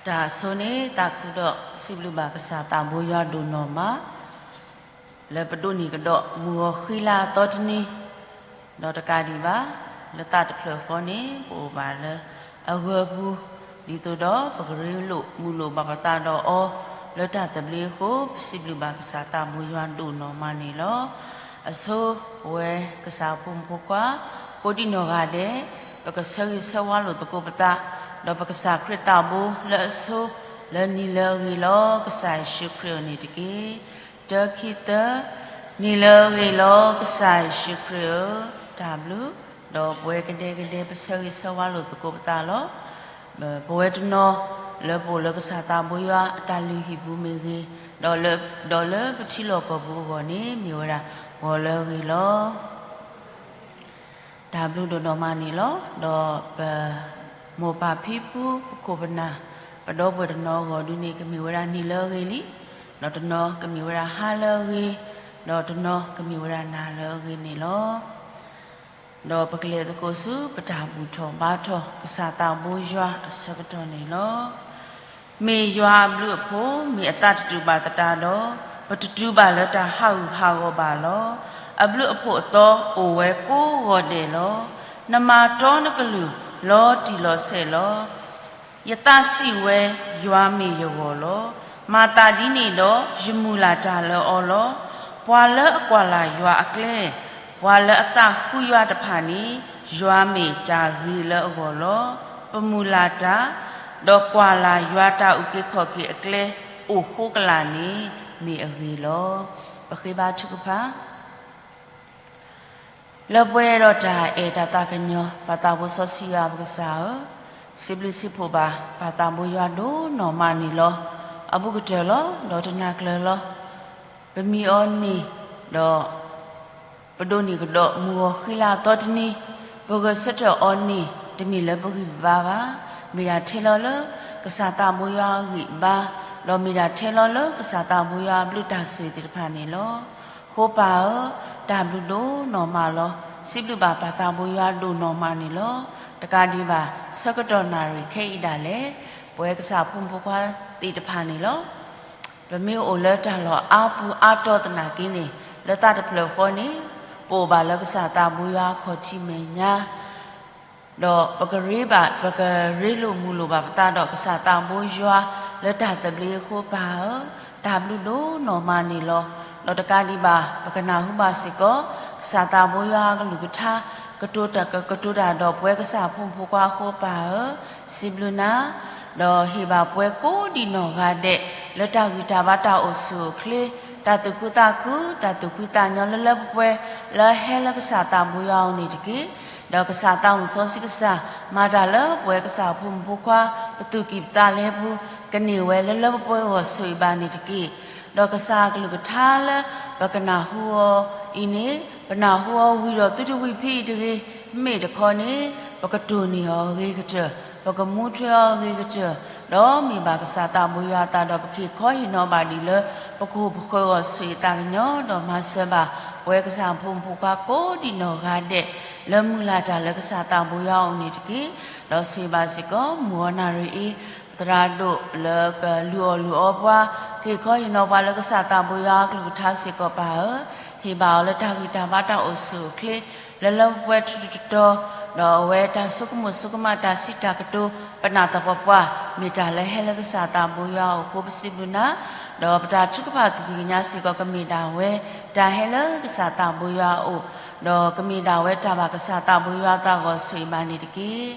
တၢ်ဆိန့ၣ် သးခုဒီးစံးဘျုးဘၣ်ကစၢ်သးဘိယွၤဒိၣ်နီၢ်မး လၢပဒိးန့ၢ်ကဒီးမုၢ်ဂီၤဃံလၤအသီတနံၤ, ဒီးတကးဒံးဘၣ် လၢသးတဖျၢၣ်ဃီန့ၣ် ပအိၣ်ဘၣ်လၢအဂၢၤပူၤ, ဒ်သိးဒီးပကရ့လိာ်မုာ်လိာ်ဘၣ်ပသးဒီးအီၤ လၢတၢ်သဘျ့အဃိ ပစံးဘျုးဘၣ်ကစၢ်သးဘိယွၤဒိၣ်နီၢ်မးန့ၣ်လီၤ. အဆိ ပဝဲကစၢ်ဖိမုၣ်ဖိခွါ ကိးဒံၣ်နီၢ်ဂၤဒဲး ပကဆၢဂ့ၤဆၢဝါလိာ်သကိးပသး, ဒီးပကစၢ်ခရံာ်သးဘိလၢအဆိ လၢနံၤလၢအဂ့ၤလီၤ ကစၢ်ယ့ၣ်ၡူးခရံာ်ဧၢန့ၣ်တက့ၢ်. တၢ ခံ သၢ, နံၤလၢအဂ့ၤလီၤ ကစၢ်ယ့ၣ်ၡူးခရံာ်ဧၢ, တၢ်ဘျုး, ဒီးပဝဲကဒဲကဒဲ ပဆၢဂ့ၤဆၢဝါလိာ်သကိးပသးလီၤ. ပဝဲတနီၤလၢပအိၣ်လၢကစၢ်သးဘိယွၤအတၢ်လုၢ်ဟံၣ်ပူၤမ့ၢ်ဂ့ၤ, ဒီးလၢ, ဒီးလၢပထံလီၢ်ကီၢ်ပူၤအဂီၢ်န့ၣ် မ့ၢ်ဝဲဒၣ်ဂီၤလၢအဂ့ၤလီၤ. တၢ်ဘျုးဒိၣ်နီၢ်မးန့ၣ်လီၤ. ဒီးပမိၢ်ပၢ်ဖံဖု ပခိၣ်ပနၢ် ပဒီပုၢ်ဝဲၢ်တနီၤအဂီၢ်ဒုန့ၣ် ကမ့ၢ်ဝဲဒၣ်နံၤလၢအဂ့ၤလံ, ဒီးတနီၤကမ့ၢ်ဝဲဒၣ်ဟါလၢအဂ့ၤ, ဒီးတနီၤကမ့ၢ်ဝဲဒၣ်နၤလၢအဂ့ၤန့ၣ်လီၤ. ဒီးပကလဲၤသကိးဆူ ပတၢ်ဘူၣ်ထီၣ်ဘါထီၣ် ကစၢ်သးဘိယွၤအဆၢကတီၢ်န့ၣ်လီၤ. မ့ၢ်ယွၤအဘျုးအဖှိၣ် မ့ၢ်အသးတတူာ်ဘၣ်သတးဒီး, ပတတုၤဘၣ်လၢတၢ်ဟးဂူာ်ဟးဂီၤဘၣ်လီၤ. အဘျုးအဖှိၣ်အသီအိၣ်ဝဲကိးဂီၤဒဲးလီၤ. နမၤတီနကလုၢ်လီၤတံၢ်လီၤဆဲးလီၤ. ယသးစံးဝဲ, ယွၤမ့ၢ်ယဂီၢ်လီၤ. မၤသးဒ်န့ၣ်ဒီး ယမုၢ်လၢ်တၢ်လၢအီၤလီၤ. ပှၤလၢအကွၢ်လၢ်ယွၤအကျဲ, ပှၤလၢအသးဃုယွၤတဖၣ်န့ၣ် ယွၤမ့ၢ်တၢ်ဂ့ၤလၢအဂီၢ်လီၤ. ပမုၢ်လၢ်တၢ်, ဒီးကွၢ်လၢ်ယွၤတၢ်အုၣ်က့ၤခီၣ်က့ၤအကျဲ အိၣ်ဃိကလာ်န့ၣ် မ့ၢ်အဂ့ၤလီၤ. ပဃ့ဘါထုကဖၣ် လၢပှဲၤဒီးတၢ်အဲၣ်တၢ်သးကညီၤ ပၢ်သးဘိစီဆှံယွၤပကစၢ်ဧၢ, စံးဘျုးစံးဖှိၣ်ဘၣ် ပၢ်သးဘိယွၤဒိၣ်နီၢ်မးန့ၣ်လီၤ. အဘူးကတၢၢ်လီၤ ဒီးတနၤကျၢၤလီၤ. ပမံအီၤန့ၣ်, ဒီးပဒိးန့ၢ်ကဒီးမုၢ်ဂီၤဃံလၤအသီတနံၤ, ပဂဲၤဆၢထၢၣ်အီၤန့ၣ် တမ့ၢ်လၢပဂံၢ်ပဘါဘၣ်, မ့ၢ်ဒၣ်ထဲလီၤလၢ ကစၢ်သးဘိယွၤအဂံၢ်အဘါ, ဒီးမ့ၢ်ဒၣ်ထဲလီၤလၢကစၢ်သးဘိယွၤအဘျုးတၢ်ဆိၣ်ဂ့ၤသ့ၣ်တဖၣ်န့ၣ်လီၤ. အဃိပၢ်ဧၢ, တၢ်ဘျုးဒိၣ်နီၢ်မးလီၤ. စံးဘျုးဘၣ်ပၢ်သးဘိယွၤဒိၣ်နီၢ်မးန့ၣ်လီၤ. တကးဒံးဘၣ် ဆၢကတီၢ်နၣ်ရံၣ်ခဲအံၤဒၣ်လဲာ် ပဝဲကစၢ်ဖိမုၣ်ဖိခွါသ့ၣ်တဖၣ်န့ၣ်လီၤ. ပမ့ၢ်အိၣ်လၢတၢ်လီၢ်အါပူၤအါတီၤသနာ်က့န့ၣ် လၢသးတဖျၢၣ်ဃီန့ၣ် ပအိၣ်ဘၣ်လၢကစၢ်သးဘိယွၤအခီၣ်ထံးမဲာ်ညါ ဒီးပကရ့ဘၣ်, ပကရ့လိာ်မုာ်လိာ်ဘၣ်ပသးဒီးကစၢ်သးဘိယွၤလၢတၢ်သဘျ့အဃိပၢ်ဧၢ, တၢ်ဘျုးဒိၣ်နီၢ်မးန့ၣ်လီၤ. ဒီးတကးဒံးဘၣ် ပကနၢ်ဟူဘၣ်စ့ၢ်ကီး ကစၢ်သးဘိယွၤအကလုၢ်ကထါ ကတိၤတၢ်, ကတိၤတၢ်ဒီးပဝဲကစၢ်ဖိမုၣ်ဖိခွါအဃိပၢ်ဧၢ, စံးဘျုးနၤ, ဒီးဟ့ၣ်ဘၣ်ပှၤကိးဒံးနီၢ်ဂၤဒဲး လၢတၢ်ဂံၢ်တၢ်ဘါတၢ်အိၣ်ဆူၣ်အိၣ်ချ့, တၢ်သူၣ်ခုသးခု, တၢ်သူၣ်ဖှံသးညီလၢလၢပှဲၤပှဲၤ လၢဟဲလၢကစၢ်သးဘိယွၤအအိၣ်န့ၣ်တက့ၢ်. ဒီးကစၢ်သးမုၣ်စီဆှံကစၢ် မၤတၢ်လၢပဝဲကစၢ်ဖိမုၣ်ဖိခွါ ပသူၣ်ကံၢ်ပသးလဲပူၤ ကန့ၢ်ဝဲလၢလၢပှဲၤပှဲၤဂီၢ်ဆိၣ်ဂ့ၤဘၣ်န့ၣ်တက့ၢ်. ဒီးကစၢ်အကလုၢ်ကထါလၢ ပကနၢ်ဟူအီၤအံၤန့ၣ် ပနၢ်ဟူအီၤဝံၤဒီးသုတဝံၤဖဲအံၤတဂ့ၤ, မ့မ့ၢ်တခီန့ၣ် ပကတိၢ်န့ၢ်အီၤအဂ့ၤကတၢၢ်, ပကမူထွဲအီၤအဂ့ၤကတၢၢ်, ဒီးမ့ၢ်ဘၣ်ကစၢ်သးဘိယွၤအသးဒီး ပက့ၤခီဟ့ၣ်နီၤဘၣ်ဒံးလၢ ပကအိၣ်ပဃၢၤဂီၢ်ဆိၣ်ဂ့ၤသးကညီၤ ဒီးမၤစၢၤဘၣ် ပဝဲကစၢ်ဖိမုၣ်ဖိခွါကိးဒံးနီၢ်ဂၤဒဲး လၢမုၢ်လၢ်တၢ်လၢကစၢ်သးဘိယွၤအအိၣ်န့ၣ်တက့ၢ်. ဒီးဆိၣ်ဂ့ၤဘၣ်စ့ၢ်ကီး မုၢ်ဂီၤနၣ်ရံၣ်အံၤ ပသရၣ်ဒိၣ်လၢကလုၢ်အီၣ်လုၢ်အီပှၤ, က့ၤခီဟ့ၣ်နီၤပှၤလၢကစၢ်သးဘိယွၤအကလုၢ်ကထါစ့ၢ်ကီးပၢ်ဧၢ, ဟ့ၣ်ဘၣ်အီၤလၢတၢ်ဂံၢ်တၢ်ဘါတၢ်အိၣ်ဆူၣ်အိၣ်ချ့ လၢလၢပှဲၤပှဲၤထူထူတီၤတီၤ, ဒီးအဝဲတၢ်ဆိကမိၣ်ဆိကမးတၢ်စံးတၢ်ကတိၤ ပနၢ်သပှၢ်ပှၢ် မ့ၢ်တၢ်လၢဟဲလၢကစၢ်သးဘိယွၤအအိၣ်အဃိ ပစံးဘျုးနၤ, ဒီးပတၢ်ထုကဖၣ်သူၣ်ကံၢ်ကညီစ့ၢ်ကီး ကမ့ၢ်ဒၣ်ဝဲ တၢ်ဟဲလၢကစၢ်သးဘိယွၤအအိၣ်, ဒီးကမ့ၢ်ဒၣ်ဝဲတၢ်ဘၣ်ကစၢ်သးဘိယွၤအသးဂီၢ်ဆိၣ်ဂ့ၤဘၣ်န့ၣ်တက့ၢ်.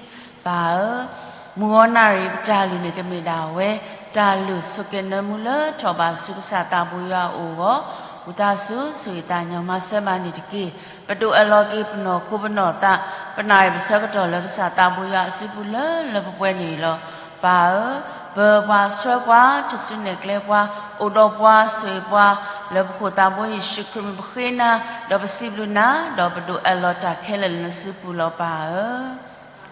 ပၢ်ဧၢ, မုၢ်ဂီၤနၣ်ရံၣ်ပတၢ်လုၢ်န့ၣ် ကမ့ၢ်ဒၣ်ဝဲ တၢ်လုၢ်ဆိးက့နၢမူလၢထီၣ်ဘးဆူကစၢ်သးဘိယွၤအအိၣ်အဂီၢ်, ဝံသးစူၤဆိၣ်ဂ့ၤသးကညီၤမၤစၢၤဘၣ်န့ၣ်တက့ၢ်. ပဒိးအၢၣ်လီၤက့ၤပနီၢ်ခိပနီၢ်သး, ပနၣ်ရံၣ်ပဆၢကတီၢ်လၢကစၢ်သးဘိယွၤအစုပူၤလၢလၢပှဲၤပှဲၤန့ၣ်လီၤ. ပၢ်ဧၢ, ပၢၤပှၤဆှၢပှၤ တစုနဲၣ်ကျဲပှၤ အိၣ်ဒီးပှၤဆိၣ်ဂ့ၤပှၤ လၢပခိၣ်သးဘိယ့ၣ်ၡူးခရံာ်မံၤ ပဃ့နၤ, ဒီးပစံးဘျုးနၤ, ဒီးပဒိးအၢၣ်လီၤတၢ်ခဲလၢာ်လၢနစုပူၤလီၤပၢ်ဧၢ.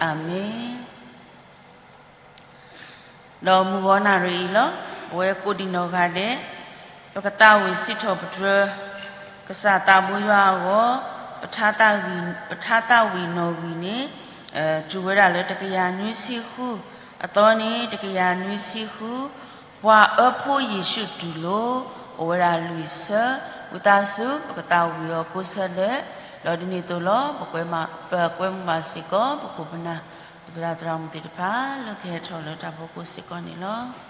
အၤမ့ၣ်. ဒီးမုၢ်ဂီၤနၣ်ရံၣ်အံၤလီၤ, ပဝဲကိးဒံးနီၢ်ဂၤဒဲး, ပကသးဝံၣ်စံးထီၣ်ပတြၢၤ ကစၢ်သးဘိယွၤအဂီၢ်, ပထါသးဝံၣ်နီၣ်ဂံၢ်န့ၣ် တုၤဝဲဒၣ်လၢတကယၤနွံဆံဃု အသီန့ၣ် တကယၤနွံဆံဃု, ပှၤအၢဖိယ့ၣ်ၡူးတူၢ်လိာ်, အိၣ်ဝဲဒၣ်လွံၢ်ဆၢ, ဝံသးစူၤ ပကသးဝံၣ်အီၤကိးဆၢဒဲး, ဒီးဒ်န့ၣ်အသိးလီၤ, ပကွဲမုာ်ဘၣ်စ့ၢ်ကီး ပခိၣ်ပနၢ် ပသရၣ်သရၣ်မုၣ်သ့ၣ်တဖၣ် လၢကဟဲထီၣ်လၢတၢ်ဖီခိၣ်စ့ၢ်ကီးန့ၣ်လီၤ.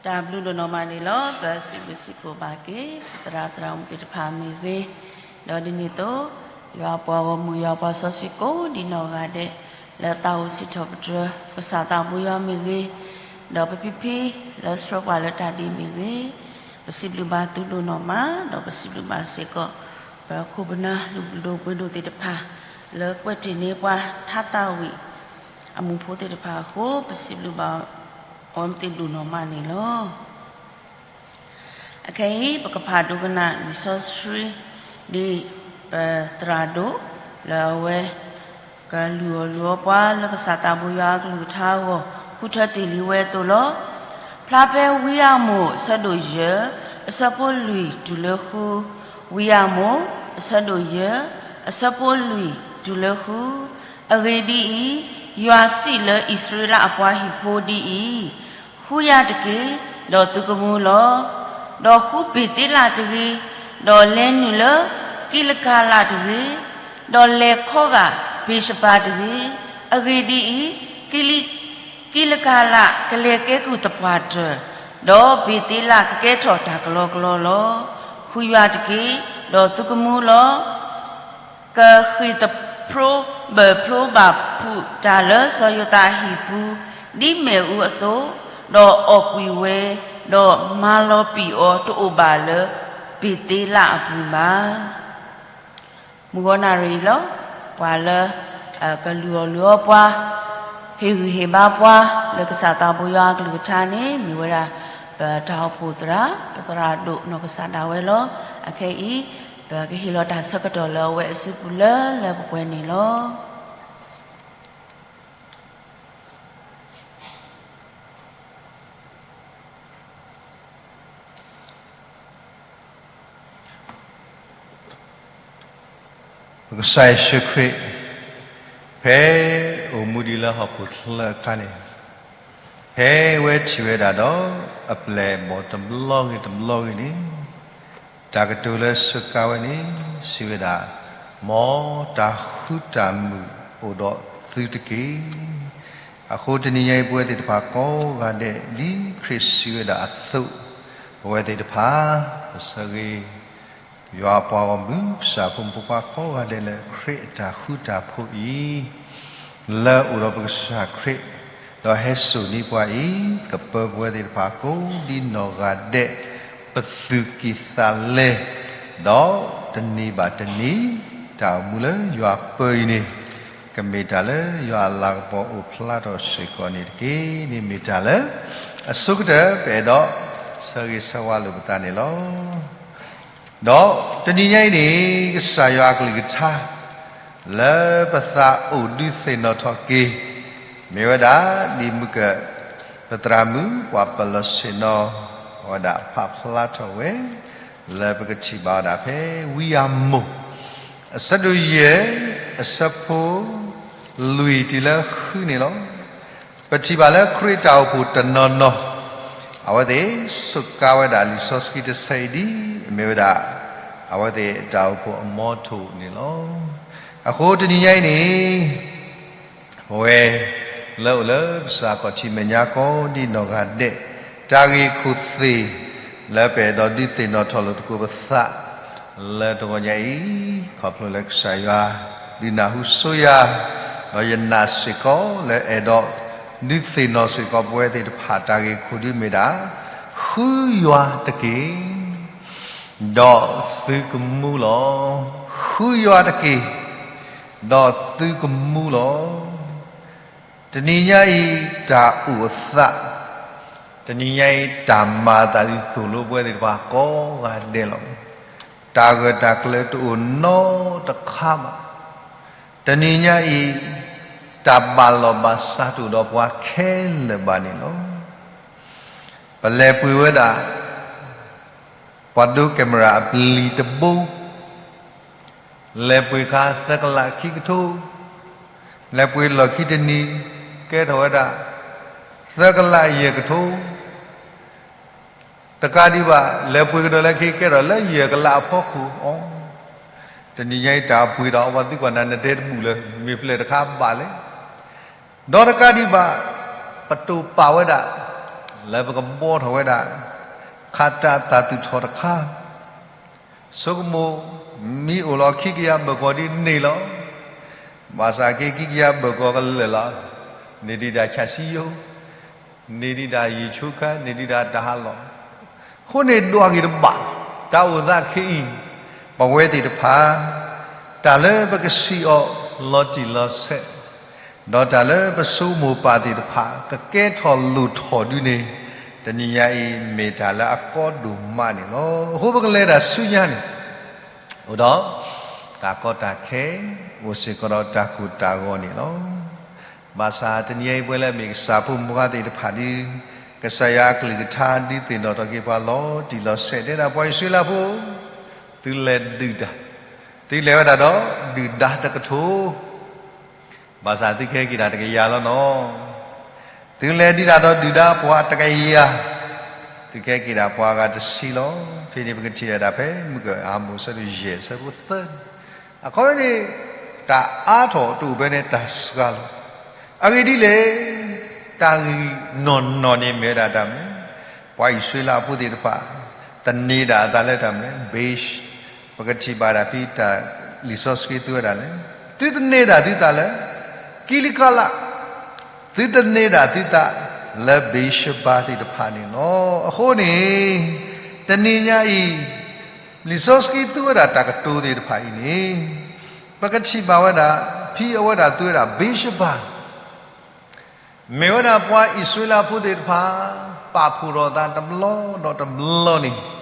တၢ်ဘျုးဒိၣ်နီၢ်မးန့ၣ်လီၤ. ပစံးဘျုးစံးဖှိၣ်ဘၣ်က့ၤ ပသရၣ်သရၣ်မုၣ်သ့ၣ်တဖၣ်မ့ၢ်ဂ့ၤ, ဒီးဒ်န့ၣ်အသိး ယွၤပှၤဂီၢ်မုၢ် ယွၤပှၤစီဆှံကိးဒံနီၢ်ဂၤဒဲး လၢသးအိၣ်စံးထီၣ်ပတြၢၤ ကစၢ်သးဘိယွၤမ့ၢ်ဂ့ၤ, ဒီးပဖံဖံ လၢဆှၢပှၤလၢတၢ်ဒ်အံၤမ့ၢ်ဂ့ၤ, ပစံးဘျုးဘၣ်သုဒိၣ်နီၢ်မး, ဒီးပစံးဘျုးဘၣ်စ့ၢ်ကီး ပခိၣ်ပနၢ်လုၢ်ဒိၣ်ပှ့ၤဒိၣ်သ့ၣ်တဖၣ် လၢကွဲးတ့ၢ်န့ၢ်ပှၤထါသးဝံၣ် အမူးဖိသ့ၣ်တဖၣ်အဃိ ပစံးဘျုးဘၣ်အီၤသ့ၣ်ဒိၣ်နီၢ်မးန့ၣ်လီၤ. အခဲအံၤ ပကဖးဒိကနၣ်လံာ်စီဆှံ ဒ် ပသရၣ်ဒိၣ်လၢအဝဲ ကလုၢ်အီၣ်လုၢ်အီပှၤလၢကစၢ်သးဘိယွၤအကလုၢ်ကထါအဂီၢ် ဃုထၢတ့ၢ်လံဝဲအသိးလီၤ. ဖျါဖဲဝံအၤမိၣ်အဆၢဒိၣ်ယဲၢ် အဆၢဖိလွံၢ်တုၤလၢဃု, ဝံအၤမိၣ်အဆၢဒိၣ်ယဲၢ် အဆၢဖိလွံၢ်တုၤလၢဃု, အဂ့ၢ်ဒ်အံၤ, ယွၤစံးလၢအံၣ်စရ့လးအပှၤဟံၣ်ဖိဒ်အံၤ, ဃုယၤတက့ၢ်, ဒီးသုကမူလီၤ. ဒီးဃုဘ့ၤသ့လးတဂ့ၤ, ဒီးလဲၤနုာ်လၢကံလကၤလးတဂ့ၤ, ဒီးလဲၤခီဂာ်ဘ့ၤၡဘၤတဂ့ၤ. အဂ့ၢ်ဒ်အံၤ, ကံလကၤလးကလဲၤကဲကုၢ်သပှၢ်တၢၢ်, ဒီးဘ့ၤသ့လးကကဲထီၣ်တၢ်ကလီကလီလီၤ. ဃုယၤတက့ၢ်, ဒီးသုကမူလီၤ. ကဃ့ၢ်သဖျိဘၢၣ်ဖျိဘၣ်ဖုးတၢ်လၢစီၤယိၤသးအဟံၣ်ပူၤ ဒ်မ့ၣ်အူအသိး, ဒီးအီၣ်ကွံာ်ဝဲ, ဒီးမၤလီၤပံာ်အီၤတအိၣ်ဘၣ်လၢဘ့ၤသ့လးအပူၤဘၣ်. မုၢ်ဂီၤနၣ်ရံၣ်အံၤလီၤ. ပှၤလၢ ကလုၢ်အီၣ်လုၢ်အီပှၤ, ဟ့ၣ်ဂံၢ်ဟ့ၣ်ဘါပှၤ လၢကစၢ်သးဘိယွၤအကလုၢ်ကထါန့ၣ် မ့ၢ်ဝဲဒၣ် ပတၢ်အိၣ်ဖှိၣ်သရၣ်, ပသရၣ်ဒိၣ်နီၢ်ကစၢ်ဒၣ်ဝဲလီၤ. အခဲအံၤ ပကဟ့ၣ်လီၤတၢ်ဆၢကတီၢ်လၢအဝဲအစုပူၤလၢလၢပှဲၤပှဲၤန့ၣ်လီၤ. ပကစၢ်ယ့ၣ်ၡူးခရံာ် ဖဲအိၣ်မူဒံးလၢဟီၣ်ခိၣ်ချၢအခါန့ၣ်, ဖဲအဝဲထံၣ်ဝဲဒၣ်ဒီး အပျဲၢ်အဘီၣ်တဘျီဂ့ၤတဘျီဂ့ၤန့ၣ်, တၢ်ကတိၤလၢစၢကါဝဲန့ၣ် စံးဝဲဒၣ်, မ်တၢ်ဃူတၢ်မုာ်အိၣ်ဒီးသုတက့ၢ်. အဃိတနံၤညါအံၤ ပဝဲသ့ၣ်တဖၣ်ကိးဂၤဒဲး ဒ်ခရံာ်စံးဝဲဒၣ်အသိး, ပဝဲသ့ၣ်တဖၣ် ပဆၢဂ့ၤ ယွၤအပှၤဂီၢ်မုၢ် ကစၢ်ဖိမုၣ်ဖိခွါကိးဂၤဒဲးလၢခရံာ်အတၢ်ဃူတၢ်ဖိးအံၤ, လၢအအိၣ်ဒီးပကစၢ်ခရံာ်, ဒီးဟဲစိာ်န့ၢ်ပှၤအံၤ, ကပၢပဝဲသ့ၣ်တဖၣ်ကိးဒ်နီၢ်ဂၤဒဲး ပသူၣ်ကံၢ်သးလဲ, ဒီးတနံၤဘၣ်တနံၤ တၢ်အိၣ်မူလၢယွၤပၢအံၤန့ၣ်, ကမ့ၢ်တၢ်လၢယွၤအလၤကပီၤအိၣ်ဖျါထီၣ်စ့ၢ်ကီးန့ၣ်တက့ၢ်. န့ၣ်မ့ၢ်တၢ်လၢ အဆိကတၢၢ် ပအဲၣ်ဒိးဆၢဂ့ၤဆၢဝါလိာ်ပသးန့ၣ်လီၤ. ဒီးတနံၤညါအံၤန့ၣ် ကစၢ်ယွၤအကလုၢ်ကထါ လၢပသးအိၣ်ဒုးသ့ၣ်နီၣ်ထီၣ်က့ၤ, မ့ၢ်ဝဲဒၣ် ဒ်မုၢ်ကၢၢ် ပသရၣ်မုၣ် ပှၤပၢၤလီၢ်ဆ့ၣ်နီၤဝဲဒၣ် ပာ်ဖျါထီၣ်ဝဲ, လၢပကထံၣ်ဘၣ်ဝဲဒၣ်ဖဲဝံအၤမိၣ် အဆၢဒိၣ်ယဲၢ် အဆၢဖိ လွံၢ်တုၤလၢဃုန့ၣ်လီၤ. ပထံၣ်ဘၣ်လၢခရံာ်တၢ်အိၣ်ဖှိၣ်တနီၤနီၤ, အဝဲသ့ၣ်စူးကါဝဲဒၣ်လံာ်စီဆှံတဆၢအံၤဒ်အမ့ၢ်ဝဲဒၣ် အဝဲသ့ၣ်တၢ်အိၣ်ဖှိၣ်အမီထိၣ်န့ၣ်လီၤ. အဃိတနံၤညါအံၤန့ၣ် ပဝဲ လၢအိၣ်လၢကစၢ်ခီၣ်ထံးမဲာ်ညါကိးဒ်နီၢ်ဂၤဒဲး, တၢ်ဂ့ၢ်ခိၣ်သ့ၣ် လၢပအဲၣ်ဒိးဒုးသ့ၣ်နီၣ်ထီၣ်လိာ်သကိးပသး လၢတဂီၤညါအံၤ, ခီဖျိလၢကစၢ်ယွၤ ဒုးနၢ်ဟူဆိယၤ, ဒီးယနာ်စ့ၢ်ကီးလၢအဲၣ်ဒိး ဒုးသ့ၣ်နီၣ်စ့ၢ်ကီးပဝဲသ့ၣ်တဖၣ်တၢ်ဂ့ၢ်ခိၣ်ဒုးမ့ၢ်ဒၣ်, ဃုယွၤတက့ၢ် ဒီးသုကမူလီၤ. ဃုယွၤတက့ၢ်, ဒီးသုကမူလီၤ. တနံၤညါအံၤတၢ်အိၣ်အသး, တနံၤညါအံၤတၢ်မၤအသးဒ်သိးလိပဝဲသ့ၣ်တဖၣ်ကိးဂၤဒဲးလီၤ. တၢ်ဂၢၢ်တၢ်ကျၢၤတအိၣ်နီတခါဘၣ်. တနံၤညါအံၤ တၢ်ဘၣ်လီၢ်ဘၣ်စးတအိၣ်ဒီးပှၤခဲလၢာ်ဘၣ်န့ၣ်လီၤ. ပလဲၤပှ့ၤဝဲဒၣ် ပှၤဒိ camera အပျံၤတဘိ, လဲၤပှ့ၤခါသၢကလးခံကထိ, လဲၤပှ့ၤလီၢ်ခံတနံၤ ကဲထီၣ်ဝဲဒၣ် သၢကလးယဲၢ်ကထိ, တကးဒံးဘၣ် လဲၤပှ့ၤကဒီးလၢခံ ကဲထီၣ်လၢယဲၢ်ကလးအဖီခိၣ်အီၤ, တနံၤညါအံၤတၢ်ပှ့ၤဒီးအဝဲသံကွၢ်နၤ နတဲတဘူၣ်လၢ မ့ၢ်ဖျဲၣ်တခါဘၣ်လဲၣ်. ဒီးတကးဒံးဘၣ် ပတိာ်ပာ်ဝဲဒၣ် လၢပကဘှီထီၣ်ဝဲဒၣ် ခးတၢ်သးသူၣ်ထီၣ်တခါ, ဆိကမိၣ် မ့ၢ်အိၣ်လီၤခံကယၤဘၢၣ်ကီၤဒ်န့ၣ်လီၤ. ဘၣ်ဆၣ်က့ခံကယၤဘၢၣ်ကီၤကလၢာ်လီၤ. န့ၢ်ဒံးဒၣ်ဆၣ်စံယိ, န့ၢ်ဒံးဒၣ်ယံာ်ဆူခါ, န့ၢ်ဒံးဒၣ်တၢ်ဟးလီၢ်. အဃိန့ၣ်ဒွးဂ့ၤတဘၣ်, တၢ်အိၣ်သးခဲအံၤ ပဝဲသ့ၣ်တဖၣ် တၢ်လၢပကစံးအီၤလီၤတံၢ်လီၤဆဲး ဒီးတၢ်လၢပဆိကမိၣ်ပာ်သ့ၣ်တဖၣ် ကကဲထီၣ်လိၣ်ထီၣ်ဒုန့ၣ် တနံၤညါအံၤမ့ၢ်တၢ်လၢအကီဒိၣ်မးန့ၣ်လီၤ. အဃိပကလဲၤတၢ်ဆူညါန့ၣ် အိၣ်ဒီး တၢ်ကီတၢ်ခဲ အိၣ်စ့ၢ်ကီးဒီးတၢ်ကိၢ်တၢ်ဂီၤန့ၣ်လီၤ. ဘၣ်ဆၣ်တနံၤအံၤ ပဝဲလၢအမ့ၢ်ကစၢ်ဖိမုၣ်ဖိခွါသ့ၣ်တဖၣ်ဒီး ကစၢ်ယွၤအကလုၢ်ကထါဒုးသ့ၣ်နီၣ်ထီၣ်က့ၤပှၤလီၤတံၢ်လီၤဆဲး တဲဒၣ်ပှၤအံၣ်စရ့လးဖိ, သုလဲၤဒုၣ်တၢ်, သုလဲၤဝဲဒၣ်ဒီးဒုၣ်ဒါတကထိ ဘၣ်ဆၣ်သုကဟဲက့ၤဒၣ်တကယၤလီၤနီၤ. သုလဲၤဒုးတၢ်ဒီးဒုၣ်ဒါပှၤတကယၤ, သုကဟဲက့ၤဒၣ်ပှၤအဂၤတဆံလီၤ. ဖဲန့ၣ်ပကထံၣ်ဝဲဒၣ်ဖဲမုၢ်ကၢၢ်အၤမိၣ်အဆၢဒိၣ်ယဲၢ် အဆၢဖိသၢ, အခီပညီန့ၣ် တၢ်အါထီၣ်တအိၣ်ဖဲန့ၣ်တၢ်စှၤလီၤ. အဂ့ၢ်ဒ်လဲၣ်, တၢ်ဂ့ၢ်နီၢ်နီၢ်န့ၣ်မ့ၢ်ဝဲဒၣ်တၢ်မနုၤလဲၣ်, ပှၤအံၣ်စရ့လးဖိသ့ၣ်တဖၣ် သန့ၤဒၣ်အသးလၢတၢ်မနုၤလဲၣ်, ဘ့း ပကထံၣ်ဘၣ်ဒၣ်ဖဲတၢ်လံာ်စီဆှံသူဝဲဒၣ်လဲၣ်, သုသန့ၤဒၣ်သုသးလၢ ကံလကလး, သုသန့ၤဒၣ်သုသးလၢဘ့းၡဘၤသ့ၣ်တဖၣ်န့ၣ်လီၤ. အဃိန့ၣ် တနံၤညါအံၤ လံာ်စီဆှံသူဝဲဒၣ်တၢ်ကတိၤသ့ၣ်တဖၣ်အံၤန့ၣ် ပကထံၣ်ဘၣ်ဝဲဒၣ် ဖဲအဝဲဒၣ်သူဝဲဒၣ်ဘ့းၡဘၤ မ့ၢ်ဝဲဒၣ်ပှၤအံၣ်စရ့လးဖိသ့ၣ်တဖၣ် ပာ်ဖှိၣ်ထီၣ်အသးတဘျီဒီးတဘျီန့ၣ်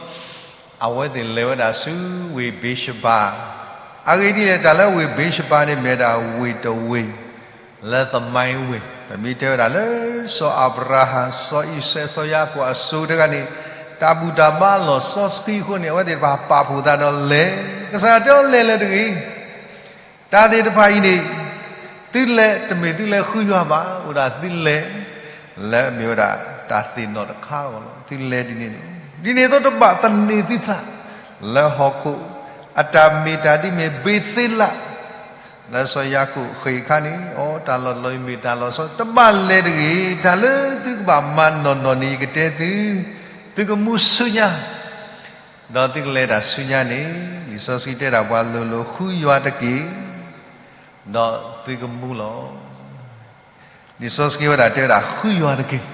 အဝဲသ့ၣ်လဲၤဝဲဒၣ်ဆူဝ့ၢ်ဘ့းၡဘၤ, အဂ့ၢ်ဒ်လဲၣ် တၢ်လၢဝ့ၢ်ဘ့းၡဘၤန့ၣ် မ့ၢ်ဝဲဒၣ်ဝ့ၢ်တဝ့ၢ် လၢသမိုင်းဝ့ၢ် ပမ့ၢ်တဲဝဲဒၣ်လၢ စီၤအၤဘြၤဟၣ် စီၤအံၤစဲး စီၤယၤကိာ်အစိၤတဂၤန့ၣ် တၢ်ဘူၣ်တၢ်ဘါလီၢ်စီဆှံအဃိန့ၣ် အဝဲသ့ၣ်တဖၣ်ပာ်ဖှိၣ်သးဒီးလဲၤ, ကစၢ်ယွၤတဲအီၤလဲၤလၢၤတဂ့ၤ တၢ်သ့ၣ်တဖၣ်အံၤန့ၣ် သုလဲၤတမ့ၢ်သုလဲၤဃုယွၤဘၣ်, အိၣ်ဒၣ်သုလဲၤ လၢအမ့ၢ်ဝဲဒၣ်တၢ်သ့ၣ်နီၣ်တခါအဂီၢ်လီၤ. သုလဲၤဒ်န့ၣ်န့ၣ်, ဒ်န့ၣ်အသိးတဘၣ်သန့ၤသုသး လၢဟီၣ်ခိၣ် အတၢ်မ့ၢ်တၢ်ဒ်မ့ၢ်ဘ့ၤသ့လး လၢစီၤယၤကိာ်ဃ့ၢ်အခါန့ၣ် အိၣ်တၢ်လီၤလီၤမ့ၢ်တၢ်လီၤဆီ တဘၣ်လဲၤတဂ့ၤ, တၢ်လၢသုကဘၣ်မၤနီၢ်နီၢ်န့ၣ် ယကတဲသု, သုကမူဆူညါ ဒီးသုကလဲၤတၢ်ဆူညါန့ၣ် လံာ်စီဆှံတဲဒၣ်ပှၤလိၤလိၤ ဃုယွၤတက့ၢ်, ဒီးသုကမူလီၤ. လံာ်စီဆှံဝဲဒၣ်တဲဝဲဒၣ် ဃုယွၤတက့ၢ်,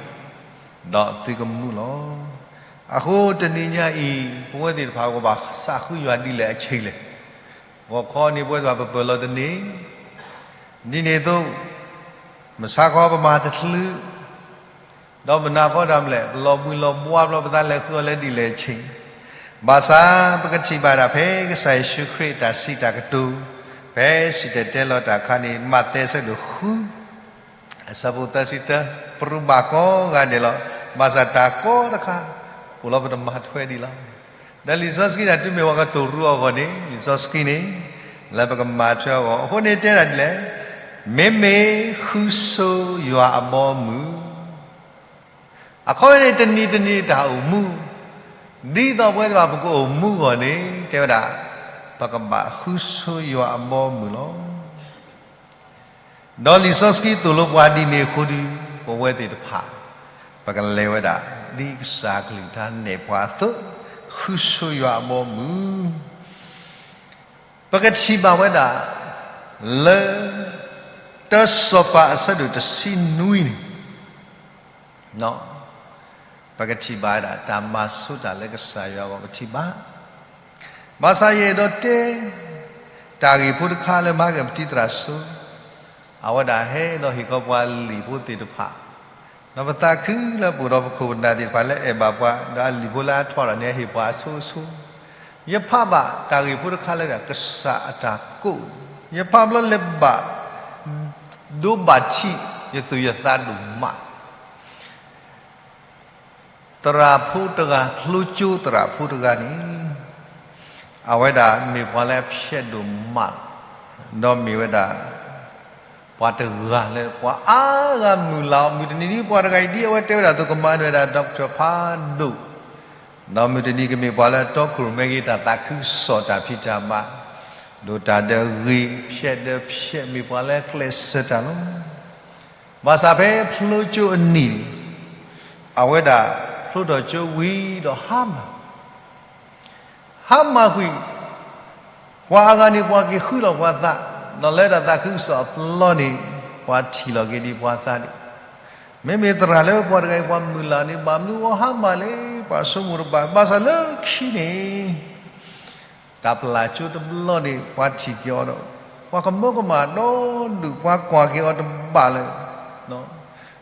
ဒီးသုကမူလီၤ. အဃိတနံၤညါအံၤ ပဝဲသ့ၣ်တဖၣ်ကဘၣ်စးဃုယွၤဒ်လဲၣ်အဆံးလဲၣ်. ဂီၤခီန့ၣ် ပဝဲသ့ၣ်တဖၣ်ပပၢၢ်လီၤတန့ၢ်, ဒ်န့ၣ်အသိး မဆါခီပမၤတချုး ဒီးမနၤဃီတၢ်မလဲၣ် ပလီၤဘှံးလီၤဘှါဘျီ ပသးလဲၤဃုအီၤလၢဒ်လဲၣ်ဆံး, ဘၣ်ဆၣ် ပကထံၣ်ဘၣ်ဒၣ်ဖဲကစၢ်ယ့ၣ်ၡူးခရံာ်တၢ်စံးတၢ်ကတိၤ ဖဲစံၣ်တဲၤတဲလီၤတၢ်အခါန့ၣ် မးသဲအဆၢဒိၣ်ဃု အဆၢဖိသၢဆံတၢ ပရူးဘၣ်ကိးဂၤဒဲးလီၤ. ဘၣ်ဆၣ်တၢ်ကီတခါ အိၣ်လီၤပတမၤထွဲဒံးလီၤ. ဒီးလံာ်စီဆှံန့ၣ် တုၤမ့ၢ်ပှၤကတိၤရူးအဂီၢ်န့ၣ် လံာ်စီဆှံန့ၣ် လၢပကမၤထွဲအဂီၢ် အဃိန့ၣ်တဲဒၣ်ဒ်လဲၣ်, မ့မ့ၢ်ဃုဆိယွၤအဘီအမုၢ် အခီပညီန့ၣ် တနံၤတနံၤတၢ်အိၣ်မူ, ဒ်သိးပဝဲသ့ၣ်တဖၣ်ပကအိၣ်မူအဂီၢ်န့ၣ် တဲဝဲဒၣ် ပကဘၣ်ဃုဆိယွၤအဘီအမုၢ်လီၤ. ဒီးလံာ်စီဆှံသိၣ်လိပှၤဒ်န့ၣ်အဃိဒီး ပဝဲသ့ၣ်တဖၣ် ပကလဲၤဝဲဒၣ် ဒ်ကစၢ်အကလုၢ်ကထါနဲၣ်ပှၤအသိး ဃုဆိယွၤအဘီအမုၢ် ပကထံၣ်ဘၣ်ဝဲဒၣ် လၢ တၢစီၤပၤအဆၢဒိၣ်တဆံနွံန့ၣ် ပကထံၣ်ဘၣ်ဝဲဒၣ် တၢ်မၤဆိတၢ်လၢကစၢ်ယွၤအဂီၢ်ပထံၣ်ဘၣ်. ဘၣ်ဆၣ်ယအဲၣ်ဒိးတဲ တၢ်ဂ့ၢ်ဖိတခါလၢမဟါကပတံသရၣ်စိ အဝဲဒၣ်ဟဲဒီးဟ့ၣ်ခီပှၤလံာ်ဖိသ့ၣ်တဖၣ်, ဒီးပသးခုလၢပအိၣ်ဒီးပခိၣ်ပနၢ်သ့ၣ်တဖၣ်လၢအဲၣ်ဘၣ်ပှၤ ဒီးအလံာ်ဖိလၢအထွဲဒီးန့ၣ် ဟ့ၣ်ပှၤအဆိအဆိ ယဖးဘၣ်တၢ်ဂ့ၢ်ဖိတခါလၢ ကစၢ်အတၢ်ကိး, ယဖးဘျီလၢဘၣ် ဒိဘၣ်ထံး ယသူၣ်ယသးဒိၣ်မး သရၣ်ဖိတဂၤ ဖျိကၠိသရၣ်ဖိတဂၤန့ၣ် အဝဲဒၣ်မ့ၢ်ပှၤလၢအဖျဲးဒိၣ်မး, ဒီးမ့ၢ်ဝဲဒၣ် ပှၤတဂၤလၢပှၤအါဂၤမုၢ်လၢ်အီၤ မုၢ်တနံၤဒ်ပှၤတဂၤအံၤဒ်အဝဲတဲဝဲဒၣ်အသိး ကမၤန့ၢ်ဝဲဒၣ် doctor ဖးဒိၣ်, ဒီးမုၢ်တနံၤကမ့ၢ်ပှၤလၢအတီခိၣ်ရိၣ်မဲက့ၤတၢ်သးခုကစီၣ်တၢ်ဖံးတၢ်မၤ, ဒိၣ်တၢ်ဒီးဂ့ၤ ဖျဲးဒီးဖျဲး မ့ၢ်ပှၤလၢအကျဲးစၢးတၢ်လီၤ. ဘၣ်ဆၣ်ဖဲဖျိကၠိအနံၣ်န့ၣ် အဝဲဒၣ်ဖျိထီၣ်ကၠိဝံၤဒီးဟါမၢ်, ဟါမၢ်ကွံာ် ပှၤအါဂၤန့ၣ် ပှၤက့ၤဃုလီၤပှၤသး, ဒီးလၢတၢ်သးခုကစီၣ်အပျီန့ၣ် ပှၤထံၣ်လီၤက့ၤဒံးပှၤသးန့ၣ်, မ့မ့ၢ်သရၣ်လၢပှၤတဂၤအံၤ ပှၤမုၢ်လၢ်န့ၣ် ဘၣ်မနုၤအီၤဟါမၢ်လဲၣ် ပှၤဆိကမိၣ်တဘၣ်, ဘၣ်ဆၣ်လၢခံန့ၣ် တၢ်ပျၢ်ကၠိတဘျီန့ၣ် ပှၤထံၣ်က့ၤအီၤဒီး ပှၤကမၢကမၣ်ဒီဒူၣ် ပှၤကွၢ်က့ၤအီၤတဘၣ်လၢၤ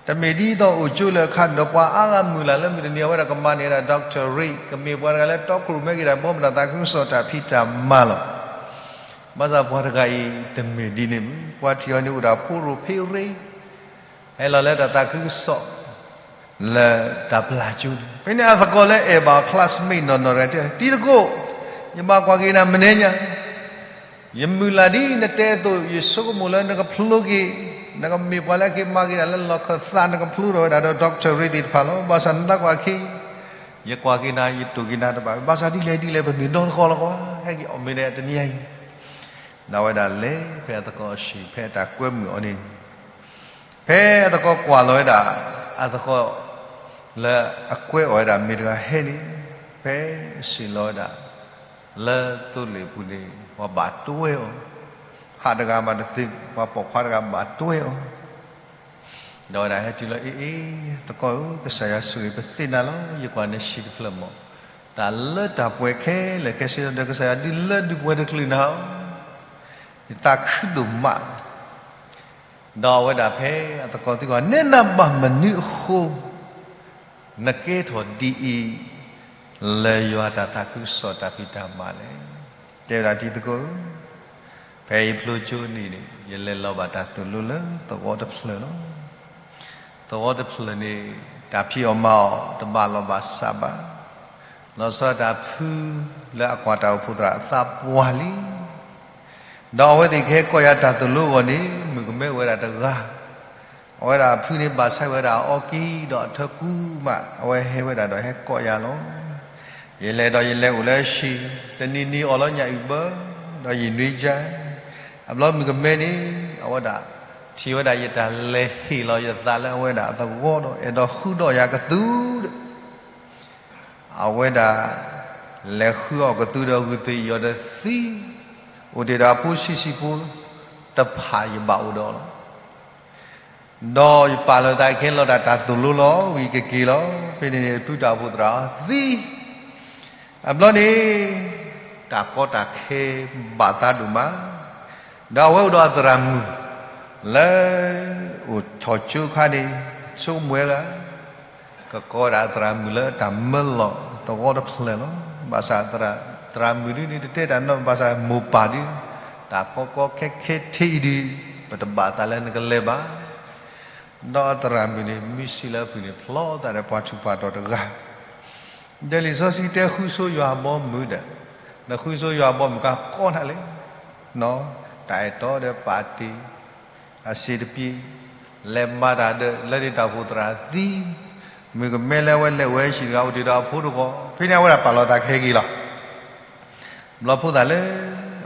တမ့ၢ်ဒ်သိးအိၣ်ကၠိလၢအခါဒီး ပှၤအါဂၤမုၢ်လၢ်လၢမုၢ်တနံၤအဝဲဒၣ်ကမၤန့ၢ်ဝဲဒၣ် doctor Rick ကမ့ၢ်ပှၤတဂၤလၢတီခိၣ်ရိၣ်မဲက့ၤတၢ်ဘီမုၢ်တၢ်သးခုကစီၣ်တၢ်ဖံးတၢ်မၤလီၤ. ဘၣ်ဆၣ်ပှၤတဂၤအံၤတမ့ၢ်ဒ်န့ၣ်မုၢ်, ပှၤထံၣ်အီၤန့ၣ်အိၣ်ဒီးဖိရိၣ်ဖ့ရ့, ဟဲလီၤလၢတၢ်သးခုကစီၣ် လၢတၢ်ပျၢ်ကၠိန့ၣ်, ဖဲန့ၣ်အသကိးလၢအဲၣ်ဘၣ်အ classmate နီၢ်နီၢ်တဂၤတဲ, တံၤသကိး, ယဘၣ်ကွၢ်က့ၤနၤမနုၤညါ, ယမုၢ်လၢ်ဒ်နတဲအသိး ယဆိကမိၣ်လၢနကဖျိက့ၤ, နကမ့ၢ်ပှၤလၢအက့ၤမၤက့ၤနၤလၢလီၢ်ခၢၣ်သး နကဖျိထီၣ်ဝဲဒၣ်ဒီး doctorate သ့ၣ်တဖၣ်လီၤ. ဘၣ်ဆၣ်နသးကွၢ်ခံ ယကွၢ်က့ၤနၤ ယတိၢ်က့ၤနၤတဘၣ်, ဘၣ်ဆၣ်ဒ်လဲၣ်ဒ်လဲၣ် ပမ့ၢ်ဒီသကိးလီၤကွၢ်, ဟဲက့ၤအီၣ်မ့ၤဒီးတနံၤအံၤ, ဒီးအဝဲဒၣ်လဲၤဖဲအသကိးအဟံၣ် ဖဲအတၢ်ကွဲမုာ်အီၤန့ၣ်, ဖဲအသကိးကွၢ်လီၤဝဲဒၣ် အသကိး လၢအကွဲအီၤဝဲဒၣ်မ့ၤတဂၤဟဲန့ၣ်, ဖဲစံၣ်လီၤဝဲဒၣ် လၢသိလ့ၣ်ပူၤန့ၣ် ပှၤဘၣ်တွဲအီၤ, ဟးတဂၤမးတသ့, ပှၤပိာ်ခွါတဂၤဘၣ်တွဲအီၤ ဒီးဝဲဒၣ်ဟဲတုၤလီၤ အ့ အ့ သကိးဧၢ, ကစၢ်ယွၤဆိၣ်ဂ့ၤပသ့ၣ်နၤလီၤ, ယကွၢ်နဟံၣ်တဖျၢၣ်မး, တၢ်လၢတၢ်ပှဲၤခဲလၢာ်ခဲဆ့ဒီး ကစၢ်ယွၤဒုးလၢဒုးပှဲၤတချုးနၤဧၢ, ယသးခုဒိၣ်မးလီၤ. ဒီးအဝဲဒၣ်ဖဲအသကိးသံကွၢ် နဲနဘၣ်မနုၤအဃိ နကဲထီၣ်ဒ်အံၤ လၢယွၤတၢ်သးခုကစီၣ်တၢ်ဖံးတၢ်မၤလဲၣ်. တဲဝဲဒၣ်တံၤသကိးဧၢ, ဖဲယဖျိကၠိန့ၣ်န့ၣ် ယလဲၤလီၤဘၣ်တၢ်သိၣ်လိလၢသဝီတဖျၢၣ်လီၤ. သဝီတဖျၢၣ်န့ၣ် တၢ်ဖံးအီၣ်မၤအီၣ်တဘၣ်လီၢ်ဘၣ်စးဘၣ်. လီၤဆီဒၣ်တၢ်ဖုလၢအကွၢ်တၢ်အိၣ်ဖှိၣ်သရၣ်အသးပှၢ်လံ ဒီးအဝဲသ့ၣ်ကဟဲကိးယၤတၢ်သိၣ်လိအဂီၢ်န့ၣ် မုၣ်ကမဲအိၣ်ဝဲဒၣ်တဂၤ, အဝဲဒၣ်အဖုန့ၣ်ဘၣ်ဆါဝဲဒၣ်အီကံ ဒီးအထၢကူမး အဝဲဟဲဝဲဒၣ်ဒီးဟဲကိးယၤလီၤ. ယလဲၤဒီးယလဲၤအိၣ်လၢဟံၣ်, တနံၤနံၤအီၣ်လီၤညၣ်အုၣ်ဘၢ, ဒီးယနွံယါ, အဘျီမုၣ်ကမဲန့ၣ် အဝဲဒၣ် ထံၣ်ဝဲဒၣ်ယတၢ်လဲၤဟ့ၣ်လီၤယသးလၢအဝဲဒၣ်အသဝီဒီး အဲၣ်ဒိးဃုဒီးယၤကသူဒီး အဝဲဒၣ် လဲၤဃုအီၣ်ကသူဒီးဂုာ်သ့ၣ်အီၤဒီးသံ, အိၣ်တ့ၢ်ဒီးအဖိဆံးဆံးဖိတဖၣ်ယဘၣ်အိၣ်ဒီးလီၤ. ဒီးယပာ်လီၤသးခဲလီၤတၢ်တၢ်သိၣ်လိလီၤ ဝံၤကက့ၤလီၤ. ဖဲန့ၣ်န့ၣ် ဖုတၢ်အိၣ်ဖှိၣ်သရၣ်အီၤသံ အဘျီန့ၣ် တၢ်ကီတၢ်ခဲဘၣ်သးဒိၣ်မး, ဒီးအဝဲအိၣ်ဒီးအသရၣ်မုၣ် လၢ အိၣ်ထီၣ်ကၠိခါန့ၣ် ဆိကမိၣ်ဝဲဒၣ် ကကိးဝဲဒၣ်အသရၣ်မုၣ်လၢတၢ်မၢလီၤသဝီတဖျၢၣ်လီၤ. ဘၣ်ဆၣ်သရၣ်မုၣ်ဒ်န့ၣ် တတဲတၢ်နီတမံၤ ဘၣ်ဆၣ်မိၢ်ပၢ်ဒ် တၢ်ကီကီခဲခဲထဲအံၤဒ် ပတဘၣ်သးလၢနကလဲၤဘၣ်. ဒီးအသရၣ်မုၣ်န့ၣ် မ့ၢ်စံးလၢအဖုၣ်န့ၣ် ဖျီသးဒီးပှၤထူးပှၤတီၤတဂၤ ဒီးလံာ်စီဆှံတဲဃုဆိယွၤအဘီအမုၢ်ဒီး, နဃုဆိယွၤအဘီအမုၢ်ကကိးနၤလဲၣ်. တၢ်အဲၣ်တီဒီးပာ်တ့ၢ် အစ့တပ့ၤ လဲၤမၤတၢ်ဒီး လၢန့ၣ်တၢ်အိၣ်ဖှိၣ်သရၣ်သံ, မုၣ်ကမဲလၢအဝဲလဲၤဝဲဟံၣ်တဂၤ အိၣ်တ့ၢ်ဒီးအဖိတဂီၤ, ဖဲန့ၣ်အဝဲဒၣ်ပာ်လီၤသးကဟဲက့ၤလီၤ. ဘျီဖိသၣ်လၢ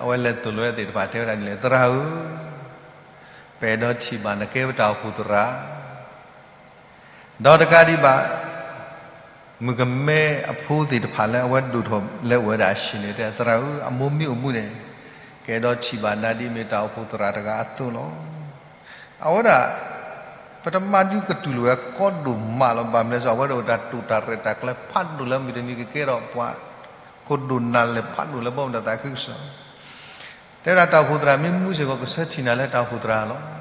အဝဲလဲၤသိၣ်လိဝဲသ့ၣ်တဖၣ်တဲဝဲဒၣ်ဒ်လဲၣ်, သရၣ်ဧၢ, ပအဲၣ်ဒိးထံၣ်ဘၣ်နကဲပတၢ်အိၣ်ဖှိၣ်သရၣ် ဒီးတကးဒံးဘၣ် မုၣ်ကမဲအဖိသ့ၣ်တဖၣ်လၢအဝဲဒိၣ်ထီၣ်လဲၤအိၣ်ဝဲဒၣ်အဟံၣ်န့ၣ် တဲသရၣ်ဧၢ, အမိၢ်မ့ၢ်အိၣ်မူန့ၣ် ကအဲၣ်ဒိးထံၣ်ဘၣ်နၤဒ်မ့ၢ်တၢ်အိၣ်ဖှိၣ်သရၣ်တဂၤအသိးလီၤ. အဝဲဒၣ် ပတမၤဒုးကတူၢ်လိာ်ဝဲကီဒိၣ်မးလီၤ. ဘၣ်မနုၤလဲၣ်, အဝဲဒၣ်အိၣ်တၢ်တိာ်တၢ်ရဲၣ်တၢ်ကျဲၤဖးဒိၣ်လၢမုၢ်တနံၤကကဲထီၣ်ပှၤ ကိးဒိၣ်နၤလဲၣ်ဖးဒိၣ်လၢဘီမုၢ်ဒီးသးခုကစီၣ် တဲဝဲဒၣ်တၢ်အိၣ်ဖှိၣ်သရၣ်မ့ၢ်မူစ့ၢ်ကီး ကဆၢထံၣ်နၤလၢတၢ်အိၣ်ဖှိၣ်သရၣ်လီၤ.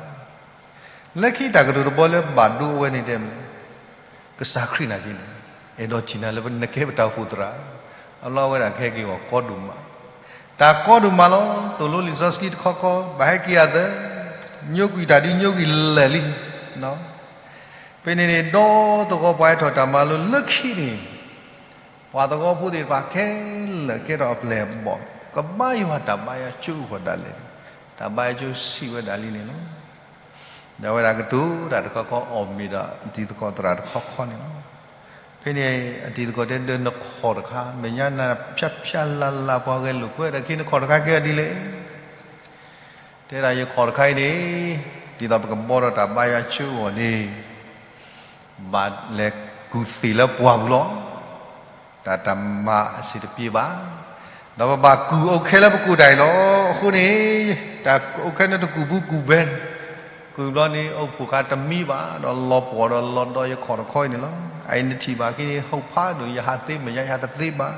လၢခံတၢ်ကတိၤတဘီလၢဘၣ်ဒိအဝဲန့ၣ်တဲ ကစၢ်ခရံာ်နာ်က့န့ၣ် အဲၣ်ဒိးထံၣ်နၤလၢနကဲပတၢ်အိၣ်ဖှိၣ်သရၣ်, အလီၢ်ဝဲဒၣ်ကဟဲက့ၤအီၤကီဒိၣ်မး, တၢ်ကီဒိၣ်မးလီၤ. သိၣ်လိလံာ်စီဆှံတခီခီ ဘၣ်ဟဲက့ၤအသး, ညိကွံာ်တၢ်ဒ်ညိကွံာ်လၢာ်လံ. ဖဲန့ၣ်န့ၣ် ဒီသဝီပှၤဟဲထီၣ်တၢ်မၤလိလၢခံန့ၣ် ပှၤသဝီဖိသ့ၣ်တဖၣ်ခဲလၢာ်ကဲထီၣ်အပျဲၢ်အဘီၣ်, ကဘါယွၤတၢ်ဘါယွၤကၠိအဂီၢ်ဒၣ်လဲာ်, တၢ်ဘါယွၤကၠိစံးဝဲဒၣ်လံန့ၣ်လီၤ. ဒီးအဝဲဒၣ်ကတိၤတၢ်တခီခီအီၣ်မ့ၤဒီးအတံၤသကိးသရၣ်တခီခီန့ၣ်လီၤ. ဖဲန့ၣ် အတံၤသကိးတဲဒီးနခီၣ်တခါ မဲာ်ညါနၤဖၠါဖၠါလၤလၤ ပှၤဂဲၤလိာ်ကွဲဒီးခံ နခီၣ်တခါကဲဒ်လဲၣ် တဲဒၣ်ယခီၣ်တခါအံၤန့ၣ် ဒ်သိးပကဘီဒီးတၢ်ဘါယွၤကၠိအဂီၢ်န့ၣ် ဘၣ်လဲၤကူၣ်သ့ၣ်လၢပှၢ်ပူၤလီၤ. တၢ်တမၤအဆံးတပ့ၤဘၣ်. ဒီးပဘၣ်ကူၣ်အိၣ်ခဲလၢပကူၣ်တၢ်အံၤလီၤ. အဃိန့ၣ် တၢ်အိၣ်ခဲန့ၣ်တကူၣ်ဘူးကူၣ်ဘဲ, ကူၣ်ဘျီန့ၣ် အိၣ်ဖှိၣ်ဃာ်တမံဘၣ်, ဒီးလီၤပှီၢ်ဒီးလီၤဒီးယခီၣ်တခီအံၤန့ၣ်လီၤ. အအံၤနထံၣ်ဘၣ်က့ၤန့ၣ် ဟိၣ်ဖးဒိၣ် ယဟးသ့မဲာ်ညါ ယဟးတသ့ဘၣ်.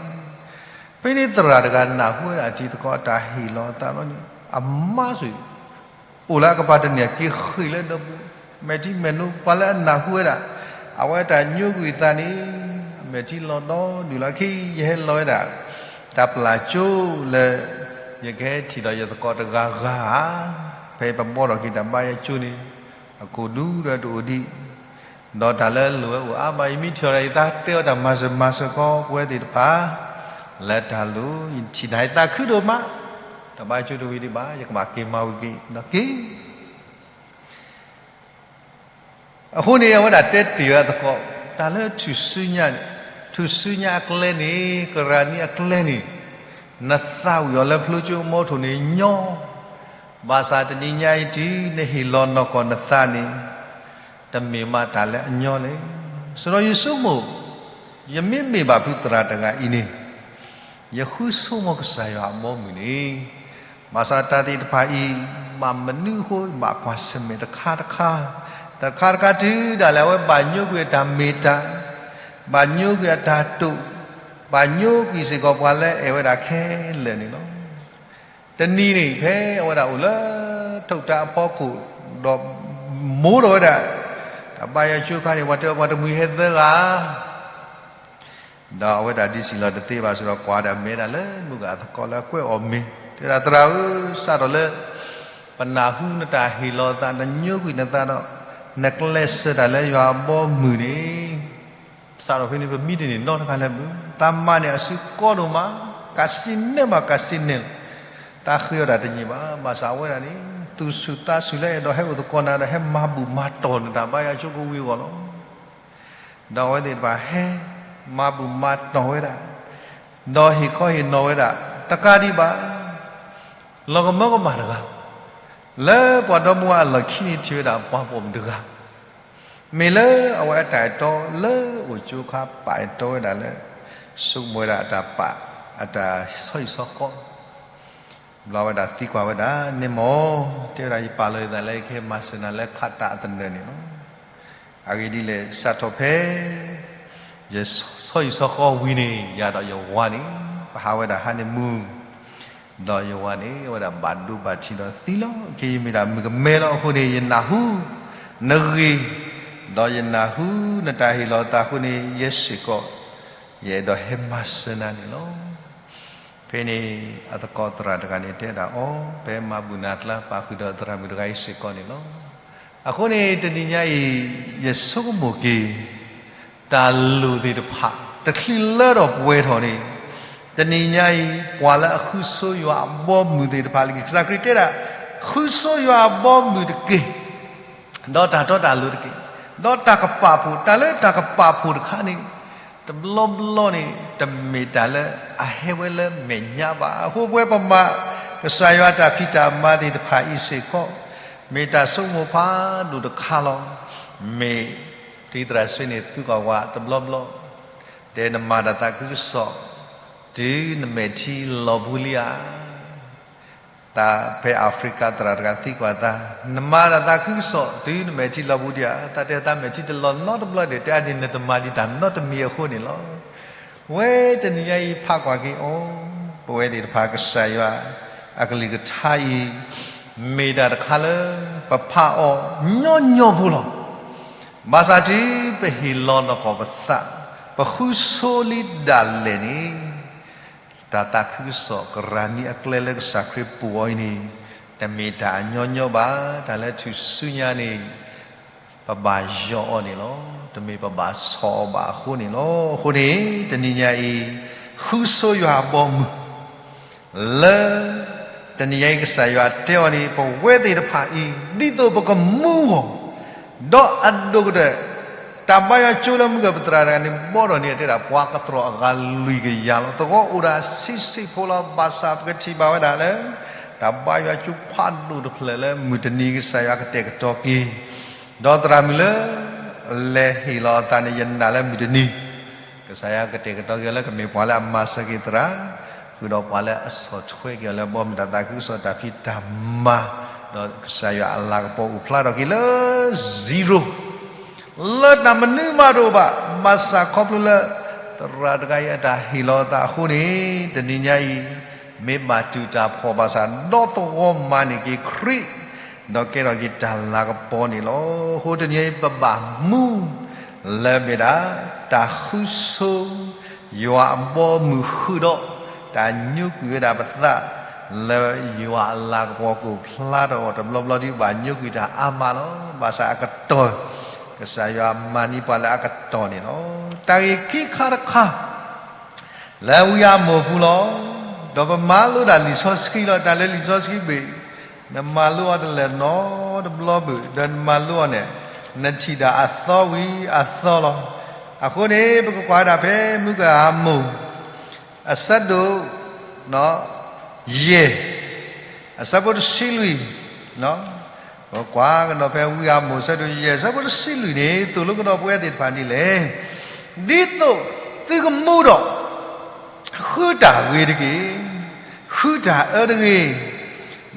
ဖဲန့ၣ်သရၣ်တဂၤနၢ်ဟူဝဲဒၣ်အတံၤသကိးအတၢ်ဟ့ၣ်လီၤအသးလီၤန့ၣ် အမါဆိၣ် အိၣ်လၢအကပၤတန့ၢ်က့ၤဃ့ၢ်လၢဒီပူၤ, မဲာ်ထံမဲာ်နိ ပှၤလၢအနၢ်ဟူဝဲဒၣ် အဝဲတၢ်ညိကွံာ်သးန့ၣ် အမဲာ်ထံလီၤဒီဒူၣ်လီၤ. ခံယဟဲလီၤဝဲဒၣ် တၢ်ပျၢ်ကၠိလၢ ယကဟဲထံၣ်ဒီးယသကိးတဂၤဂၤဧါ, ဖဲပဘီထီၣ်က့ၤတၢ်ဘါယွၤကၠိန့ၣ် အခိၣ်ဒူဒီးတအိၣ်ဒံး, ဒီးတၢ်လၢလိၣ်ဝဲအိၣ်အါမး, ယမ့ၢ်ထံၣ်ဒီးယသးတဲအီၤတၢ်မၤစၢၤမၤစၢၤကီး ပဝဲသ့ၣ်တဖၣ် လၢတၢ်လိၣ်, ယထံၣ်နၤယသးခုဒိၣ်မး, တၢ်ဘါယွၤကၠိတဝံၤဒံးဘၣ်, ယကဘၣ်က့ၤမၤဝံၤက့ၤဒီးက့ၤ အဃိန့ၣ် အဝဲဒၣ်တဲတ့ၢ်ဝဲအသကိး, တၢ်လၢထူၣ်စုညါ, ထူၣ်စုညါအကျဲန့ၣ်, ကရၢနံအကျဲန့ၣ်, နသးဝံၣ်အီၤလၢဖျိကၠိအမိထိၣ်န့ၣ်ညီ, ဘၣ်ဆၣ်တနံၤညါအံၤတုၤနဟ့ၣ်လီၤနီၢ်ကီၢ်နသးန့ၣ်, တမ့ၢ်မးတၢ်လၢအညီလဲၣ်. စရီယဆိကမိၣ်, ယမ့မ့ၢ်ဘၣ်ဖုသရၣ်တဂၤအံၤန့ၣ် ယဃုဆိကမိၣ်ကစၢ်ယွၤအဘီအမုၢ်န့ၣ်, ဘၣ်ဆၣ်တၢ်သ့ၣ်တဖၣ်အံၤ, ဘၣ်မနုၤအဃိ ဘၣ်ကွၢ်ဆၢၣ်မဲာ်တခါတခါ, တခါတခါတုၤဒၣ်လဲာ်အဝဲဘၣ်ညိကွံာ်အတၢ်မ့ၢ်တၢ်, ဘၣ်ညိကွံာ်အတၢ်တိာ်, ဘၣ်ညိကွံာ်စ့ၢ်ကီးပှၤလၢအဲၣ်ဝဲဒၣ်ခဲလၢာ်န့ၣ်လီၤ. တနံၤန့ၣ် ဖဲအဝဲဒၣ်အိၣ်လၢ ထုးတၢ်အဖီခိၣ်, ဒီးမိၢ်ဒီးဝဲဒၣ်, တၢ်ဘါယွၤကၠိခါန့ၣ် ပှၤတဲပှၤတမှံၤဟဲသၢဂၤ ဒီးအဝဲဒၣ်ဒ်စံၣ်လီၤတသ့ဘၣ် စရီကွၢ်ဒၣ်မဲာ်ဒၣ်လၢမုၢ်ဂၤအသကိးလၢအကွဲးအီၤမ့ၢ်, တဲဒၣ်သရၣ်ဧၢ, စးထီၣ်လၢ ပနၢ်ဟူနတၢ်ဟ့ၣ်လီၤသး, နညိကွံာ်နသးဒီး နကျဲးစၢးတၢ်လၢယွၤအဘီအမုၢ်န့ၣ်, စးထီၣ်ဖဲန့ၣ် ပမံတ့ၢ်န့ၢ်နီတဂၤလၢၤဘၣ်. တၢ်မၤန့ၣ်အစုကီဒိၣ်မး, ကးစံးနဲၣ်မး ကးစံးနဲၣ်လီၤ, တၢ်ဃ့အီၤတၢ်တယံာ်ဘၣ်. ဘၣ်ဆၣ်အဝဲဒၣ်န့ၣ် သူၣ်ဆူၣ်သးဆူၣ်လၢအဲၣ်ဒိးဟဲအိၣ်သကိးနၤဒီး ဟဲမၤဘူၣ်မၤတီၢ်နတၢ်ဘါယွၤကၠိကဝံၤအဂီၢ်လီၤ. ဒီးအဝဲသ့ၣ်တဖၣ်ဟဲမၤဘူၣ်မၤတီၢ်ဝဲဒၣ်, ဒီးဟ့ၣ်ခီဟ့ၣ်နီၤဝဲဒၣ်, တကးဒံးဘၣ် လီၤကမၢကမၣ်တဂၤ, လၢပှၤဒီမါဝၤအလီၢ်ခံန့ၣ်ထံၣ်ဝဲဒၣ်ပှၤပိာ်မုၣ်တဂၤ, မ့ၢ်လၢအဝဲအတၢ်အဲၣ်တီလၢအိၣ်ကၠိခါ ပာ်အဲၣ်တီဝဲဒၣ်လၢ ဆိကမိၣ်ဝဲဒၣ်အတၢ်ပာ် အတၢ်ဆီဟံၣ်ဆီဃီ ဘျီဝဲဒၣ်သံကွၢ်ဝဲဒၣ်, န့ၣ်မ့ၢ်, တဲဝဲဒၣ် ယပာ်လီၤယသးလၢယကဟဲမၤစၢၤနၤလၢခးတၢ်အသနၢၣ်န့ၣ်လီၤ. အဂ့ၢ်ဒ်လဲၣ်, စးထီၣ်ဖဲ ယဆီဟံၣ်ဆီဃီဝံၤန့ၣ် ယၤဒီးယဝၤန့ၣ် ပဟးဝဲဒၣ် honeymoon, ဒီးယဝၤန့ၣ် အဝဲဒၣ်ဘၣ်ဒိဘၣ်ထံးဒီးသံလီၤ. က့ယမ့ၢ်ဒၣ်မုၣ်ကမဲလီၤ. အဃိန့ၣ် ယနၢ်ဟူ နဂ့ၢ်, ဒီးယနၢ်ဟူနတၢ်ဟ့ၣ်လီၤသးအဃိန့ၣ် ယဲစ့ၢ်ကီး ယအဲၣ်ဒိးဟဲမၤစၢၤနၤန့ၣ်လီၤ. ဖဲန့ၣ် အသကိးသရၣ်တဂၤန့ၣ်တဲဒၣ်အီၤ, ပမၤဘူၣ်နၤကျါ ပာ်ဃုာ်ဒီးသရၣ်မုၣ်တဂၤအံၤစ့ၢ်ကီးန့ၣ်လီၤ. အဃိန့ၣ် တနံၤညါအံၤ ယဆိကမိၣ်က့ၤ တၢ်လိၣ်သ့ၣ်တဖၣ် တချုးလၢထီၣ်ပှဲၤထီၣ်န့ၣ်, တနံၤညါအံၤ ပှၤလၢအဃုဆိယွၤအဘီအမုၢ်သ့ၣ်တဖၣ်လၢ ကစၢ်ခရံာ်တဲဒၣ်, ဃုဆိယွၤအဘီအမုၢ်တက့ၢ် ဒီးတၢ်တီတၢ်လိၤတက့ၢ်, ဒီးတၢ်ကပာ်ဖှိၣ်, တၢ်လၢတၢ်ကပာ်ဖှိၣ်တခါန့ၣ် တဘျီဘျီန့ၣ် တမ့ၢ်တၢ်လၢအဟဲဝဲလၢမဲာ်ညါဘၣ်. အဃိပဝဲပမၤကစၢ်ယွၤတၢ်ဖံးတၢ်မၤသ့ၣ်တဖၣ်အံၤစ့ၢ်ကီး မ့ၢ်တၢ်ဆိကမိၣ်ဖးဒိၣ်တခါလီၤ. မ့ၢ်တံၤသရၣ်ဆှ့န့ၣ် သုကွၢ်ဝဲတဘျီဘျီ, တဲနမၤတၢ်သးခုကစီၣ် တုၤနမဲာ်ထံလီၤပူၤလံဧါ. တၢ်ဖဲအၤဖရံကၤသရၣ်တဂၤသံကွၢ်သး, နမၤတၢ်သးခုကစီၣ် တုၤနမဲာ်ထံလီၤပူၤဒံးဧါ. သးတဲသးမဲာ်ထံတလီၤနီတဘျီဒီး တဲအါဒ်နတမၤဒံးတၢ်နီတမံၤအဃိန့ၣ်လီၤ. ဝဲတနံၤညါအံၤဖးကွၢ်က့ၤအီၤ, ပဝဲသ့ၣ်တဖၣ်ကစၢ်ယွၤ အကလုၢ်ကထါအံၤ မ့ၢ်တၢ်တခါလၢ ပဖးအီၤညီညီဖိလီၤ. ဘၣ်ဆၣ်တုၤပဟ့ၣ်လီၤနီၢ်ကီၢ်ပသး, ပဃုဆိလံဒၣ်လဲာ်န့ၣ် တၢ်သးခုကစီၣ်ကရၢနံအကျဲလၢကစၢ်ခရံာ်ပူၤအီၤအံၤန့ၣ် တမ့ၢ်တၢ်အညီညီဘၣ်. တၢ်လၢထူၣ်စုညါန့ၣ် ပဘၣ်ယီၢ်အီၤန့ၣ်လီၤ. တမ့ၢ်ပဘၣ်ဆီၣ်အီၤဘၣ်အဃိန့ၣ်လီၤ. အဃိန့ၣ် တနံၤညါအံၤ ဃုဆိယွၤအဘီအမုၢ် လၢ တနံၤညါအံၤကစၢ်ယွၤတဲအီၤန့ၣ် ပဝဲသ့ၣ်တဖၣ်အံၤ ဒ်သိးပကမူအီၤ, ဒီးအဒိၣ်ကတၢၢ် တၢ်ဘါယွၤကၠိလၢမုၢ်ကပသရၣ်တဂၤန့ၣ် ဘီထီၣ်န့ၢ်အတဲဒၣ် ပှၤကတြီၢ်အဂၤလွံၢ်ကယၤလီၤ. သဝီအိၣ်ဒၣ်ဆံးဆံးဖိလီၤ. ဘၣ်ဆၣ်ပကထံၣ်ဘၣ်ဝဲဒၣ်လၢ တၢ်ဘါယွၤကၠိဖးဒိၣ်တဖျၢၣ်လၢမုၢ်တနံၤကစၢ်ယွၤကတဲာ်ကတီၤက့ၤ ဒီးသရၣ်မုၣ်လၢ အလဲၤဟ့ၣ်လီၤအသးန့ၣ် ယနာ်လၢမုၢ်တနံၤ ကစၢ်ယွၤကတဲာ်ကတီၤက့ၤအီၤလၢကမ့ၢ်ပှၤလၢအမၤစၢၤက့ၤသရၣ်, ဃုာ်ဒီးပှၤလၢအဆီၣ်ထွဲက့ၤအီၤလၢဘီမုၢ်တၢ်သးခုကစီၣ်တၢ်ဖံးတၢ်မၤ, ဒီးကစၢ်ယွၤအလၤကပီၤအိၣ်ဖျါထီၣ်က့ၤလၢ zero လၢတၢ်မနုၤမးတအိၣ်ဘၣ်. ဘၣ်ဆၣ်ခီဖျိလၢ သရၣ်တဂၤအံၤအတၢ်ဟ့ၣ်လီၤအသးအဃိန့ၣ် တနံၤညါအံၤ မ့ၢ်ဘၣ်တူၢ်တၢ်ဖှီၣ်ဘၣ်ဆၣ် ဒီသဝီမၤန့ၢ်က့ၤခရံာ် ဒီးကဲထီၣ်က့ၤတၢ်လၤကပီၤန့ၣ်လီၤ. အဃိတနံၤအံၤပဘၣ်မူ လၢမ့ၢ်ဒၣ် တၢ်ဃုဆိ ယွၤအဘီအမုၢ်ဃုာ်ဒီး တၢ်ညိကွံာ်ဝဲဒၣ်ပသး လၢယွၤအလၤကပီၤကအိၣ်ဖျါထီၣ်အီၤတဘျီဘျီဒ်ဘၣ်ညိကွံာ်တၢ်အါမးလီၤ. ဘၣ်ဆၣ်အကတီၢ်, ကစၢ်ယွၤမၤန့ၢ်ပှၤလၢအကတီၢ်န့ၣ်လီၤ. တၢ်ဂ့ၢ်ခံခါတခါ လၢဝံအမိၢ်ပူၤလီၤ. ဒီးပမၤလိတၢ်လံာ်စီဆှံလီၤ. တၢ်လၢလံာ်စီဆှံဘ့ၣ်, နမၤလိအီၤတလၢာ်နီတဘျီဘၣ်, ဒီးနမၤလိအီၤန့ၣ်, နထံၣ်တၢ်အသီဝံၤအသီလီၤ. အဃိန့ၣ် ပကကွၢ်ဒၣ်ဖဲမုၢ်ကဟးမိၢ် အဆၢဒိၣ် ယဲၢ်, အဆၢဖိတဆံလွံၢ်, ပကွၢ်ကဒီးဖဲဝံအမိၢ်အဆၢဒိၣ်ယဲၢ် အဆၢဖိတဆံလွံၢ်န့ၣ် သိၣ်လိကဒီးပဝဲသ့ၣ်တဖၣ်ဒ်လဲၣ်. ဒ်သိးသုကမူဒီး ဃုတၢ်ဂ့ၤတက့ၢ်, ဃုတၢ်အၢတဂ့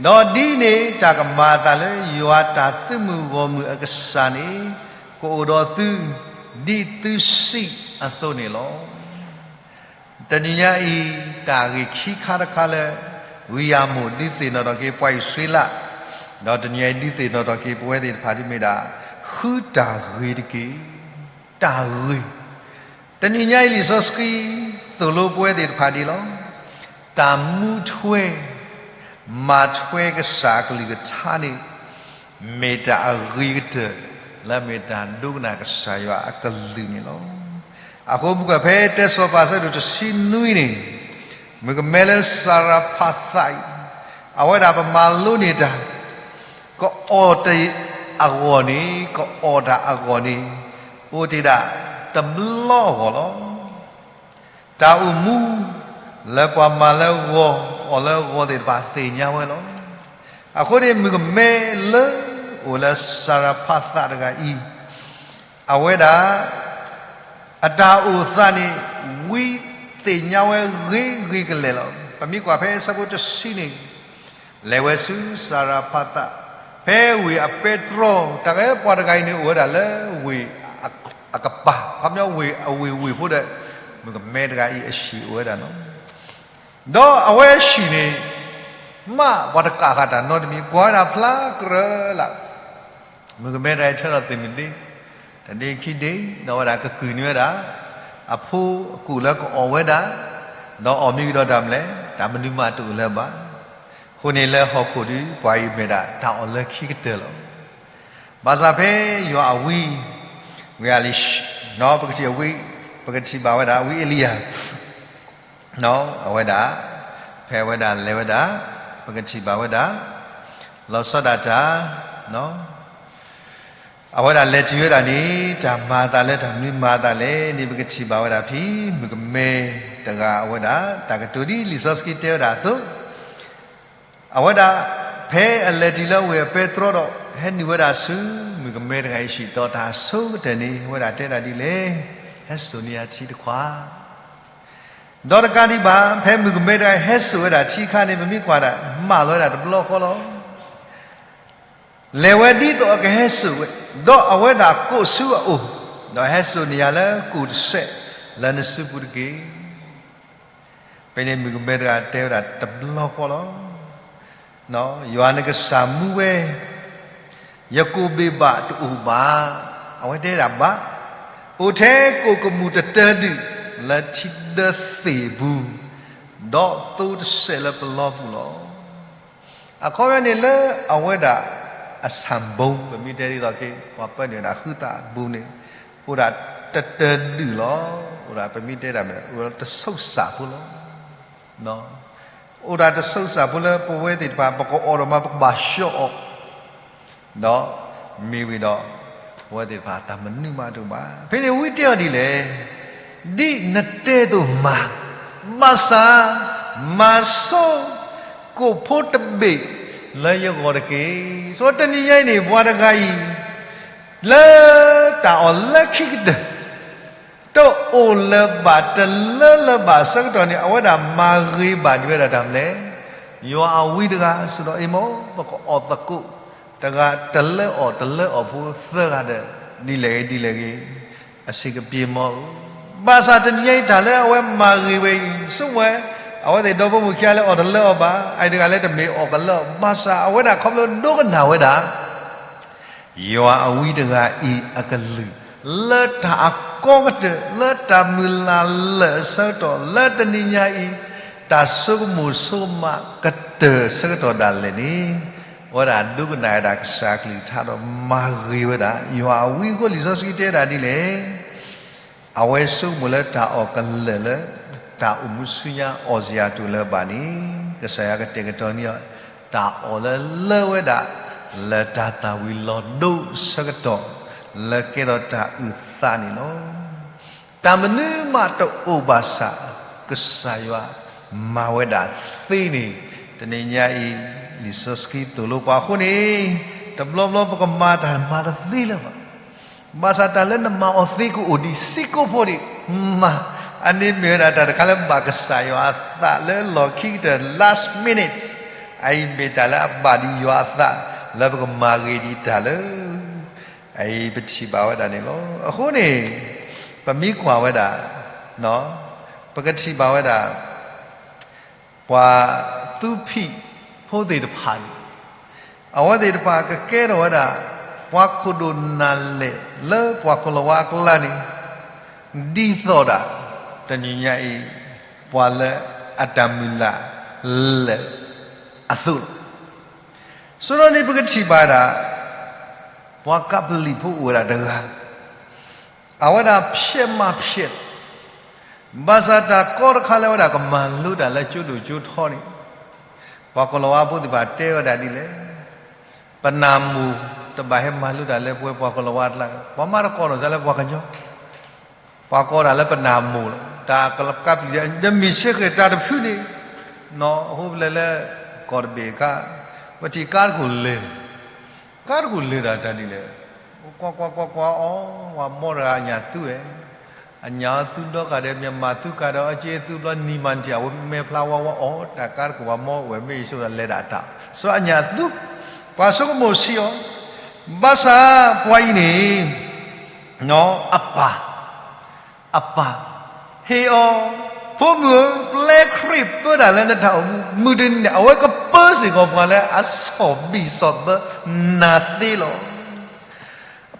ၤ, ဒီးဒ်န့ၣ်တၢ်ကမၤအသးလၢယွၤတၢ်သုးမုၢ်ဂီၢ်မုၢ်အကစၢ်န့ၣ် ကအိၣ်ဒီးသု ဒ်သုစံးအသိးန့ၣ်လီၤ. တနံၤညါအံၤ တၢ်ဂ့ၢ်ခံခါတခါလၢ ဝံအမိၢ်ဒုးသ့ၣ်နီၣ်ထီၣ်က့ၤပှၤအံၣ်စရ့လး, ဒီးတနံၤညါအံၤဒုးသ့ၣ်နီၣ်ထီၣ်က့ၤပဝဲသ့ၣ်တဖၣ်ဒ်မ့ၢ်ဒၣ် ဃုတၢ်ဂ့ၤတက့ၢ်, တၢ်ဂ့ၤ. တနံၤညါအံၤလံာ်စီဆှံ သိၣ်လိပဝဲသ့ၣ်တဖၣ်ဒ်လီၤ. တၢ်မူထွဲ မၤထွဲကစၢ်အကလုၢ်ကထါန့ၣ် မ့ၢ်တၢ်အဂ့ၤကတၢၢ် လၢမ့ၢ်တၢ်ဒိကနၣ်ကစၢ်ယွၤအကလုၢ်န့ၣ်လီၤ. အဃိပကွၢ်ဖဲတၢစီၤပၤအဆၢဒိၣ်တဆံနွံန့ၣ်, မုၣ်ကမဲလၢစၤရၤဖးသးအံၤ, အဝဲဒၣ်ပမၤလိန့ၢ်တၢ် ကအီၣ်တၢ်အဂီၢ်န့ၣ်, ကအီၣ်တၢ်အဂီၢ်န့ၣ် အိၣ်တ့ၢ်ဒၣ်တဘျီအဂီၢ်လီၤ. တၢ်အိၣ်မူ လၢပှၤမၤလၢဂီၤ အီၣ်လၢဂီၤသ့ၣ်တဖၣ်သ့ၣ်ညါဝဲလီၤ. အဃိန့ၣ် မုၣ်ကမဲလၢအိၣ်လၢစၤရၤဖးသးတဂၤအံၤ, အဝဲဒၣ် အတၢ်အိၣ်သးန့ၣ် ဝံသ့ၣ်ညါဝဲဂ့ၤဂ့ၤကလဲာ်လီၤ. ပမ့ၢ်ကွၢ်ဖဲအဆၢဖိတဆံန့ၣ် လဲၤဝဲဆူစၤရၤဖးသး, ဖဲဝ့ၢ်အပဲတြီ, တၢ်ဂ့ၢ်ပှၤတဂၤအံၤန့ၣ် အိၣ်ဝဲဒၣ်လၢဝ့ၢ်အကပၤ, ခီပညီဝ့ၢ်အဝ့ၢ်ဝ့ၢ်ဖိဒီး မုၣ်ကမဲတဂၤအံၤအဟံၣ်အိၣ်ဝဲဒၣ်လီၤ. ဒီးအဝဲအဟံၣ်န့ၣ် မ့ၢ်ပှၤတကးဃာ်တၢ်နီတမံၤ, ကွၢ်ဝဲဒၣ်ဖျါကြၢးလၢ မုၣ်ကမဲတဂၤအံၤဆၢထီၣ်သ့ၣ်မုၢ်ဒ့, တဒ့ခံဒ့, ဒီးဝဲဒၣ်ကကုၢ်န့ၢ်ဝဲဒၣ် အဖိအကူၣ်လၢကအီၣ်ဝဲဒၣ်, ဒီးအီၣ်မ့ၢ်ကဒီးတၢ်မနုၤလဲၣ်, တၢ်မနုၤမးတအိၣ်လၢၤဘၣ်. အဃိန့ၣ်လၢဟီၣ်ခိၣ်ဒီး ပှၤအံၤမ့ၢ်ဒၣ်တၢ်အီၣ်လၢခံကတၢၢ်လီၤ. ဘၣ်ဆၣ်ဖဲယွၤအဝံ, ဝံအလံၤ, ပကထံၣ်အဝံ, ပကထံၣ်ဘၣ်ဝဲဒၣ်ဝံအ့လံယၤ အဝဲဒၣ်, ဖဲအဝဲဒၣ်လဲၤဝဲဒၣ်, ပကထံၣ်ဘၣ်ဝဲဒၣ်, လီၤဆီဒၣ်တၢ်, အဝဲဒၣ်လဲၤတုၤဝဲဒၣ်န့ၣ် တၢ်မၤအသးလၢတၢ်မနုၤမၤအသးလဲၣ်န့ၣ် ပကထံၣ်ဘၣ်ဝဲဒၣ်ဖဲ မုၣ်ကမဲတဂၤအဝဲဒၣ် တၢ်ကတိၤဒ်လံာ်စီဆှံတဲဝဲဒၣ်အသိး အဝဲဒၣ် ဖဲအလဲၤတုၤလၢဝ့ၢ်အပဲတြီဒီး ဟဲနုာ်ဝဲဒၣ်ဆူ မုၣ်ကမဲတဂၤအံၤအဟံၣ်ဒီးတၢ်အဆိကတၢၢ်န့ၣ် အဝဲဒၣ်တဲဒၣ်ဒ်လဲၣ်, ဟဲစိာ်န့ၢ်ယၤထံတခွး ဒီးတကးဒံးဘၣ် ဖဲမုၣ်ကမဲတဂၤအံၤဟဲစိာ်ဝဲဒၣ်ထံအခါန့ၣ် ပမ့ၢ်ကွၢ်ဒၣ် မၢလီၤဝဲဒၣ်တဘျီဃီလီၤ. လဲၤဝဲဒ်သိးအကဟဲစိာ်ဝဲ, ဒီးအဝဲဒၣ်ကိးဆူအအိၣ်, ဒီးဟဲစိာ်န့ၢ်ယၤလၢကူၢ်တစဲးလၢနစုပူၤတက့ၢ်. ဖဲန့ၣ်မုၣ်ကမဲတဂၤတဲဝဲဒၣ်တဘျီဃီလီၤ. ယွၤနကစၢ်မူဝဲ ယကိၣ်ဘ့ၣ်ဘၣ်တအိၣ်ဘၣ်. အဝဲတဲဒၣ်ဘၣ်, အိၣ်ထဲကိၣ်ကမူၣ်တတၢဒုၣ်လၢထံဒၢသ့ၣ်အပူၤ, ဒီးသိတစဲးလၢပလီပူၤလီၤ. အခီပညီန့ၣ်လၢအဝဲဒၣ်အဆၣ်ဘိ, ပမ့ၢ်တဲဒ်သိးက့ၤ ပှၤပၢနုာ်ဝဲဒၣ်ဟုသးအပူၤန့ၣ်, အိၣ်ဒၣ်တတၢဒုၣ်လီၤ. အိၣ်ဒၣ်ပမ့ၢ်တဲဒၣ်မ့ၢ် အိၣ်ဒၣ်တဆိးစးဖိလီၤ. အိၣ်ဒၣ်တဆိးစးဖိလၢပဝဲသ့ၣ်တဖၣ် ပကအီၣ်ဒီးမး ပကဘၣ်ဆှီအီၣ်, ဒီးမ့ၢ်ဝံၤဒီး ပဝဲသ့ၣ်တဖၣ်တၢ်မနုၤမးတအိၣ်ဘၣ်. ဖဲန့ၣ်ဝံတဲအီၤဒ်လဲၣ်, ဒ်နတဲအသိးမၤ, ဘၣ်ဆၣ် မၤဆိ ကိၣ်ဖိတဘ့ၣ်လၢယဂီၢ်တက့ၢ်. ဆိတနံၤညါအံၤန့ၣ် ပှၤတဂၤအံၤ လၢတၢ်အီၣ်လၢခံကတၢၢ် တအိၣ်လၢၤဘၣ်တလၢလၢၤဘၣ်အဆၢကတီၢ်န့ၣ် အဝဲဒၣ်မၤဂ့ၤဘၣ်ဒံးဝဲဒၣ်တၢ်မနုၤလဲၣ်. ယွၤအဝံတဂၤ စ့ၢ်ဒီးအံၤမ့ၢ် ပကအီၣ်သကိး တဂၤတလၢအီၣ်တလၢအီၣ်ဖိသၢဂၤဒီး ဒ်လဲၣ်ဂ့ၤဒ်လဲၣ်ဂ့ၤ အဆင်ကပြေမ့ၢ်ဧိၤ. ဘၣ်ဆၣ်တနံၤညါအံၤတၢ်လၢအဝဲမၤဂ့ၤဝဲအံၤ ဆိဝဲ အဝဲသ့ၣ်ဒီဖိမိၢ်ခံဂၤလၢအီၣ်တလၢအီၣ်ဘၣ်, အအံၤတဂၤလၢတမ့ၢ်အီၣ်ကလၢအီၣ်, ဘၣ်ဆၣ်အဝဲဒၣ်ခီဖျိဒိကနၣ်ဝဲဒၣ် ယွၤအဝံတဂၤအံၤအကလုၢ်, လၢတၢ်အကီကတၢၢ် လၢတၢ်မုၢ်လၢ်လၢာ်အဆၢကတီၢ် လၢတနံၤညါအံၤ တၢ်ဆိကမိၣ်ဆိကမးကတၢၢ်ဆၢကတီၢ်ဒၣ်လဲာ်န့ၣ်, အဝဲဒၣ်ဒိကနၣ်ဝဲဒၣ်ကစၢ်အကလုၢ်ကထါဒီးမၤဂ့ၤဝဲဒၣ် ယွၤအဝံအဃိ လံာ်စီဆှံတဲဒၣ်ဒ်လဲၣ်. အဝဲဆိကမိၣ်လၢတၢ်အီၣ်ကလၢာ်လၢ တၢ်အိၣ်မူဆူညါအီၣ်စ့ၢ်ကီးတအိၣ်လၢၤဘၣ်န့ၣ်, ကစၢ်ယွၤကတဲာ်ကတီၤန့ၢ်အီၤ တၢ်အီၣ်လၢလၢဝဲဒၣ် လၢတၢ်သၣ်ဝံၤလီၤဒိဆၢကတီၢ် လၢကဲထီၣ်တၢ်အုၣ်သးန့ၣ်လီၤ. တၢ်မနုၤမးတအိၣ်ဘၣ်ဆၣ် ကစၢ်ယွၤမၤဝဲဒၣ်သ့န့ၣ်, တနံၤညါအံၤ လံာ်စီဆှံသိၣ်လိပှၤအဃိန့ၣ်, တဘျီဘျီပကမၤတၢ်မၤတသ့လၢၤဘၣ်. ဘၣ်ဆၣ်တၢ်လၢနမၤအီၤသ့ကအိၣ်ဒံးစ့ၢ်ကီးဖိန့ၣ်, မၤ, အန့ၣ်မ့ၢ်ဝဲဒၣ်တၢ်တခါလၢဘၣ်ကစၢ်ယွၤအသးလၢလီၢ်ခံကတၢၢ် last minute, အအံၤမ့ၢ်တၢ်လၢအဘၣ်ဒံးယွၤအသး လၢပကမၤဂ့ၤဒံးတၢ်လၢ အအံၤပထံၣ်ဘၣ်ဝဲဒၣ်န့ၣ်လီၤ. အဃိန့ၣ် ပမ့ၢ်ကွၢ်ဝဲဒၣ်, ပကထံၣ်ဘၣ်ဝဲဒၣ် ပှၤသူဖံးဖိသ့ၣ်တဖၣ်န့ၣ်, အဝဲသ့ၣ်တဖၣ်ကကဲထီၣ်ဝဲဒၣ် ပှၤခိၣ်ဒိၣ်နၢ်လဲၢ်လၢပှၤကီၢ်လီၤဝါအကျါန့ၣ်, ဒ်သိးဒၣ် တနံၤညါအံၤ ပှၤလၢအတၢ်မုၢ်လၢ်လၢာ်အသိးလီၤ. ဆိဒီးန့ၣ်ပကထံၣ်ဘၣ်ဒၣ် ပှၤကပလံာ်ဖိအိၣ်ဝဲဒၣ်တဂၤ, အဝဲဒၣ်ဖျဲးမၤဖျဲး, ဘၣ်ဆၣ်တၢ်ကီတခါလၢဝဲဒၣ်ကမၤလိတၢ်လၢကၠိဒိၣ်ကၠိထီန့ၣ်, ပှၤကီၢ်လီၤဝါဖိသ့ၣ်တဖၣ်တဲဝဲဒၣ်ဒ်လဲၣ်, ပနၢ်မိၢ်တဘၣ်ဟဲမၤလိတၢ်လၢပဝဲပှၤကီၢ်လီၤဝါအကျါ, ပှၤမၤတကိးထီၣ်စၢၤလၢပှၤကညီ, ပှၤကိးတၢ်လၢပနၢ်မိၢ်လီၤ. တၢ်ကပလံာ်ဒီးမ့ၢ်ဆၢဃဲၤတၢ်တဖုန့ၣ်, နီၢ်အဟိပလဲၤလၢ ကီၢ်တဘ့ၣ်အခါ, ပထံၣ်ကါတခိၣ်လဲၤ, ကါတခိၣ်လဲၤဒၣ်တၢ်ဒ်လဲၣ်, ကွၢ်ကွၢ်ကွၢ်ကွၢ်အီၤ, ပှၤမိၢ်တဂၤအညၣ်သူဝဲ, အညၣ်အီၤသူဒီကၢ်ဒီး မြန်မာသူကၢ်ဒီး အက့သူဘျီနံၤမၤတံၢ် အဝဲမဲာ်ဖျါဝါဝါအီၤ, တၢ်ကါတခိၣ်ပှၤမိၢ်ဝဲမ့ၢ်အံၤဆိဒီးလဲၤဒၣ်တၢ်, ဆိအညၣ်သူ, ပှၤဆိကမိၣ်ဆံးအီၤ, ဘၣ်ဆၣ်ပှၤအံၤန့ၣ် အပၢ်, အပၢ်, ဟ့ၣ်အီၤ, ဖိမုၣ်ဧၢ, ပျဲခရံာ်ပၢတၢ်လၢနတၢ်အိၣ်မူ, မုၢ်တနံၤန့ၣ် အဝဲကပၢစ့ၢ်ကီးပှၤလၢအဆီၣ်ဘံၣ်ဆီၣ်ဘၢနၤသ့လီၤ.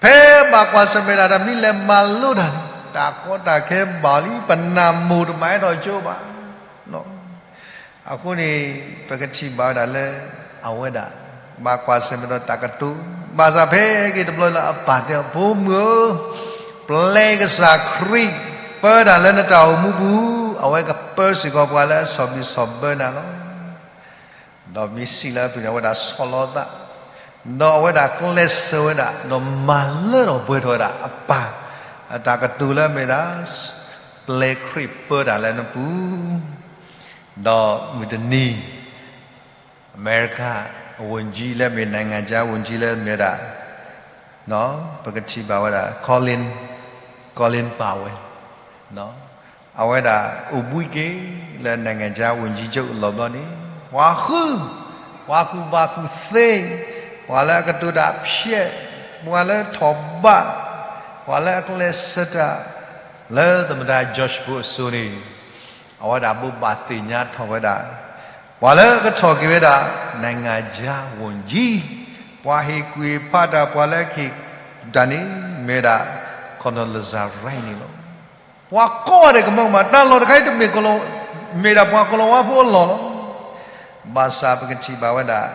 ဖဲဘၣ်ကွၢ်ဆၢၣ်မဲာ်တၢ် တၢ်မ့ၢ်လဲၤမၤလိတၢ်န့ၣ် တၢ်ကီတၢ်ခဲဘၣ်လံ, ပနၢ်မိၢ်တမၤအဲၣ်ဒိးကၠိဘၣ် အဃိန့ၣ် ပကထံၣ်ဘၣ်ဝဲဒၣ်လၢ အဝဲဒၣ် ဘၣ်ကွၢ်ဆၢၣ်မဲာ်ဒီးတၢ်ကတိၤ, ဘၣ်ဆၣ်ဖဲက့ၤတဘျီလၢအပၢ်တဲအီၤ ဖိမုၣ်ဧၢ, ပျဲကစၢ်ခရံာ် ပၢတၢ်လၢနတၢ်အိၣ်မူပူၤ, အဝဲကပၢစ့ၢ်ကီးပှၤလၢအဆီၣ်ဘံၣ်ဆီၣ်ဘၢနၤလီၤ. ဒီးမ့ၢ်စံးလၢအပူၤန့ၣ် အဝဲဒၣ်ဆီၣ်လီၤအသး, ဒီးအဝဲဒၣ်ကျဲးစၢးဝဲဒၣ် ဒီးမၤလၢထီၣ်ပှဲၤထီၣ်ဝဲဒၣ်အပၢ် အတၢ်ကတိၤလၢအမ့ၢ်ဒၣ် ပျဲခရံာ်ပၢတၢ်လၢနပူၤ, ဒီးမုၢ်တနံၤ အမဲရကၤ ဝန်ကြီး လၢအမ့ၢ် နိုင်ငံခြားဝန်ကြီး လၢအမ့ၢ်ဝဲဒၣ် ပကထံၣ်ဘၣ်ဝဲဒၣ် Colin, Colin Powell အဝဲဒၣ်အိၣ်ဘှံးက့ၤလၢ နိုင်ငံခြားဝန်ကြီးချုပ် အလီၢ်ဘျီန့ၣ် ပှၤဃု, ပှၤကူၣ်ဘၣ်ကူၣ်သ့, ပှၤလၢအကတိၤတၢ်ဖျဲး, ပှၤလၢထီၣ်ဘး, ပှၤလၢအကျဲးစၢးတၢ် လၢသမ္မတ George Bush အစိၤန့ၣ် အဝဲဒၣ်ဘိးဘၣ်သ့ၣ်ညါထီၣ်ဝဲဒၣ် ပှၤလၢကထီၣ်က့ၤဝဲဒၣ် နိုင်ငံခြားဝန်ကြီး, ပှၤဟ့ၣ်ကူၣ်ဟ့ၣ်ဖးတၢ် ပှၤလၢကဟ့ၣ်တၢ်န့ၣ် မ့ၢ်ဝဲဒၣ် Condoleezza Rice န့ၣ်လီၤ. ပှၤကိးဂၤဒဲးကမၢကမၣ် တၢ်လီၢ်တခါအံၤတမ့ၢ် မ့ၢ်ဒၣ်ပှၤကီၢ်လီၤဝါဖိအလီၢ်လီၤ. ဘၣ်ဆၣ်ပကထံၣ်ဘၣ်ဝဲဒၣ်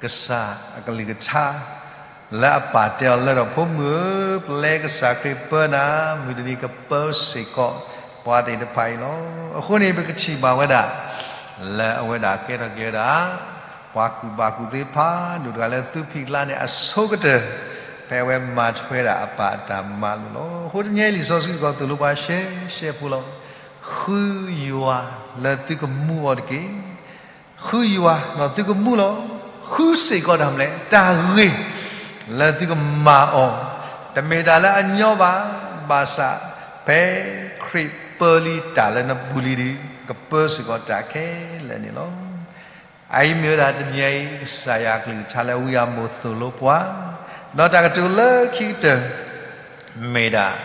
ကစၢ်အကလုၢ်ကထါ လၢအပၢ်တဲအီၤလၢထီၣ် ဖိမုၣ်ဧၢ, ပျဲကစၢ်ခရံာ်ပၢနၤ, မုၢ်တနံၤကပၢစ့ၢ်ကီး ပှၤသ့ၣ်တဖၣ်အံၤလီၤ. အဃိန့ၣ် ပကထံၣ်ဘၣ်ဝဲဒၣ် လၢအဝဲဒၣ်ကဲထီၣ်က့ၤဝဲဒၣ် ပှၤကူၣ်ဘၣ်ကူၣ်သ့ဖးဒိၣ်တဂၤလၢသူဖံးကျါန့ၣ် အဆိကတၢၢ် ဖဲအဝဲမၤထွဲဒၣ်အပၢ်အတၢ်မၤလိာ်လီၤ. အဃိတနံၤအံၤ လံာ်စီဆှံစ့ၢ်ကီးသိၣ်လိပှၤရှဲရှဲဖိလီၤ. ဃုယွၤလၢသုကမူအီၤတက့ၢ်. ဃုယွၤဒီးသုကမူလီၤ. ဃုစ့ၢ်ကီးတၢ်မနုၤလဲၣ်, တၢ်ဂ့ၤလၢသုကမၤအီၤ, တမ့ၢ်တၢ်လၢအညီဘၣ်, ဘၣ်ဆၣ်ဖဲခရံာ်ပၢလံတၢ်လၢနပူၤလံဒီး ကပၢစ့ၢ်ကီးတၢ်ခဲလၢာ်န့ၣ်လီၤ. အအံၤမ့ၢ်ဝဲဒၣ်တနံၤအံၤ ကစၢ်ယွၤအကလုၢ်ကထါလၢဝံအၤမိၣ်သိၣ်လိပှၤ, ဒီးတၢ်ကတိၤလၢခံကတၢၢ် မ့ၢ်ဒၣ်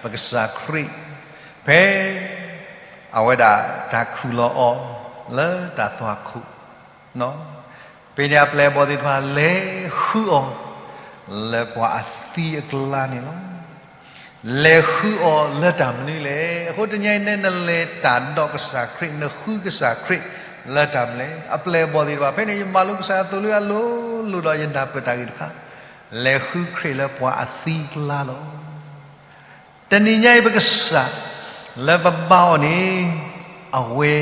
ပကစၢ်ခရံာ် ဖဲ အဝဲဒၣ်တၢ်ခူၣ်လီၤအီၤလၢတၢ်သွၣ်ခိၣ်, ဖဲန့ၣ်အပျဲၢ်အဘီၣ်သ့ၣ်တဖၣ်လဲၤဃုအီၤ လၢပှၤအသံအကျါန့ၣ်လီၤ. လဲၤဃုအီၤလၢတၢ်မနုၤလဲၣ်. အဃိတနံၤအံၤ နလဲၤတၢ်ဒီးကစၢ်ခရံာ်, နဃုကစၢ်ခရံာ်လၢတၢ်မနုၤလဲၣ်. အပျဲၢ်အဘီၣ်သ့ၣ်တဖၣ် ဖဲန့ၣ် ယမၤလိကစၢ်ယွၤအသိၣ်လိအလိၤလိၤဒီး ယနၢ်ပၢၢ်တၢ်ဂ့ၢ်တခါ, လဲၤဃုခရံာ်လၢပှၤအသံအကျါလီၤ. တနံၤညါအံၤ ပကစၢ်လၢပဘါအီၤန့ၣ် အဝဲ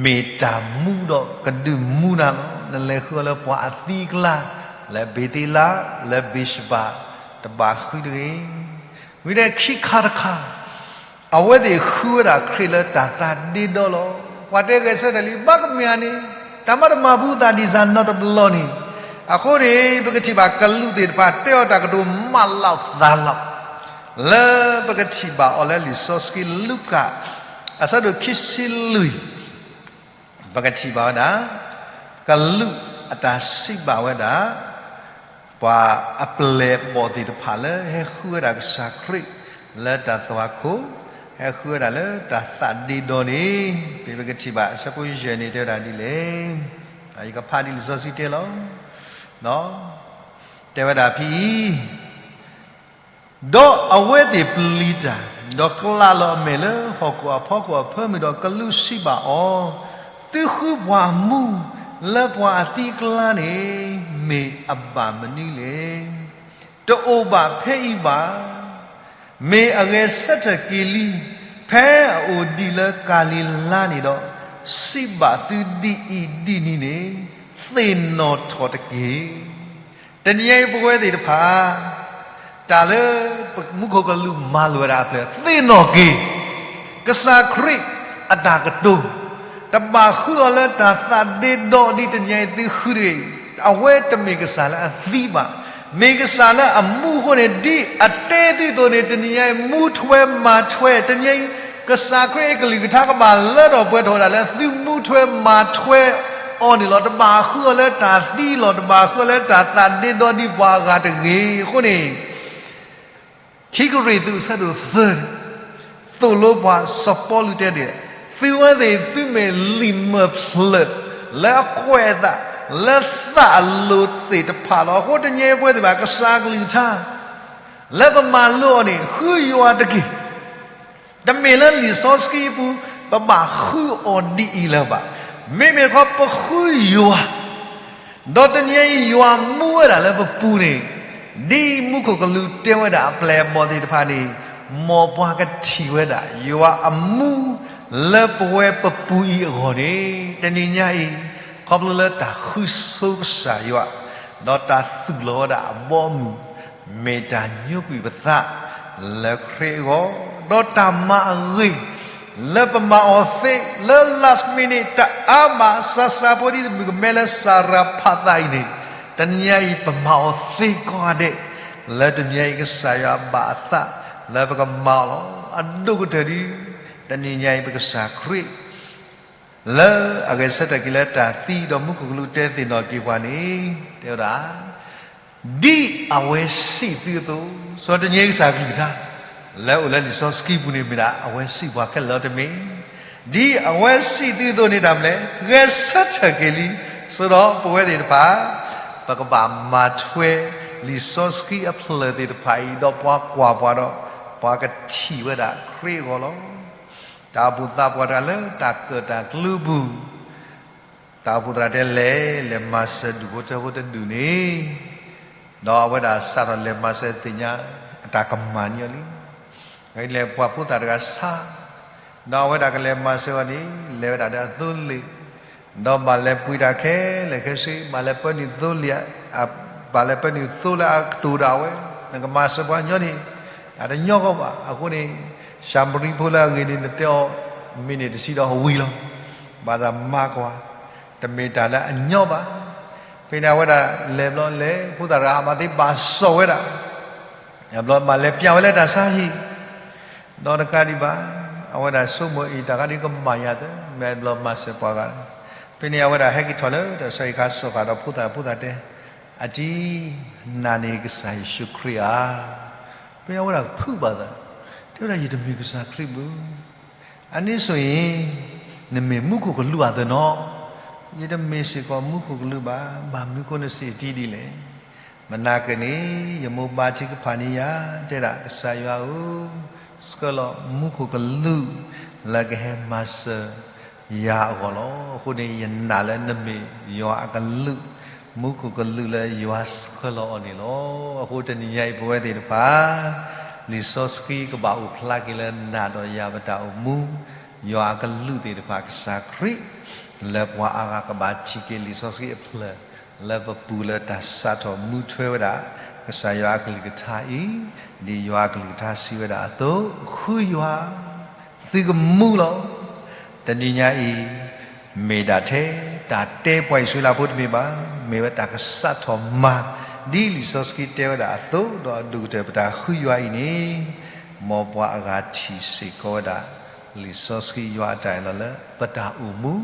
မ့ၢ်တၢ်မူဒီးကဒုးမူနၤလီၤ. နလဲၤဃုအီၤလၢပှၤအသံအကျါ, လၢဘ့ၤသ့လး, လၢဘ့ၤၡဘၤ, တဘၣ်ဃုတဂ့ၤ. ဝံၤဒီးခံခါတခါ, အဝဲသ့ၣ်ဃုဝဲဒၣ်ခရံာ်လၢတၢ်သးဒ့ဒီလီၤ. ပှၤတဲဂဲၤဆၢထၢၣ်လံ, ဘၣ်ကမ့ၢ်ဧါန့ၣ်, တၢ်မၤတမၤဘူးသးဒ်စၢ်နီတဘျီန့ၣ်. အဃိန့ၣ် ပကထံၣ်ဘၣ်ကလူးသ့ၣ်တဖၣ် တဲအီၤတၢ်ကတိၤမးလီၤသးလီၤ. လၢပကထံၣ်ဘၣ်အီၤလၢလံာ်စီဆှံလူၤကၣ် အဆၢဒိၣ်ခံဆံလွံၢ်, ပကထံၣ်ဘၣ်ဝဲဒၣ် ကလူးအတၢ်စံးဘၣ်ဝဲဒၣ် ပှၤအပျဲၢ်အဘီၣ်သ့ၣ်တဖၣ်လၢဟဲဃုဝဲဒၣ်ကစၢ်ခရံာ်လၢတၢ်သွၣ်ခိၣ်, ဟဲဃုဝဲဒၣ်လၢတၢ်သးဒ့ဒီန့ၣ်, ပကထံၣ်ဘၣ်အဆၢဖိယဲၢ်န့ၣ် တဲဝဲဒၣ်ဒ်လဲၣ်. ယကဖးဒ်လံာ်စီဆှံတဲလီၤ. တဲဝဲဒၣ်ဖဲအံၤ, ဒီးအဝဲသ့ၣ်ပျံၤတၢ်, ဒီးကျးလီၤအမဲာ်လၢဟီၣ်ခိၣ်အဖီခိၣ်အဖၢမုၢ်ဒီး ကလူးစံးဘၣ်အီၤ, သုဃုပှၤအမူလၢပှၤအသံအကျါန့ၣ် မ့ၢ်အဘၣ်မနုၤလဲၣ်. တအိၣ်ဘၣ်ဖဲအံၤဘၣ်. မ့ၢ်အဂဲၤဆၢထၢၣ်က့ၤလံ, ဖဲအအိၣ်ဒံးလၢကၤလံၤလါန့ၣ်ဒီး, စံးဘၣ်သုဒ်အံၤဒ်နံၤန့ၣ်, သ့ၣ်နီၣ်ထီၣ်တက့ၢ်. တနံၤအံၤပဝဲသ့ၣ်တဖၣ် တၢ်လၢပမူခိၣ်ကလူးမၤလိာ်ဝဲဒၣ်အဖျၢၣ် သ့ၣ်နီၣ်က့ၤ ကစၢ်ခရံာ်အတၢ်ကတိၤ, တဘၣ်ဃုအီၤလၢတၢ်သးဒ့ဒီဒ်တနံၤအံၤသုဃုတဂ့ၤ. အဝဲတမ့ၢ်ကစၢ်လၢအသံဘၣ်, မ့ၢ်ကစၢ်လၢအမူအဃိန့ၣ် ဒ်အတဲသုအသိးန့ၣ် တနံၤအံၤမူထွဲမၤထွဲ, တနံၤအံၤ ကစၢ်ခရံာ်အကလုၢ်ကထါကဘၣ်လၢထီၣ်ပှဲၤထီၣ်ဝဲဒၣ်လၢသုမူထွဲမၤထွဲအီၤန့ၣ်လီၤ. တဘၣ်ဃုအီၤလၢတၢ်သံလီၤ, တဘၣ်ဃုအီၤလၢတၢ်သးဒ့ဒီဒ်ပှၤအဂၤတဂ့ၤ. အဃိန့ၣ် ခံကရံၣ်သူးအဆၢဒိၣ်သၢန့ၣ် သိၣ်လိပှၤစီၤပီလူးတဲဒ်လဲၣ်, သုဝဲသ့ၣ်သုမ့ၢ်လံာ်မၢၢ်ဖျၢၣ်လၢအကွဲးအသးလၢသးအလိၤသ့ၣ်တဖၣ်လီၤ. အဃိတနံၤအံၤပဝဲသ့ၣ်တဖၣ် ကစၢ်အကလုၢ်ကထါ လၢပမၤလိအီၤန့ၣ် ဃုယွၤတက့ၢ်. တမ့ၢ်လၢလံာ်စီဆှံအပူၤ ပဘၣ်ဃုအီၤဒ်အံၤလၢၤဘၣ်. မ့မ့ၢ်တခီ ပဃုယွၤ ဒီးတနံၤအံၤယွၤမူဝဲဒၣ်လၢပပူၤန့ၣ်, ဒ်မူခိၣ်ကလူးတဲဝဲဒၣ်အပျဲၢ်အဘီၣ်သ့ၣ်တဖၣ်န့ၣ်, မ်ပှၤကထံၣ်ဝဲဒၣ် ယွၤအမူလၢပဝဲပပူၤအံၤအဂီၢ်န့ၣ်, တနံၤညါအံၤ ခီဖျိလၢတၢ်ဃုဆိကစၢ်ယွၤ ဒီးတၢ်သူၣ်လီၤဝဲဒၣ်အဘီအမုၢ် မ့ၢ်တၢ်ညိကွံာ်ပသးလၢခရံာ်အဂီၢ်, ဒီးတၢ်မၤအဂ့ၤ လၢပမၤအီၤသ့လၢ last minute တအါဘၣ် စၤစၤဖိဒ်တမုၢ်ကမဲလၢစၤရၤဖးသးအံၤန့ၣ်, တနံၤညါအံၤပမၤအီၤသ့ကိးဂၤဒဲး, လၢတနံၤညါအံၤကစၢ်ယွၤဘၣ်အသးလၢပကမၤအီၤလီၤ. အဒိၣ်ကတၢၢ်ဒ် တနံၤညါအံၤပကစၢ်ခရံာ် လၢအဂဲၤဆၢထၢၣ်က့ၤလၢတၢ်သံဒီးမူခိၣ်ကလူးတဲသ့ၣ်နီၣ်က့ၤပှၤန့ၣ်, တဲဝဲဒၣ် ဒ်အဝဲစံးသုအသိး, စီၤတနံၤအံၤကစၢ်ကလုၢ်ကထါ လၢအိၣ်လၢလံာ်စီဆှံပူၤန့ၣ်မ့ၢ်ဒၣ် အဝဲစံးပှၤခဲလၢာ်လီၤတမ့ၢ်. ဒ်အဝဲစံးသုအသိးန့ၣ်တၢ်မနုၤလဲၣ်, ဂဲၤဆၢထၢၣ်က့ၤလံ, စီၤဒီးပဝဲသ့ၣ်တဖၣ် ပကဘၣ်မၤထွဲလံာ်စီဆှံအဖျၢၣ်သ့ၣ်တဖၣ်အံၤ ဒီးပှၤကွၢ်ပှၤဒီး ပှၤကထံၣ်ဝဲဒၣ်ခရံာ်အဂီၢ်လီၤ. တၢ်အိၣ်ဖှိၣ်သးပှၢ်တဂၤလၢတၢ်ကၢၣ်တၢ်ကျူပူၤ, တၢ်အိၣ်ဖှိၣ်သရၣ်တဲလဲၣ်, လဲၤမၤစၢၤဒူၣ်ဖိထၢဖိတဒူၣ်န့ၣ်, ဒီးအဝဲဒၣ်စးထီၣ်လဲၤမၤစၢၤသ့ၣ်ညါအတၢ်ကမၣ်န့ၣ်လံ. လဲၤပှၤဖိသၣ်တဂၤဆါ, ဒီးအဝဲဒၣ်ကလဲၤမၤစၢၤအီၤန့ၣ် လဲၤဝဲဒၣ်ဒီးအသိလ့ၣ်, ဒီးဘၣ်လဲၤပှ့ၤတၢ်ခဲလၢာ်ခဲဆ့, ဘၣ်လဲၤပၢနုာ်သိလ့ၣ်, ဘၣ်လဲၤပၢနုာ်သိလၢအကတိၤဒၣ်ဝဲ, နကမၤစၢၤပှၤကညီန့ၣ် အတညီကီးဘၣ်. အဃိန့ၣ် ၡၤမရံဖိလၢအဂ့ၢ်န့ၣ် နတဲအီၤ မ့ၢ်န့ၢ်တဆံဒီးဝံၤလီၤ. ဘၣ်သးမၤကွၢ်, တမ့ၢ်တၢ်လၢအညီဘၣ်. ဖဲန့ၣ်အဝဲဒၣ်လဲၤဘျီလဲၤ ဖိသၣ်တဂၤဘၣ်သ့ဘၣ်စီၣ်ဝဲဒၣ်, ဘျီမၤလဲၤပျၢ်ဝဲလၢတၢ်ဆါဟံၣ် ဒီးတကးဒံးဘၣ်, အဝဲဒၣ်ဆိကမိၣ်အံၤ တၢ်ခါဒ်ကမၤယၤသၢ, မ့ၢ်ဘျီမၤစၢၤပှၤဂၤ. ဖဲန့ၣ်အဝဲဒၣ်ဟဲက့ၤထီၣ်လၢတၢ်ဆါဟံၣ်ခါ စီၤဃာ်ဒီးဖိသၣ်, ဖိသၣ်တဲ, အတံၤ, နၤန့ၣ်ကစၢ်ယ့ၣ်ၡူးခရံာ်ဧါ. ဖဲန့ၣ်အဝဲဒၣ်ကဖုးဘၣ်သး, တဲဝဲဒၣ် ယတမ့ၢ်ကစၢ်ခရံာ်ဘၣ်. အန့ၣ်ဆိၣ်အံၤ နမ့ၢ်မူခိၣ်ကလူးဧါသနီၤ. ယတမ့ၢ်စ့ၢ်ကီးမူခိၣ်ကလူးဘၣ်. ဘၣ်မနုၤဃိနစံးတံၤဒ်လဲၣ်. မနၤက့န့ၣ် ယမိၢ်ပၢ်ထံကဖၣ်န့ၢ်ယၤ တဲဒၣ် ကစၢ်ယွၤဧၢ, ဆှၢလီၤမူခိၣ်ကလူး လၢကဟဲမၤစၢၤယၤအဂီၢ်လီၤ. အဃိန့ၣ် ယနာ်လၢနမ့ၢ်ယွၤအကလူး, မူခိၣ်ကလူးလၢယွၤဆှၢလီၤအီၤန့ၣ်လီၤ. အဃိတနံၤညါအံၤ ပဝဲသ့ၣ်တဖၣ် လံာ်စီဆှံကဘၣ်အိၣ်ဖျါက့ၤလၢနၤဒီးယၤပတၢ်အိၣ်မူ, ယွၤအကလူးသ့ၣ်တဖၣ် ကစၢ်ခရံာ် လၢပှၤအါဂၤကဘၣ်ထံၣ်က့ၤလံာ်စီဆှံအဖျၢၣ် လၢပပူၤလၢတၢ်စးထီၣ်မူထွဲဝဲဒၣ် ကစၢ်ယွၤအကလုၢ်ကထါအံၤ, ဒ်ယွၤအကလုၢ်ကထါစံးဝဲဒၣ်အသိး, ဃုယွၤ သုကမူလီၤ. တနံၤညါအံၤ မ့ၢ်ဒၣ်ထဲတၢ်တဲပှၤအံၣ်စရ့လးဖိတမ့ၢ်ဘၣ်, မ့ၢ်ဝဲတၢ်ကစးထီၣ်မၤ ဒ်လံာ်စီဆှံတဲဝဲဒၣ်အသိး, ဒီးအဒိၣ်ကတၢၢ်ပတၢ်ဃုယွၤအံၤန့ၣ် မ်ပှၤအဂၤထံၣ်စ့ၢ်ကီးဝဲဒၣ် လံာ်စီဆှံယွၤအတၢ်အၢၣ်လီၤလၢ ပတၢ်အိၣ်မူ,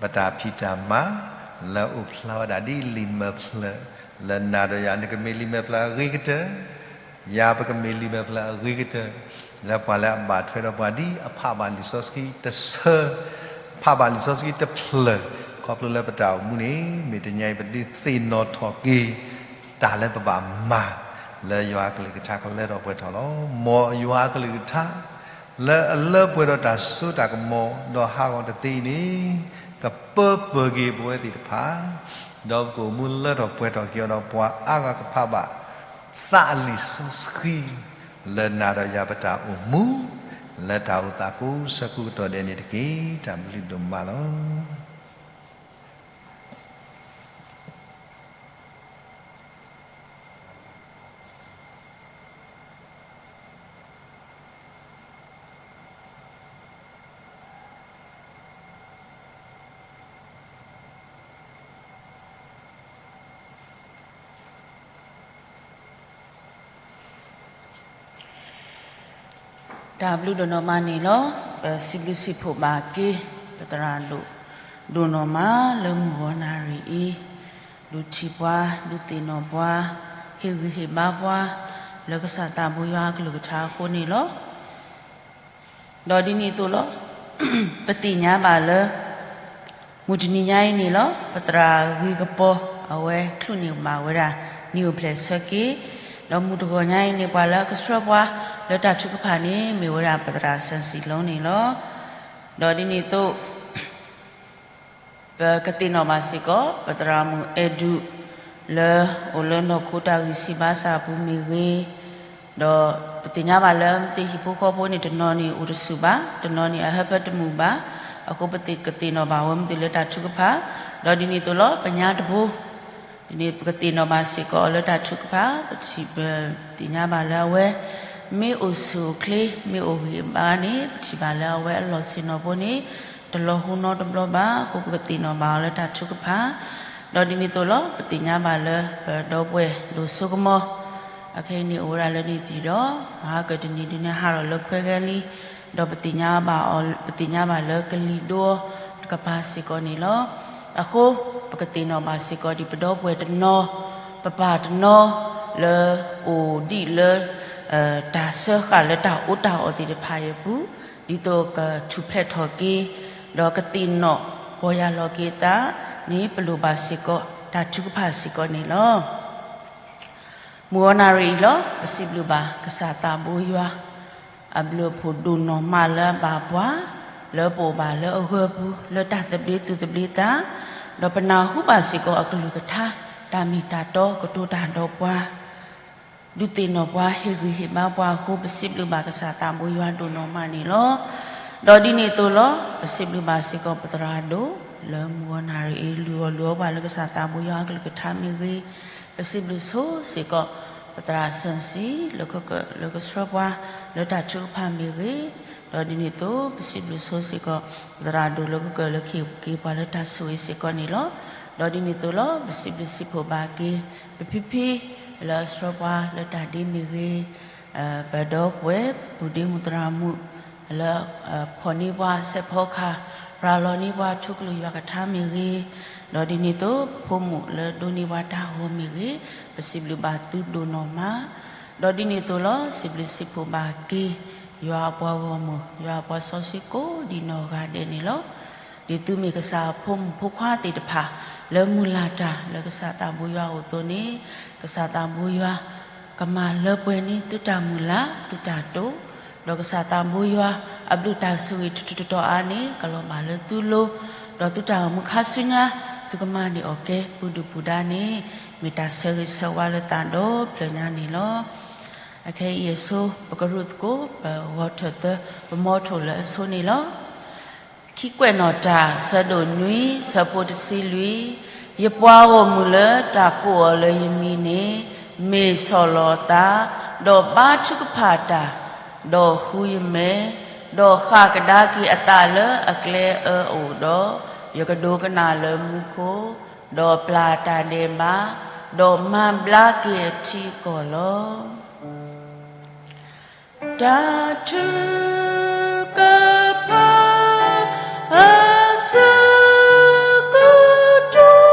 ပတၢ်ဖံးတၢ်မၤ လၢအအိၣ်ဖျါဝဲဒၣ်ဒ်လံာ်မဲာ်ဖျၢၣ် လၢနၤဒီးယၤ နကမ့ၢ်လံာ်မဲာ်ဖျၢၣ်အဂ့ၤကတၢၢ်, ယၤပကမ့ၢ်လံာ်မဲာ်ဖျၢၣ်အဂ့ၤကတၢၢ်, လၢပှၤလၢအဘၣ်ထွဲဒီးပှၤဒ်အဖးဘၣ်လံာ်စီဆှံတဆၢ, ဖးဘၣ်လံာ်စီဆှံတဖျၢၣ်, ခီဖျိလၢပတၢ်အိၣ်မူန့ၣ် မ့ၢ်တနံၤညါအံၤ ပဒုးသ့ၣ်နီၣ်ထီၣ်က့ၤ တၢ်လၢပဘၣ်မၤ လၢယွၤအကလုၢ်ကထါကလၢထီၣ်ပှဲၤထီၣ်လီၤ. မ်ယွၤအကလုၢ်ကထါ လၢအလၢပှဲၤဒီးတၢ်စိတၢ်ကမီၤ ဒီးဟးဂီၤတသ့အံၤန့ၣ် ကပၢပၢၢ်က့ၤပဝဲသ့ၣ်တဖၣ်, ဒီးပကအိၣ်မူလၢထီၣ်ပှဲၤထီၣ်က့ၤအီၤဒီးပှၤအါဂၤကဖးဘၣ် သးလံာ်စီဆှံ လၢနၤဒီးယၤပတၢ်အိၣ်မူ, လၢတၢ်အိၣ်သးကိးဆၢကိးကတီၢ်ဒဲးန့ၣ်တက့ၢ်. တၢ်ဘျုးဒိၣ်မးလီၤ. တၢ်ဘျုးဒိၣ်နီၢ်မးန့ၣ်လီၤ. ပစံးဘျုးစံးဖှိၣ်ဘၣ်က့ၤ ပသရၣ်ဒိၣ် ဒိၣ်နီၢ်မးလၢမုၢ်ဂီၤနၣ်ရံၣ်အံၤ, ဒုးထံၣ်ပှၤ, ဒုးသ့ၣ်နီၣ်ပှၤ, ဟ့ၣ်ဂံၢ်ဟ့ၣ်ဘါပှၤ လၢကစၢ်သးဘိယွၤအကလုၢ်ကထါအဃိန့ၣ်လီၤ. ဒီးဒ်န့ၣ်အသိးလီၤ. ပသ့ၣ်ညါဘၣ်လၢ မုၢ်တနံၤညါအံၤန့ၣ်လီၤ. ပသရၣ်ဂ့ၤကပီၤ အဝဲချုးန့ၢ်ဘၣ်ဝဲဒၣ် နံၣ်အိၣ်ဖျဲၣ်ဆၢက့ၤ, ဒီးမုၢ်တဂီၤညါအံၤန့ၣ် ပှၤလၢအကဆှၢပှၤ လၢတၢ်ထုကဖၣ်န့ၣ် မ့ၢ်ဝဲဒၣ်ပသရၣ်စၢၣ်စံၣ်လိန့ၣ်လီၤ. ဒီးဒ်န့ၣ်အသိး ပကသ့ၣ်နီၣ်ဘၣ်စ့ၢ်ကီး ပသရၣ်မုၣ်အဲၣ်ဒူး လၢအိၣ်လၢနီၢ်ခိတၢ်ဂံၢ်စၢ်ဘါစၢ်အပူၤမ့ၢ်ဂ့ၤ, ဒီးပသ့ၣ်ညါဘၣ်လၢ မ့ၢ်သ့ၣ်ဟံၣ်ဖိဃီဖိန့ၣ် တနီၤန့ၣ်အိၣ်တဆူၣ်ဘၣ်, တနီၤန့ၣ်အဟၢဖၢတမုာ်ဘၣ်, အဃိပကသ့ၣ်နီၣ်ဘၣ်ဝဲမ့ၢ်သ့ၣ်လၢတၢ်ထုကဖၣ်, ဒီးဒ်န့ၣ်အသိးလီၤ ပညါတဘိ ဒ်န့ၣ်ပကသ့ၣ်နီၣ်ဘၣ်စ့ၢ်ကီးအီၤလၢတၢ်ထုကဖၣ်, ပထံၣ်ပသ့ၣ်ညါဘၣ်လၢအဝဲ မ့ၢ်အိၣ်ဆူၣ်အိၣ်ချ့ မ့ၢ်အိၣ်ဂံၢ်အိၣ်ဘါန့ၣ် ပထံၣ်ဘၣ်လၢအဝဲအလီၢ်ဆ့ၣ်နီၤဖိန့ၣ် တလီၤဟိနီတဘျီဘၣ်, အဃိပကသ့ၣ်နီၣ်ဘၣ်အီၤလၢတၢ်ထုကဖၣ်, ဒီးဒ်န့ၣ်အသိးလီၤ ပသ့ၣ်ညါဘၣ်လၢပဒီပုၢ်ဝဲၢ်ဒိၣ်စိကမီၤ အခဲအံၤန့ၣ်အိၣ်ဝဲဒၣ်လၢန့ၣ်ပံၤဒီး မၤကတနံၤဒုးန့ၣ်ဟးထီၣ်လၢခွဲးဂဲၤလံ, ဒီးပသ့ၣ်ညါဘၣ်အီၤ ပသ့ၣ်ညါဘၣ်လၢကလံၤဒိအီၤတကပၤစ့ၢ်ကီးန့ၣ်လီၤ. အဃိ ပကသ့ၣ်နီၣ်ဘၣ်စ့ၢ်ကီးဒ်ပဒီပုၢ်ဝဲၢ်တနီၤ ပပၢ်တနီၤ လၢအိၣ်ဒံးလၢ တၢ်စၢဃာ်လၢတၢ်အီၣ်တၢ်အီသ့ၣ်တဖၣ်အံၤအပူၤ, ဒ်သိးကထူၣ်ဖျဲးထီၣ်က့ၤ ဒီးကသ့ၣ်နီၣ်ပီၢ်ယၢ်လီၤက့ၤအသးန့ၣ် ပလိၣ်ဘၣ်စ့ၢ်ကီး တၢ်ထုကဖၣ်စ့ၢ်ကီးန့ၣ်လီၤ. မုၢ်ဂီၤနၣ်ရံၣ်အံၤလီၤ ပစံးဘျုးဘၣ်ကစၢ်သးဘိယွၤ အဘျုးအဖှိၣ်ဒိၣ်နီၢ်မးလၢအဘၣ်ပှၤ, လၢပအိၣ်ဘၣ်လၢအဂၢၢ်ပူၤ လၢတၢ်သဘျ့သူၣ်သဘျ့သး, ဒီးပနၢ်ဟူဘၣ်စ့ၢ်ကီးအကလုၢ်ကထါ တၢ်မ့ၢ်တၢ်တီကတိၤတၢ်ဒီးပှၤ ဒုးသ့ၣ်နီၣ်ပှၤ ဟ့ၣ်ဂံၢ်ဟ့ၣ်ဘါပှၤအဃိ ပစံးဘျုးဘၣ်ကစၢ်သးဘိယွၤဒိၣ်နီၢ်မးန့ၣ်လီၤ. ဒီးဒ်န့ၣ်အသိးလီၤ ပစံးဘျုးဘၣ်စ့ၢ်ကီးပသရၣ်ဒိၣ် လၢမုၢ်ဂီၤနၣ်ရံၣ်အံၤ လုၢ်အီၣ်လုၢ်အီပှၤလၢကစၢ်သးဘိယွၤအကလုၢ်ကထါမ့ၢ်ဂ့ၤ, ပစံးဘျုးဆိစ့ၢ်ကီး ပသရၣ်စၢၣ်စံၣ် လၢကက လၢကဆှၢပှၤ လၢတၢ်ထုကဖၣ်မ့ၢ်ဂ့ၤ, ဒီးဒ်န့ၣ်အသိး ပစံးဘျုးဆိစ့ၢ်ကီး ပသရၣ်ဒိၣ်လၢကကၢၢ်လၢကဟ့ၣ်က့ၤပှၤလၢတၢ်ဆိၣ်ဂ့ၤစ့ၢ်ကီးန့ၣ်လီၤ. ဒီးဒ်န့ၣ်အသိးလီၤ ပစံးဘျုးစံးဖှိၣ်ဘၣ်က့ၤ ပဖံဖံ လၢအဆှၢပှၤလၢတၢ်ဒ့မ့ၢ်ဂ့ၤ, ပဒီပုၢ်ဝဲၢ် ပုၢ်ဒ့မုၣ်သရၣ်မုၣ် လၢ ဖီၣ်န့ၢ်ပှၤစဲးဖီကဟၣ်, ရၤလီၤန့ၢ်ပှၤထူကလုၢ်ယွၤကထါမ့ၢ်ဂ့ၤ, ဒီးဒ်န့ၣ်အသိး ပဖိမုၣ်လၢဒိးန့ၢ်ပှၤတၢ်ဂီၤမ့ၢ်ဂ့ၤ, ပစံးဘျုးဘၣ်သုဒိၣ်နီၢ်မး, ဒီးဒ်န့ၣ်အသိးလီၤ စံးဘျုးစံးဖှိၣ်ဘၣ်က့ၤ ယွၤအပှၤဂီၢ်မုၢ် ယွၤအပှၤစီဆှံကိးဒံနီၢ်ဂၤဒဲးန့ၣ်လီၤ. ဒ်သုမ့ၢ်ကစၢ်အဖိမုၣ်ဖိခွါသ့ၣ်တဖၣ် လၢမုၢ်လၢ်တၢ်လၢကစၢ်သးဘိယွၤအိၣ်အသိးန့ၣ်, ကစၢ်သးဘိယွၤ ကမၤလၢပှဲၤန့ၢ်သုတၢ်မုၢ်လၢ် သုတၢ်တိာ်, ဒီးကစၢ်သးဘိယွၤအဘျုးတၢ်ဆိၣ်ဂ့ၤတတီၤတတီၤအါန့ၣ် ကလီၤဘၣ်လၢသုလိၤ, ဒီးသုတၢ်အိၣ်မူခါဆူညါ သုကမၤန့ၢ်အီၣ်ကဲ ပူၤဒုၣ်ပူၤဒါန့ၣ် မ့ၢ်တၢ်ဆၢဂ့ၤဆၢဝါလၢသးဒီဖျၢၣ်ညါန့ၣ်လီၤ. အခဲအံၤအဆိ ပကရူၢ်သကိး ပဂီၤထၢၣ်သၢ ပမီထိၣ်လၢအဆိန့ၣ်လီၤ. ခံကွဲးနီၣ်တၢ် ဆၢဒိၣ်နွံ ဆၢဖိတဆံလွံၢ်, ယပှၤဂီၢ်မုၢ်လၢတၢ်ကိးအီၤလၢယမံၤန့ၣ် မ့ၢ်ဆီၣ်လီၤအသး, ဒီးဘါထုကဖၣ်တၢ်, ဒီးဃုယမဲာ်, ဒီးဃၣ်ကဒါက့ၤအသးလၢအကျဲအၢအအိၣ်ဒီး, ယကဒိကနၣ်လၢမူခိၣ်, ဒီးပျၢ်တၢ်ဒဲးဘး, ဒီးမၤဘျါက့ၤအထံအကီၢ်လီၤ. တၢ်ထုကဖၣ် အဆၢကတီၢ်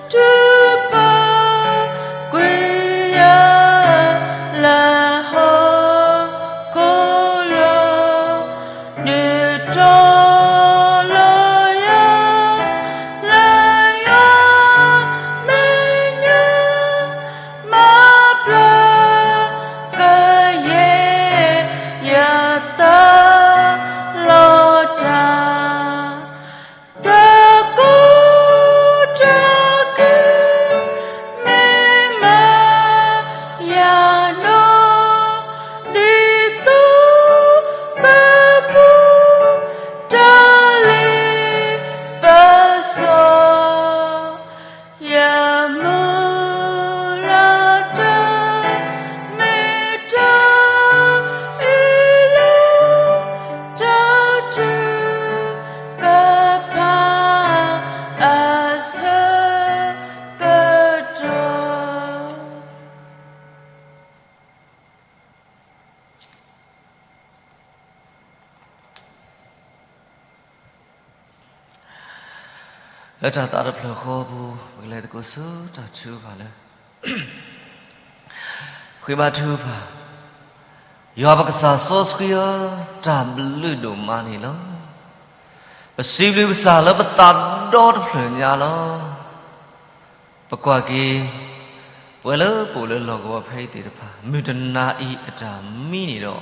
ထုကဖၣ်ကွံာ်ယၤလၢဟီၣ်ခိၣ်လီၤ. ဒုးတီၤလီၤယၤ လၢယွၤမဲာ်ညါ မၤပျၢ်ကယဲၢ်ယသးလီၤတၢ်, တၢ်ကိၢ်တၢ်ဂီၤ မ့ၢ်မၤယၤနီၢ်, ဒ်သိးကပူၤ တၢ်လ့ပစီ ယမုၢ်လၢ်တၢ် မ့ၢ်တၢ်အ့ၣ်လိာ် တၢ်ထုကဖၣ် အဆၢကတီၢ်. လၢတၢ်သးတဖျၢၣ်ဃီအပူၤ ပကလဲၤသကိးဆူတၢ်ထုကဖၣ်လၢ ဃ့ဘါထုကဖၣ်, ယွၤပကစၢ်စီဆှံဧၢ, တၢ်ဘျုးဒိၣ်မးန့ၣ်လီၤ. ပစံးဘျုးကစၢ်လၢပသးဒီတဖျၢၣ်ညါလီၤ. ပကွၢ်က့ၤ ပဝဲလၢပအိၣ်လၢလီၢ်ကဝီၤဖဲအံၤသ့ၣ်တဖၣ် မုၢ်တနၤအံၤအတၢ်မံန့ၣ်ဒီး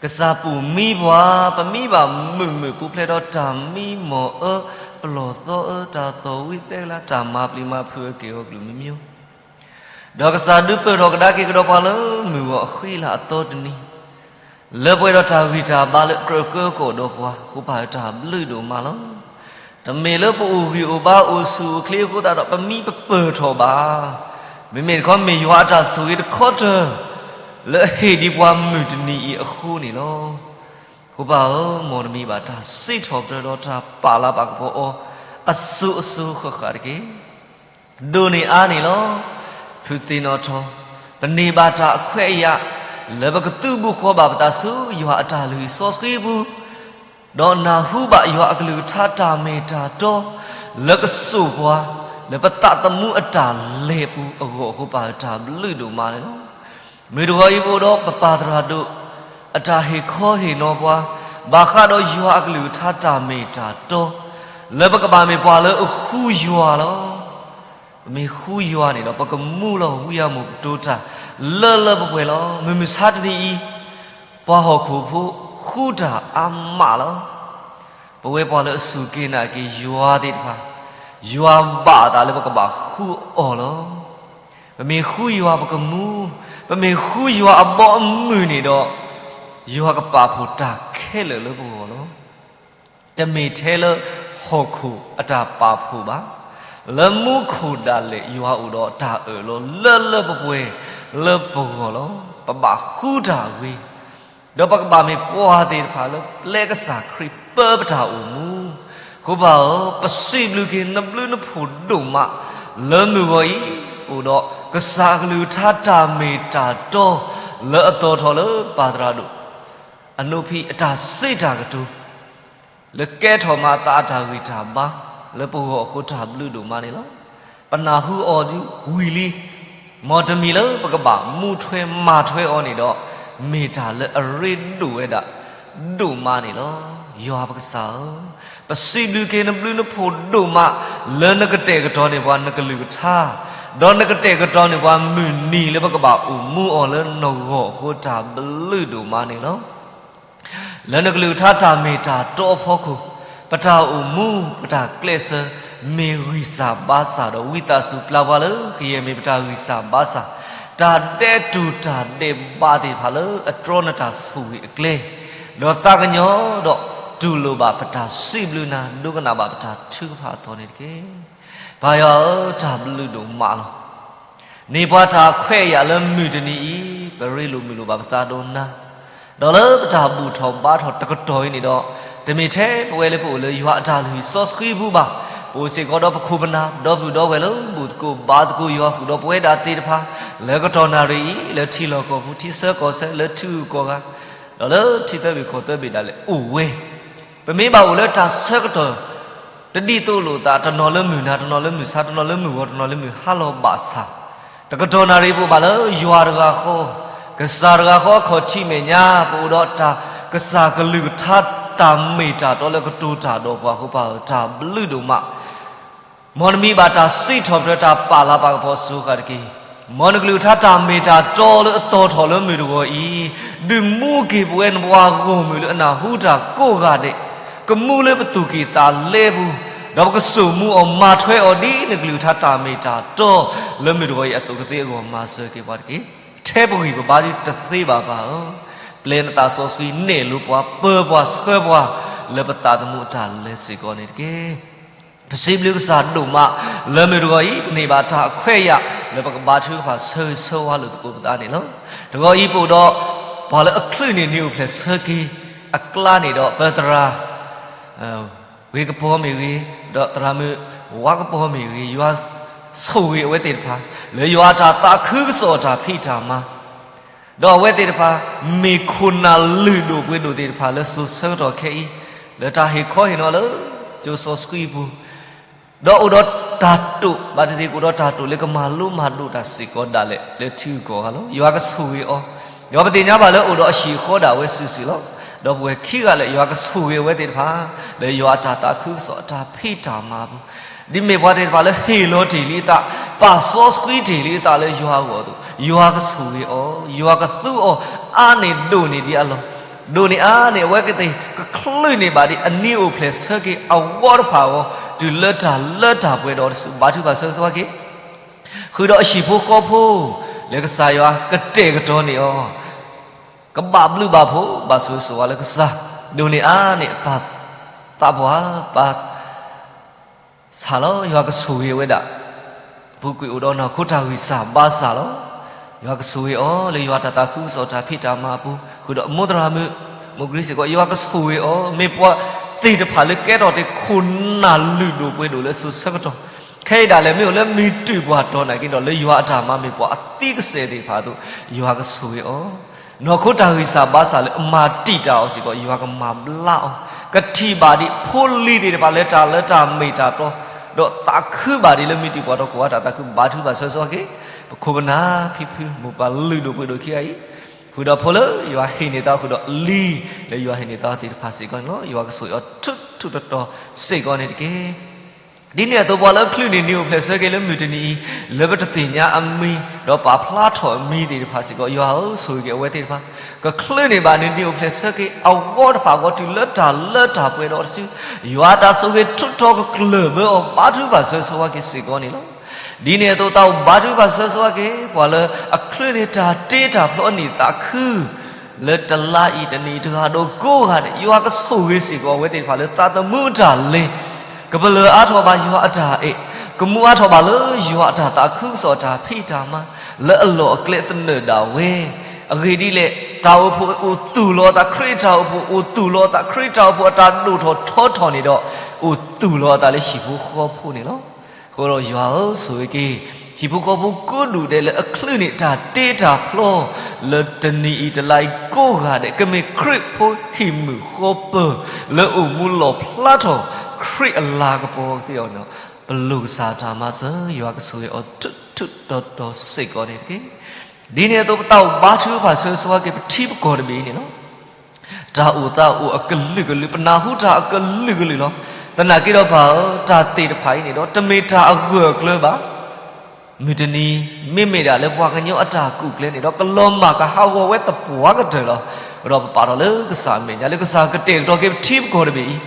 ကစၢ်ပိာ်မံပှၤ, ပမံဘၣ်မုာ်မုာ်ပူၤဖျဲးဒီးတၢ်မံမီၢ်အၢ, ပလီၢ်သီအၢ, တၢ်သီၣ်ဝံသဲကလၤ, တၢ်မၤပျံၤမၤဖုးအက့ၢ်အဂီၤကလုာ်မံမံၤ, ဒီးကစၢ်ဒုးပၢၢ်ထီၣ်ကဒါက့ၤကဒီးပှၤလၢမုၢ်ဂီၤအဃံလၤအသီတနံၤ လၢပှဲၤဒီးတၢ်ဂံၢ်တၢ်ဘါလၢအကြၢးကၢကီၣ်ဒီးပှၤ, အဃိပၢ်ဧၢ တၢ်ဘျုးဒိၣ်မးလီၤ. တမ့ၢ်လၢပအိၣ်ဂံၢ်အိၣ်ဘါအိၣ်ဆူၣ်အိၣ်ချ့အဃိသတးဒီး ပမံပပၢၢ်ထီၣ်ဘၣ်. မ့မ့ၢ်တခီမ့ၢ်ယွၤအတၢ်ဆိၣ်ဂ့ၤတခီတၢၢ် လၢအဟ့ၣ်ဒံးပှၤမုၢ်တနံၤအံၤအဃိန့ၣ်လီၤ. အဃိပၢ်ဧၢ, မ်တမံၤဘၣ်တၢ်စံးထီၣ်ပတြၢၤဒီးတၢ်ပာ်လၤပာ်ကပီၤအီၤ အစိၤအစိၤဃၣ်ဃၣ်တက့ၢ်. ဒိၣ်န့ၢ်အါန့ၣ်လီၤ. ဖုးသ့ၣ်နီၣ်ထီၣ်, ပန့ၢ်ဘၣ်တၢ်အခွဲးအယာ် လၢပကသုးဘူးဃီၤဘၣ်ပသးဆူယွၤအတၢ်လုၢ်ဟံၣ်စီဆှံပူၤ, ဒီးနၢ်ဟူဘၣ်ယွၤအကလုၢ်ကထါတၢ်မ့ၢ်တၢ်တီ လၢကစိာ်ပှၤ လၢပသးသမူအတၢ်လဲၤပူၤအဂီၢ်အဃိ ပၢ်ဧၢ တၢ်ဘျုးဒိၣ်မးန့ၣ်လီၤ. မုၢ်တဂီၤအံၤပအိၣ်ဒီးပပၢ်သရၣ်ဒိၣ် အတၢ်ဟ့ၣ်ခီဟ့ၣ်နီၤပှၤ ဘၣ်ဃးဒီးယွၤအကလုၢ်ကထါတၢ်မ့ၢ်တၢ်တီ လၢပကဘၣ်မ့ၢ်ပှၤလၢအဃုယွၤလီၤ. ပမ့ၢ်ဃုယွၤန့ၣ်ဒီး ပကမူလီၤဝံအမိၢ်ပတိတၢ် လၢလၢပှဲၤပှဲၤလီၤ. မုၢ်မဆါတနံၤအံၤ ပှၤဟီၣ်ခိၣ်ဖိဃုတၢ်အါမးလီၤ. ပဝဲပှၤလၢအစူၢ်က့ၤနာ်က့ၤယွၤသ့ၣ်တဖၣ် ယွၤဘၣ်အသးလၢပကဘၣ်ဃုအီၤလီၤ. ပမ့ၢ်ဃုယွၤပကမူ, ပမ့ၢ်ဃုယွၤအဘီအမုၢ်န့ၣ်ဒီး ယွၤကပာ်ဖှိၣ်တၢ်ခဲလၢာ်လၢပဂီၢ်လီၤ. တမ့ၢ်ထဲလၢဟီၣ်ခိၣ်အတၢ်ပာ်ဖှိၣ်ဘၣ်. လၢမူခိၣ်ဒၣ်လဲာ်ယွၤအိၣ်ဒီးတၢ်အၢၣ်လီၤလၢလၢပှဲၤပှဲၤ လၢပဂီၢ်လီၤ. ပဘၣ်ဃုတၢ်ဂ့ၤ ဒီးပကဘၣ်မ့ၢ်ပှၤသ့ၣ်တဖၣ်လၢပျဲကစၢ်ခရံာ်ပၢပတၢ်အိၣ်မူ. အဃိပၢ်ဧၢ, ပစံးဘျုးက့ၤနဘျုးနဖှိၣ်ဒိၣ်မး လၢမုၢ်ဂီၤအံၤ ပအိၣ်ဒီးကစၢ်အကလုၢ်ကထါတၢ်မ့ၢ်တၢ်တီ လၢအသီၣ်ထီၣ်လၢပၢ်သရၣ်ဒိၣ် အနိဖံးအတၢ်စံးတၢ်ကတိၤ လၢကဲထီၣ်မၤအသးအတၢ်ဂံၢ်တၢ်ဘါ လၢပဂီၢ်အဃိတၢ်ဘျုးဒိၣ်မးန့ၣ်လီၤ. ပနၢ်ဟူအီၤဒ်ဝံၤလံ, မ်တမံၤလၢပကဘၣ်မူထွဲမၤထွဲအီၤန့ၣ်ဒီး မ့ၢ်တၢ်လၢအရ့ဒိၣ်ဝဲဒၣ်ဒိၣ်မးန့ၣ်လီၤ. ယွၤပကစၢ်ဧၢ, ပစံးဘျုးက့ၤနဘျုးနဖှိၣ်ဒိၣ်မး လၢနကတဲာ်ကတီၤန့ၢ်ပှၤနကလုၢ်ကထါ, ဒီးနကတဲာ်ကတီၤန့ၢ်ပှၤမုၢ်နံၤလၢပကဘၣ်အိၣ်မူအီၤလၢနဂီၢ်အဃိတၢ်ဘျုးဒိၣ်မးန့ၣ်လီၤ. လၢနကလုၢ်ကထါတၢ်မ့ၢ်တၢ်တီအဖီခိၣ်, ပတၢ်အိၣ်မူ ပတၢ်ကျဲးစၢး မ့ၢ်ဂံၢ်စၢ်ဘါစၢ်ဒီး ဝံသးစူၤပျၢ်ပှၤလၢကယဲၢ်မ့ၢ်ပတၢ်ဂံၢ်စၢ်ဘါစၢ်, တၢ်ဒဲးတူၢ်တၢ်ဒဲးဘးသ့ၣ်တဖၣ်လၢအတြီနတၢ်ဆိၣ်ဂ့ၤအကျဲ, ဒီးသးကညီၤဒီးတူၢ်လိာ်ဘၣ်ပတၢ်စံးဘျုးနၤ ဒိကနၣ်ဘၣ်ပတၢ်ထုကဖၣ်အသီန့ၣ်တက့ၢ်. ပၢ်ယွၤဧၢ, တၢ်ဘျုးဒိၣ်မးလီၤ. န့ၢ်ပှၤတၢ်ခွဲးယာ်လၢမုၢ်တနံၤအံၤ, ပရ့လိာ်မုာ်လိာ်ဘၣ်ပသးဒီးနၤ, ဒီးလၢပတၢ်ဘူၣ်ထီၣ်ဘါထီၣ်တကတီၢ်အံၤန့ၣ်ဒီး, တမ့ၢ်ထဲပဝဲလၢပအိၣ်လၢယွၤအတၢ်လုၢ်ဟံၣ်စီဆှံပူၤဘၣ်, ပအိၣ်စ့ၢ်ကီးဒီးပခိၣ်ပနၢ် ဒီပုၢ်ဒီဝဲၢ်လၢဘူၣ်သကိးဘါသကိးယွၤဃုာ်ဒီးပဝဲဒၣ်သ့ၣ်တဖၣ်, လၢကတီၢ်နၣ်ရံၣ်အံၤ လၢထံလီၢ်ကီၢ်ပူၤ ထံဆၢကီၢ်ဆၢ လၢထံဂုၤကီၢ်ဂၤ, ဒီးလၢထံသၢဘ့ၣ်ကီၢ်သၢဘ့ၣ်ဒၣ်လဲာ်အိၣ်ဝဲ ပမ့ၢ်ဘၣ်အိၣ်လၢတၢ်ဆၢကတီၢ် တဒ်သိးလိာ်သး တနီၤလၢမုၢ်နၤ တနီၤလၢမုၢ်ဆါ တနီၤလၢမုၢ်ဂီၤ တနီၤလၢမုၢ်ဟါလီၤဘၣ်ဆၣ်, တကတီၢ်နၣ်ရံၣ်ပအိၣ်ဘၣ်လၢယွၤတဂၤဃီ, ကစၢ်တဂၤဃီအခီၣ်ထံးမဲာ်ညါ ပအိၣ်ဒီးတၢ်ကစၢ်ကလုၢ်ကထါတၢ်မ့ၢ်တၢ်တီလၢကတိၤတၢ်ဒီးပှၤအဃိ ပၢ်ဧၢ တၢ်ဘျုးဒိၣ်မး မ်နမံၤဘၣ်တၢ်စံးထီၣ်ပတြၢၤတၢ်ပာ်လၤပာ်ကပီၤစှၤဃာ်တက့ၢ်. မ်နကလုၢ်ကထါတၢ်မ့ၢ်တၢ်တီလၢအသီၣ်ထီၣ်လၢမုၢ်တဂီၤအံၤ, ဒုးမူက့ၤပဝဲနပှၤဂီၢ်မုၢ်လၢအနၢ်ဟူတၢ်ကိးဂၤဒဲး, ကမူလၢပသူၣ်ကံၢ်သးလဲပူၤ, ဒီးပကစိာ်မူအီၤမၤထွဲအီၤဒ်နကလုၢ်ကထါတၢ်မ့ၢ်တၢ်တီ လၢမုၢ်တဂီၤအံၤအသိးကသ့အဂီၢ် မၤစၢၤက့ၤပှၤတက့ၢ်. ထဲပဂံၢ်ပဘါဒုးတသ့ဘၣ် ပၢ်ဧၢ, ပျဲနသးစီဆှံနဲၣ်လိပှၤ ပၢၤပှၤဆှၢပှၤ လၢပသးသမူအတၢ်လဲၤစ့ၢ်ကီးန့ၣ်တက့ၢ်. ပစံးဘျုးကစၢ်ဒိၣ်မး လၢမုၢ်တဂီၤအံၤ ပန့ၢ်ဘၣ်တၢ်အခွဲးအယာ် လၢပကဘါထုကဖၣ်ဆၢဂ့ၤဆၢဝါလိာ်သကိးပသးန့ၣ်လီၤ. တဂီၤအံၤပအိၣ်ဒီး ပှၤလၢအချုးန့ၢ်နံၤအိၣ်ဖျဲၣ်ဆၢက့ၤအကျါန့ၣ်ဒီး ပသရၣ် ဂ့ၤကပီၤမ့ၢ်ဂ့ၤ, ဒီးသရၣ်မုၣ်ဝါကပီၤမ့ၢ်ဂ့ၤ, ယွၤဆိၣ်ဂ့ၤအဝဲသ့ၣ်တဖၣ် လၢယွၤအတၢ်သးခုကစီၣ်အတၢ်ဖံးတၢ်မၤ ဒီးအဝဲသ့ၣ်တဖၣ် မ့ၢ်ခိၣ်နၢ်လုၢ်ဒိၣ်ပှ့ၤဒိၣ်သ့ၣ်တဖၣ်လၢစိၤဆၢကတီၢ်ခဲအံၤ လၢတၢ်ဟ့ၣ်ခီဟ့ၣ်နီၤလၢ ကၠိစီဆှံပူၤ, ဒီးအိၣ်ဒီးတၢ်တိာ် ဘၣ်သ့ၣ်သ့ၣ်ကအိၣ်ဒီးတၢ်တိာ်လၢကမၤလိမၤဒိးတၢ်စ့ၢ်ကီးဒၣ်လဲာ် လၢထံဂုၤကီၢ်ဂၤလီၤ. ယွၤကဆိၣ်ဂ့ၤအီၤ, ဒီးပသ့ၣ်ညါဘၣ်လၢအိၣ်ဒီးအဟံၣ်အဃီဒၣ်ဝဲစုာ်စုာ်လီၤ. ဒီးပဝဲခံဂၤလၢာ် ယွၤကဆိၣ်ဂ့ၤအဝဲသ့ၣ်တဖၣ် လၢယွၤအတၢ်သးခုကစီၣ်အတၢ်ဖံးတၢ်မၤအပူၤ, ဒ်မ့ၢ်ပှၤသ့ၣ်တဖၣ်လၢဟ့ၣ်လီၤတ့ၢ်လံအသး, ပာ်စီဆှံတ့ၢ်လံအသးလၢယွၤအဂီၢ်အသိး, ယွၤကဆိၣ်ဂ့ၤအီၤ, ယွၤကသူအီၤ အါန့ၢ်ဒိၣ်န့ၢ်ဒံးအလီၢ်, ဒိၣ်န့ၢ်အါန့ၢ် အဝဲသ့ၣ်ကချုးန့ၢ်ဘၣ်ဒံးအနံၤအိၣ်ဖျဲၣ်ဆၢက့ၤအဂီၢ်တဖၣ်အဂီၢ် တုၤလၢတၢ်လၢတၢ်ပှဲၤဒီးတစု ဘါထုကဖၣ်ဆၢဂ့ၤဆၢဝါက့ၤ ဃုာ်ဒီးအဟံၣ်ဖိဃီဖိ လၢကစၢ်ယွၤကတဲာ်ကတီၤန့ၢ်အီၤ, ကဘၣ်ဘျုးဘၣ်ဖှိၣ် ဘၣ်ဆိၣ်ဂ့ၤဆိၣ်ဝါလၢကစၢ်, ဒိၣ်န့ၢ်အါန့ၢ် ပၢ်သးပှၢ် ပၢ်ဆၣ်လီၤ. ယွၤကဆိၣ်ဂ့ၤဝဲဒၣ် ပူၤကွံာ်အိၣ်ဒီးနီၢ်ခိတၢ်ဂံၢ်စၢ်ဘါစၢ်လီၤ. ယွၤကဆိၣ်ဂ့ၤအီၤ လၢယွၤတၢ်သးခုကစီၣ်တၢ်ဖံးတၢ်မၤအပူၤ, ဃုာ်ဒီးအမိၢ်သရၣ်မုၣ် မိၢ်ကရံစ့ၢ်ကီး ယွၤကဆိၣ်ဂ့ၤအီၤ, မ့ၢ်ပှၤသ့ၣ်တဖၣ်လၢကဲထီၣ်တ့ၢ်ခိၣ်နၢ်လုၢ်ဒိၣ်ပှ့ၤဒိၣ်လၢစိၤဆၢကတီၢ်, ခဲအံၤဒၣ်လဲာ်မ့ၢ်အိၣ်လၢမံၤတုာ်ပှၢ်တီၤနာ်က့ဒီး လၢယွၤအတၢ်မၤမ့ၢ်ပှၤအသံကစဲာ်သ့ၣ်တဖၣ်အသိး, ယွၤကဆိၣ်ဂ့ၤအီၤ, နီၢ်ခိတၢ်ဂံၢ်စၢ်ဘါစၢ်လၢအမၤတံာ်တာ်အီၤစ့ၢ်ကီး ယွၤကမၤဘျါအီၤ, ကထံၣ်ဘၣ်ဒံးဖိလံၤသ့ၣ်တဖၣ်လၢတၢ်လၢတၢ်မ့ၢ်တၢ်တီ, ဒီးသးခုဘၣ်ဒံးလၢမံၤတုာ်ပှၢ်တီၤ ကိးဝဲတၢ်သးခု ဘါထုကဖၣ်ဆၢဂ့ၤဆၢဝါက့ၤ ပခိၣ်ပနၢ်ဖံဖု မိၢ်ပၢ်လုၢ်ဒိၣ်ပှ့ၤဒိၣ်ခံဂၤအံၤ, ဃုာ်ဒီးဖိလၢယွၤဟ့ၣ်န့ၢ်သး ဃုာ်ဒီးလံၤလၢယွၤဟ့ၣ်န့ၢ်သးသ့ၣ်တဖၣ်စ့ၢ်ကီးန့ၣ်လီၤ. ယွၤကဆိၣ်ဂ့ၤအီၤထူးထူးတီၤတီၤစ့ၢ်ကီးန့ၣ်တက့ၢ်. ဒ်န့ၣ်အသိးပှၤလၢအချုးန့ၢ်နံၤအိၣ်ဖျဲၣ်ဆၢက့ၤလၢမုၢ်တနံၤအံၤ, လၢပတသ့ၣ်ညါအမံၤ ဒီးပာ်ဖျါထီၣ်အမံၤသ့ၣ်တဖၣ်စ့ၢ်ကီး ယွၤဧၢ ဆိၣ်ဂ့ၤက့ၤအဝဲသ့ၣ်တဖၣ်, ကချုးန့ၢ်ဘၣ်နံၤနံၤအိၣ်ဖျဲၣ်ဆၢက့ၤအဂီၢ်တဖၣ်အဂီၢ် တုၤလၢတၢ်လၢတၢ်ပှဲၤဒီးတစု, ယွၤတၢ်ဆိၣ်ဂ့ၤထူးထီၣ်ကကျၢၢ်ဘၢအီၤ ဘါထုကဖၣ်ဆၢဂ့ၤဆၢဝါက့ၤစ့ၢ်ကီးန့ၣ်လီၤ. ဒ်န့ၣ်အသိးသးအိၣ်ဘါထုကဖၣ်ဆၢဂ့ၤဆၢဝါက့ၤ ပှၤလၢအချုးန့ၢ်တၢ်တ့တၢ်ဖျီအနံၣ်သးခု လၢတလါအံၤတနံၤအံၤတဂၤဒီးကိးဂၤဒဲး ယွၤကဆိၣ်ဂ့ၤစ့ၢ်ကီးအဝဲသ့ၣ်တဖၣ်လၢသးသမူအတၢ်လဲၤ, ကပလၢၢ်အါထီၣ်ဘၣ်ယွၤအတၢ်အဲၣ်, ကမူအါထီၣ်ဘၣ်လၢယွၤအတၢ်သးခုကစီၣ်အတၢ်ဖံးတၢ်မၤ လၢအလီၢ်အကျဲသနၢၣ်ဒၣ်ဝဲ, အဂ့ၢ်ဒ်လဲၣ် တၢ်အိၣ်ဖှိၣ်အိၣ်သူၣ်လီၤအသး ခရံာ်တၢ်အိၣ်ဖှိၣ်အိၣ်သူၣ်လီၤအသး ခရံာ်တၢ်အိၣ်ဖှိၣ်အတၢ်ဒိၣ်ထီၣ်ထီထီၣ်န့ၣ်ဒီး အိၣ်သူၣ်လီၤအသးလၢဟံၣ်ဖိဃီဖိန့ၣ်လီၤ. အဃိဒီးယွၤဧၢ ဆိၣ်ဂ့ၤက့ၤ ဟံၣ်ဖိဃီဖိကိးဒူၣ်ဒဲးလၢအချုးန့ၢ်တၢ်တ့တၢ်ဖျီ လၢတနံၤအံၤတလါအံၤကိးဂၤဒဲး ကမ့ၢ်ခရံာ်ဖိဟံၣ်မုာ်ဃီပၢၤ လၢအိၣ်မူလီၣ်ဖျါထီၣ်ခရံာ်အလၤကပီၤသ့ၣ်အီၤန့ၣ်, ပလိၣ်ကစၢ်တၢ်မၤစၢၤ ယွၤကဆိၣ်ဂ့ၤအီၤထူးထူးတီၤတီၤစ့ၢ်ကီးန့ၣ်တက့ၢ်. ဒ်န့ၣ်အသိးပသးအိၣ်ဘါထုကဖၣ်ဆၢဂ့ၤဆၢဝါက့ၤ ပထံပကီၢ်တဘ့ၣ်အံၤန့ၣ်လီၤ. တၢ်အိၣ်သးအိၣ်အကလုာ်ကလုာ် ပနၢ်ဟူတၢ်အကလုာ်ကလုာ်လီၤ. သနာ်က့ဒီးပၢ်ဧၢ, တၢ်သ့ၣ်တဖၣ်အံၤန့ၣ်ဒီး တမ့ၢ်တၢ်အဂၢၢ်အကျၢၤဘၣ်. မုၢ်တနံၤ မ့မ့ၢ်ဒၣ်လၢပှၤကညီအတၢ်ကူၣ်ကျဲန့ၣ်ဒီး ကလီၤမၢ်ကဟးဂီၤဝဲသပှၢ်ကတၢၢ်လီၤ. ဒီးပပာ်ထီၣ်လၢကစၢ်အမဲာ်ညါ လၢကစၢ်ကတဲာ်ကတီၤက့ၤပထံပကီၢ်တဘ့ၣ်အံၤ,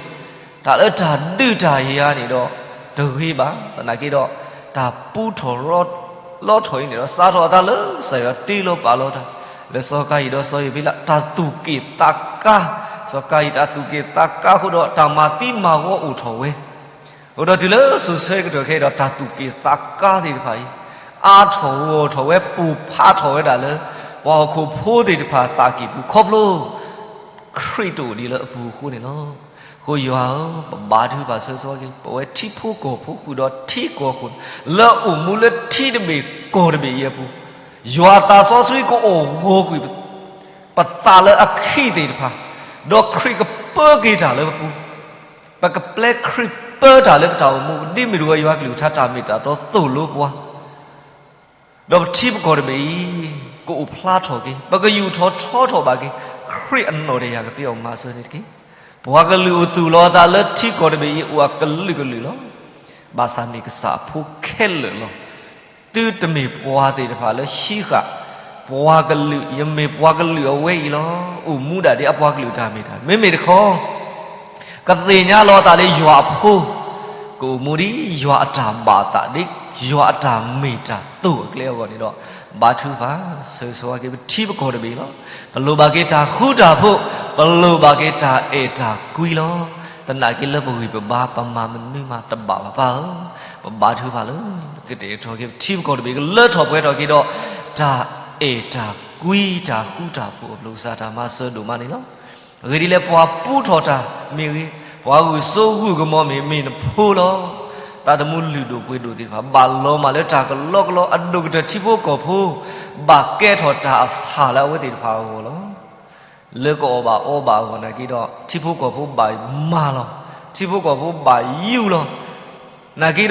တၢ်လၢတၢ်ဒုးတၢ်ယၤန့ၣ်ဒီး တဂ့ၤဘၣ်. သနာ်က့ဒီး တၢ်ပူထီၣ်ရီလီထီၣ်အံၤန့ၣ်ဒီး စးထီၣ်အသးလၢကစၢ်ယွၤတ့လီၤပာ်လီၤတၢ် လၢစီၤကၤယံၣ်ဒီးစီၤဧ့ၤဘ့လး တၢ်သူၣ်က့ၣ်သးကါ, စီၤကၤယံၣ်တၢ်သူၣ်က့ၣ်သးကါအဃိဒီး တၢ်မၤသံမၤဝီအိၣ်ထီၣ်ဝဲ, အဃိဒီးတုၤလၢစိၤဆၢကတီၢ်ခဲအံၤဒီး တၢ်သူၣ်က့ၣ်သးကါသ့ၣ်တဖၣ်အံၤ အါထီၣ်ဂီၢ်ထီၣ်ဝဲ ပိၢ်ဖးထီၣ်ဝဲဒၣ်လၢ ပှၤဟီၣ်ခိၣ်ဖိသ့ၣ်တဖၣ်သးကံၢ်ပူၤ ခီဖျိ ခရံာ်တအိၣ်ဒံးလၢအပူၤအဃိန့ၣ်လီၤ. အဃိယွၤဧၢ, ပဘါထုကဖၣ်ဆၢဂ့ၤဆၢဝါက့ၤ ပဝဲထံဖိကီၢ်ဖိဃုာ်ဒီးထံကီၢ်ခိၣ် လၢအအိၣ်မူလၢထံတဘ့ၣ်ကီၢ်တဘ့ၣ်အံၤအပူၤ, ယွၤသးစီဆှံကအိၣ်ဂီၤကွံာ် ပသးလၢအခံသ့ၣ်တဖၣ်, ဒီးခရံာ်ကပၢက့ၤတၢ်လၢပပူၤ, ပကပျဲခရံာ်ပၢတၢ်လၢပတၢ်အိၣ်မူ ဒ်မ့ၢ်တဝဲယွၤကလုၢ်ကထါတၢ်မ့ၢ်တၢ်တီသိၣ်လိပှၤ ဒီးပထံပကီၢ်တဘ့ၣ်အံၤ ကအိၣ်ဖျါထီၣ်က့ၤ, ပကယူာ်ထီၣ်ထီထီၣ်ဘၣ်က့ၤ ခရံာ်အနီၣ်တယာ်ကသ့အီၤမၤစၢၤန့ၣ်တက့ၢ်. ပှၤကလုာ်အိၣ်သူၣ်လီၤအသးလၢထံကီၢ်တဘ့ၣ်အံၤ အိၣ်အကလုာ်ကလုာ်လီၤ. ဘၣ်ဆၣ်န့ၣ်ကစၢ်အဖိခဲလၢာ်လီၤ. သုတမ့ၢ်ပှၤသ့ၣ်တဖၣ်လၢဟံးဃာ် ပှၤကလုာ်, ယမ့ၢ်ပှၤကလုာ်အဝဲအံၤလီၤ. အိၣ်မူဒၣ်ဒ်အပှၤကလုာ်တၢ်မ့ၢ်တၢ်, မ့မ့ၢ်တခီ ကသ့ၣ်ညါလီၤအသးလၢယွၤအဖိ, ကအိၣ်မူဒ်ယွၤအတၢ်ဘၣ်အသး ဒ်ယွၤအတၢ်မ့ၢ်တၢ်တီအကျဲအဂီၢ်န့ၣ်ဒီး ဘါထုကဖၣ်ဆၢဂ့ၤဆၢဝါက့ၤ ပထံပကီၢ်တဘ့ၣ်လီၤ. ပလိၣ်ဘၣ်က့ၤတၢ်ဃူတၢ်ဖိး, ပလိၣ်ဘၣ်က့ၤတၢ်အဲၣ်တၢ်ကွံလီၤ. သနာ်က့လၢပဂံၢ်ပဘါ ပမၤမနုၤမးတဘၣ်ဘၣ်ပၢ်ဧၢ, ပဘါထုကဖၣ်လၢ ကတဲာ်ကတီၤက့ၤပထံပကီၢ်တဘ့ၣ် ကလၢထီၣ်ပှဲၤထီၣ်က့ၤဒီး တၢ်အဲၣ်တၢ်ကွံ တၢ်ဃူတၢ်ဖိး အပျိၢ်ကစၢ်တၢ်မၤစၢၤဒိၣ်မးန့ၣ်လီၤ. အဂ့ၢ်ဒ်လဲၣ် ပှၤပူထီၣ်တၢ်မ့ၢ်ဂ့ၤ, ပှၤဂုာ်စိဂုာ်ကမီၤမ့ၢ် မ့ၢ်နဖိလီၤ. သးသမူလုၢ်ဒိၣ်ပှ့ၤဒိၣ်သ့ၣ်တဖၣ် ဘၣ်လီၤမၢ်လၢတၢ်ကလီကလီ အဒိၣ်ကတၢၢ်ထံဖိကီၢ်ဖိ ဘၣ်ကဲထီၣ်တၢ်အဆၣ်လၢအဝဲသ့ၣ်တဖၣ်အဂီၢ်လီၤ. လၢကအီၣ်ဘၣ်အီဘၣ်အဂီၢ်နာ်က့ဒီး ထံဖိကီၢ်ဖိဘၣ်မၤလီၤ, ထံဖိကီၢ်ဖိဘၣ်ယူၢ်လီၤ. နာ်က့ဒီး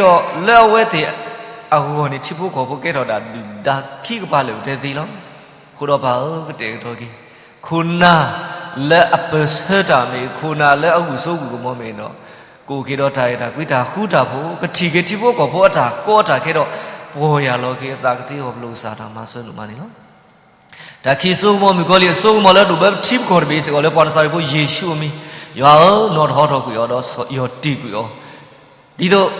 လၢအဝဲသ့ၣ်အဂီၢ်န့ၣ် ထံဖိကီၢ်ဖိကဲထီၣ်ဒၣ်ဒုၣ်ဒါခံကပၤလၢာ်ပတဲသ့လီၤ. အဃိဒီးပၢ်ဧၢ ကတဲာ်ကတီၤက့ၤ ခိၣ်နၢ်လၢအပၢၢ်ဆၢတၢ်မ့ၢ်ဂ့ၤ, ခိၣ်နၢ်လၢအဂုာ်စိဂုာ်ကမီၤမ့ၢ်ဂ့ၤဒီး ကအိၣ်က့ၤဒီးတၢ်အဲၣ်တၢ်ကွံ တၢ်ဃူတၢ်ဖိး, ကထံၣ်က့ၤထံဖိကီၢ်ဖိအတၢ်ကီတၢ်ခဲဒီး ပီၢ်ယၢ်လီၤက့ၤအသးကသ့အဂီၢ် ပျိၢ်ကစၢ်တၢ်မၤစၢၤဒိၣ်မးန့ၣ်လီၤ. တၢ်ခံးစိကမီၤမုၣ်ကီၤလံၢ် အစိကမီၤလၢဒိၣ်ဘၢပထံပကီၢ်တဘ့ၣ်စ့ၢ်ကီး လၢပှၤနစၤရ့းဖိယ့ၣ်ၡူးအမံၤ, ယွၤဧၢ, နီၣ်ထီၣ်ဟီထီၣ်ကွံာ်အီၤဒီးယီၢ်တံၢ်ကွံာ်အီၤ, ဒ်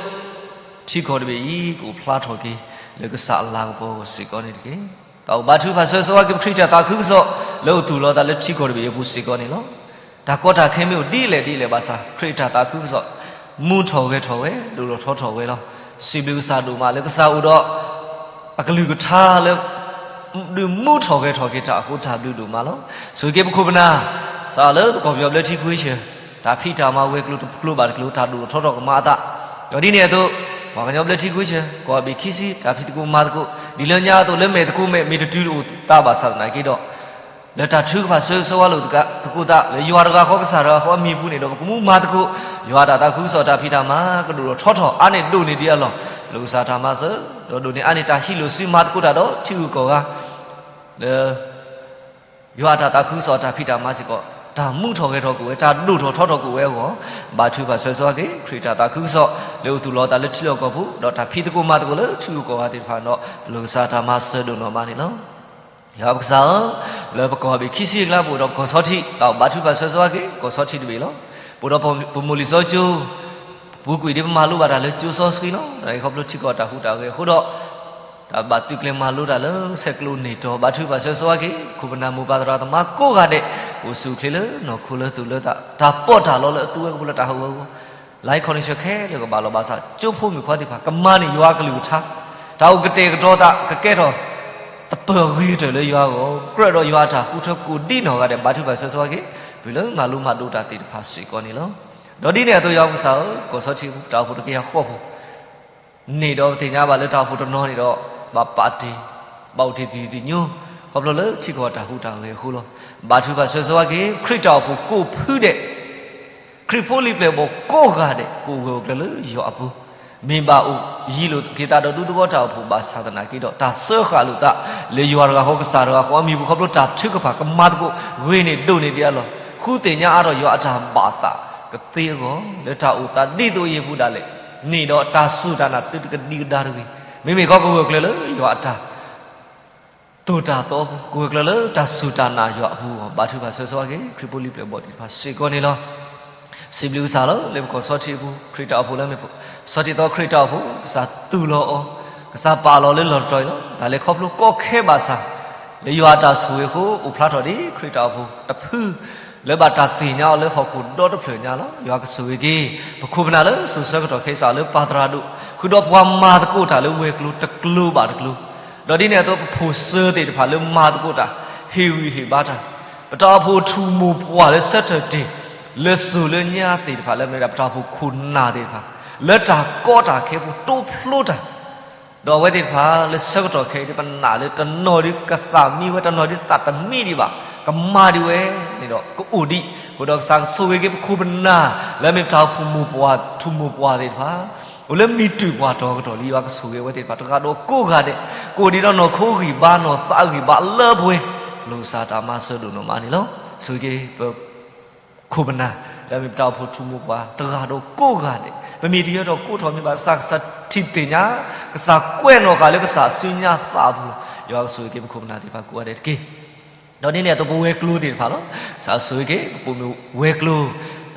သိး ထံကီၢ်တဘ့ၣ်အံၤ ကအိၣ်ဖျါထီၣ်က့ၤ လၢကစၢ်အလၤကပီၤအဂီၢ်စ့ၢ်ကီးန့ၣ်တက့ၢ်. တၢ်အိၣ်ဘါထုကဖၣ်ဆၢဂ့ၤဆၢဝါက့ၤ ပခရံာ်တၢ်သးခုကစီၣ် လၢအိၣ်သူၣ်လီၤအသးလၢထံကီၢ်တဘ့ၣ်အံၤအပူၤစ့ၢ်ကီးန့ၣ်လီၤ. တၢ်ကီတၢ်ခဲမ့ၢ်အိၣ်ဒ်လဲၣ်ဒ်လဲၣ်ဘၣ်ဆၣ် ခရံာ်တၢ်သးခုကစီၣ် မူထီၣ်ဂဲၤထီၣ်ဝဲ ဒိၣ်ထီၣ်ထီထီၣ်ဝဲလီၤ. စံးဘျုးကစၢ်ဒိၣ်မးလၢကစၢ်အိၣ်ဒီး အကလုၢ်ကထါလၢ ဒုးမူထီၣ်ဂဲၤထီၣ်က့ၤတၢ်အဃိ တၢ်ဘျုးဒိၣ်မးလီၤ. ဆိၣ်ဂ့ၤက့ၤပခိၣ်ပနၢ် စးလၢပကီၢ်ပယီၤဘျၢထံခဝ့ၡၢၣ် တၢ်ဖံးတၢ်မၤဝဲၤကျိၤတကျိၤဘၣ်တကျိၤ တၢ်ဒိၣ်ထီၣ်ထီထီၣ်ကမၤအသး, ဒီးဒ်န့ၣ်အသိး ပှၤကညီဘျၢထံခဝ့ၡၢၣ် ကီၢ်ဘ့ၣ်ခံဆံ တၢ်ဖံးသကိးမၤသကိး ဒ်လၢညါအသိး လၢမဲာ်သကိးမဲာ် မ့ၢ်တတုၤအိၣ်သးဘၣ်ဆၣ်သနာ်က့ဒီး လၢတၢ်ထုကဖၣ်ဆၢဂ့ၤဆၢဝါလိာ်သကိးသး လၢယွၤတဂၤဃီ ကစၢ်တဂၤဃီအမံၤပူၤန့ၣ်ဒီး ပကမူမၤသကိး ယွၤအတၢ်သးခုကစီၣ် တၢ်ဖံးတၢ်မၤ ကဒိၣ်ထီၣ်ထီထီၣ် အါန့ၢ်ဒိၣ်န့ၢ်ဒံးအလီၢ် ပျိၢ်ကစၢ်တၢ်မၤစၢၤ ဒီးဒိၣ်န့ၢ်အါန့ၢ်တၢ်ဟံးလိာ်စုမၤသကိးတၢ်ဒီးထံဂုၤကီၢ်ဂၤ လၢ ယွၤအတၢ်သးခုကစီၣ် တၢ်ဖံးတၢ်မၤစ့ၢ်ကီး တၢ်မူထီၣ်ဂဲၤထီၣ်ကွံာ်ဝဲ တၢ်ဒိၣ်ထီၣ်ထီထီၣ်ကွံာ်ဝဲအဂီၢ် ဘါထုကဖၣ်ဆၢဂ့ၤဆၢဝါက့ၤ ခရံာ်တၢ်သးခုကစီၣ် လၢအိၣ်သူၣ်လီၤအသးလၢထံလီၢ်ကီၢ်ပူၤ ဒီးတၢ်ဖံးသကိးမၤသကိးလၢထံဂုၤကီၢ်ဂၤသ့ၣ်တဖၣ်ဒီး ပျိၢ်ကစၢ်တၢ်မၤစၢၤဒိၣ်နီၢ်မးန့ၣ်လီၤ. ယွၤပကစၢ်ဧၢ, လၢပကီၢ်ဘ့ၣ်ခံဆံအကျါပူၤဒီးပကီၢ်ဆီထံး တၢ်ဘါထုကဖၣ်ဆၢဂ့ၤဆၢဝါက့ၤ ကီၢ်ဆီထံးတဘ့ၣ်လီၤ. ပအိၣ်ဒီးပမိၢ်လံာ်စီကၠိ ပူၤကွံာ်ဒ်ပမၤလိဘၣ်တၢ်လၢကၠိစီဆှံလီၤ. တၢ်ဂ့ၢ်ခီဖျိထံကီၢ်တၢ်ဟူးတၢ်ဂဲၤအဃိဒီး တၢ်ဘၣ်သုးကျဲၤမၤလိတၢ်လၢဆဲးကျိးန့ၢ်တီၤ ဘါထုကဖၣ်ဆၢဂ့ၤဆၢဝါက့ၤ ခိၣ်ပနၢ်မိၢ်ပၢ်သရၣ်သမါကိးဂၤဒဲး အိၣ်ဆူၣ်အိၣ်ချ့လၢနီၢ်ခိလၢသူၣ်လၢသး တၢ်ပီးတၢ်လီလၢအသူဝဲကပူၤလၢတၢ်ဟးဂီၤအဂီၢ် လၢ condition ခဲလၢာ်ကဘၣ်လီၤဘၣ်ဆၣ် ကၠိဖိမုၣ်ခွါသ့ၣ်တဖၣ် ကမၤန့ၢ်ယွၤကလုၢ်ကထါ တၢ်အိၣ်ကတဲာ်ကတီၤသး ကကဲထီၣ် သပၢၤဂ့ၤကတၢၢ်လၢယွၤအဂီၢ် ကြၢးဒီးယွၤအတၢ်ဃုထၢကိးဒ်နီၢ်ဂၤဒဲး ဘါထုကဖၣ်ဆၢဂ့ၤဆၢဝါက့ၤ ပှၤလၢမၤလိမၤဒိးတၢ်သ့ၣ်တဖၣ်စ့ၢ်ကီးန့ၣ်လီၤ. ဒီးဒ်န့ၣ်အသိး ယွၤပကစၢ်ဧၢ, ကီၢ်ဆီထံးတၢ်အိၣ်ဖှိၣ်တကယၤဃိးဖှိၣ် န့ၣ်ဒီးပသ့ၣ်ညါဘၣ်လၢတၢ်အိၣ်ဖှိၣ်တနီၤန့ၣ်ဒီး ဘၣ်ပာ်တ့ၢ် ဘၣ်အိၣ်တ့ၢ်သံၣ်သံၣ်ညိ ခီဖျိလၢထံကီၢ်တၢ်ဟူးတၢ်ဂဲၤအဃိလီၤ. ဘါထုကဖၣ်ဆၢဂ့ၤဆၢဝါက့ၤ ခရံာ်တၢ်အိၣ်ဖှိၣ်ကိးဖုဒဲး ခရံာ်ဖိလံၤပျဲၢ်ဘီၣ်ကိးဂၤဒဲး ကအိၣ်ဂၢၢ်အိၣ်ကျၢၤလၢယွၤအပူၤ, မ့ၢ်ဘၣ်ယံၤလိာ်က့ၤသးဒီးဒူသဝီတၢ်အိၣ်ဖှိၣ်ဘၣ်ဆၣ်သနာ်က့ဒီး တၢ်စၢဃာ်လိာ်သး လၢယွၤတဂၤဃီ ကစၢ်တဂၤဃီအမံၤပူၤ ခီဖျိတၢ်ထုကဖၣ်ကမၤသကိး ဂ့ၤန့ၢ်ဒိၣ်န့ၢ်ဒံးအလီၢ် ဃုသ့ၣ်ညါအါထီၣ်ယွၤအတၢ်ဘၣ်သး ကသ့အဂီၢ် လၢတၢ်အိၣ်သးဒ်သိးအံၤအပူၤဒၣ်လဲာ်န့ၣ်ဒီး တၢ်စူၢ်တၢ်နာ်သုတကဒံကဒါတဂ့ၤ. မ့မ့ၢ်ခီကဂၢၢ်ကျၢၤလၢယွၤအတၢ် သိၣ်တၢ်သီအပူၤ, ကဂၢၢ်ကျၢၤလၢတၢ်စူၢ်တၢ်နာ်ယွၤအပူၤအဂီၢ်, ဘါထုကဖၣ်ဆၢဂ့ၤဆၢဝါက့ၤ ခရံာ်ဖိလံၤပျဲၢ်ဘီၣ်သ့ၣ်တဖၣ်စ့ၢ်ကီးန့ၣ်လီၤ. စံးဘျုးကစၢ်လၢ လၢပကီၢ်ဆီထံးအပူၤ ခရံာ်တၢ်အိၣ်ဖှိၣ်လၢမ့ၢ် ဆီထံးသီခရံာ်တၢ်အိၣ်ဖှိၣ် ကစၢ်သူၣ်လီၤအီၤ, ကစၢ်ပာ်လီၤလၢလီၢ်တတီၤအံၤလီၤ. တၢ်လဲၤခီဖျိကီခဲဘၣ်ဆၣ် လၢယွၤအတၢ်ဆိၣ်ဂ့ၤအဃိ အိၣ်ဖျါထီၣ်ဒ်ခရံာ်တၢ်အိၣ်ဖှိၣ်တဖု လၢဘၣ်တၢ်သ့ၣ်ညါအီၤလၢဟီၣ်ခိၣ်ဒီတဖျၢၣ်ညါလီၤ. ယွၤကဆိၣ်ဂ့ၤက့ၤ ပခိၣ်ပနၢ်လၢစိၤဆၢကတီၢ်ခဲအံၤစးလၢပၢ်သရၣ်ဒိၣ် ဃုာ်ဒီးပှၤမၤသကိးတၢ်လၢဝဲၤကျိၤတကျိၤဘၣ်တကျိၤ, ဒီးဒ်န့ၣ်အသိး ပဖိၣ်စၢၤသ့ၣ်တဖၣ်လၢမၤသကိးတၢ် ဟ့ၣ်ဂံၢ်ဟ့ၣ်ဘါတၢ်, ပတၢ်အိၣ်ဖှိၣ်ထူၣ်မိၢ်ပှၢ်လၢဆၢထၢၣ်တ့ၢ် လၢစိၤလၢညါသ့ၣ်တဖၣ် လၢမ့ၢ်ဒၣ်ပတၢ်အိၣ်ဖှိၣ်ခိၣ်နၢ်သ့ၣ်တဖၣ် လၢတၢ်ကီတၢ်ခဲအပူၤတိဖျိတၢ် ဒီးအဝဲသ့ၣ်တဖၣ်လၢဆၢကတီၢ်ခဲအံၤ ပနာ်လၢတနီၤဒ်ကသးမံဝဲ တနီၤဒ်သးတမံဒံးဘၣ်, ကမၤဒံးဝဲန့ၣ်ဒီး ကအိၣ်ဒံး, အဃိဒီးကစၢ်ကဆိၣ်ဂ့ၤက့ၤပခိၣ်ပနၢ် လၢမ့ၢ်ပတၢ်အိၣ်ဖှိၣ်မိၢ်ပှၢ်ထူၣ်မိၢ်ပှၢ်သ့ၣ်တဖၣ် အိၣ်လၢမံၤတုၢ်ပှၤတီၤကတီၢ်လံ ယွၤကဆိၣ်ဂ့ၤအဝဲသ့ၣ်တဖၣ် တဂၤဒီးကိးဂၤဒဲး, ကအိၣ်ဒံးဒီးနီၢ်ခိဂံၢ်ဘါနီၢ်သးဂံၢ်ဘါလၢပှဲၤ, ပလီၢ်ကစၢ်တၢ်မၤစၢၤဒိၣ်နီၢ်မးန့ၣ်လီၤ. ဆိၣ်ဂ့ၤက့ၤပ ခိၣ်ပနၢ် လၢမ့ၢ်ပတၢ်အိၣ်ဖှိၣ်ထူၣ်မိၢ်ပှၢ် တဂၤဒီးကိးဂၤဒဲး, ပမ့ၢ်တယၢၤထီၣ်ကိးထီၣ်မ့ၢ်ဘၣ် ကစၢ်ကစၢ်ထံၣ်သ့ၣ်ညါ, ကစၢ်ကွဲးနီၣ်ဃာ်လၢကစၢ်အစုညါသးအပူၤလီၤ. ယွၤကဆိၣ်ဂ့ၤက့ၤပခိၣ်ပနၢ်သ့ၣ်တဖၣ်ကိးဂၤဒဲးတက့ၢ်. ဒီးဒ်န့ၣ်အသိးပဝဲၤကျိၤသ့ၣ်တဖၣ်လီၤ. ကစၢ်ဆိၣ်ဂ့ၤက့ၤ ပပိာ်မုၣ်ဝဲၤကျိၤ,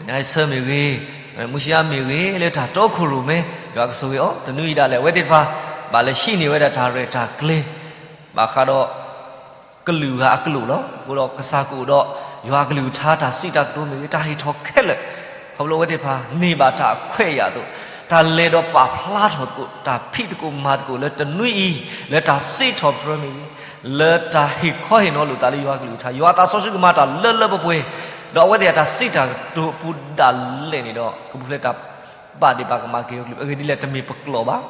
ညါအံၤဆၢမ့ၢ်ဂ့ၤ, မုၢ်ဆံးအါမ့ၢ်ဂ့ၤ လၢတၢ်တီခိၣ်ရိၣ်မဲ, ယွၤကဆိၣ်ဂ့ၤအီၤ တနွံအံၤဒၣ်လဲာ် အဝဲသ့ၣ်တဖၣ် ဘၣ်လဲၤဟံးန့ၢ်ဝဲဒၣ်တၢ်ရဲၣ်တၢ်ကျဲၤ ဘၣ်ဃးဒီး ကလုာ်ဂၤအကလုာ်လီၤ. အဃိဒီးကစၢ်ကအိၣ်ဒီး ယွၤအကလုၢ်ကထါ တၢ်စံးတၢ်ကတိၤမ့ၢ်ဂ့ၤ တၢ်ဟ့ၣ်ထီၣ်ခဲလၢာ်, ခီဖျိအဝဲသ့ၣ်တဖၣ် န့ၢ်ဘၣ်တၢ်အခွဲးအယာ်အသိး, တၢ်လဲၤဒီးပာ်ဖျါထီၣ်သကိး, တၢ်ဖံးသကိးမၤသကိးလၢတနွံအံၤ, လၢတၢ်စံးထီၣ်ပတြၢၤမ့ၢ်ဂ့ၤ, လၢတၢ်ဟ့ၣ်ခီဟ့ၣ်နီၤလိာ်သးလၢယွၤအကလုၢ်ကထါ, ယွၤအသးစီဆှံကမၤတၢ်လၢလၢပှဲၤပှဲၤ, ဒီးအဝဲသ့ၣ်အတၢ်စံးတၢ်ကတိၤအပူၤဒၣ်လဲာ်န့ၣ်ဒီး ကပူၤဖျဲးတၢ်ဘၣ်ဒ့ၣ်ဘၣ်ကမၣ်က့ၤအီၤကလုာ်, အဂ့ၢ်ဒ်လဲၣ် တမ့ၢ်ပကျိာ်ဘၣ်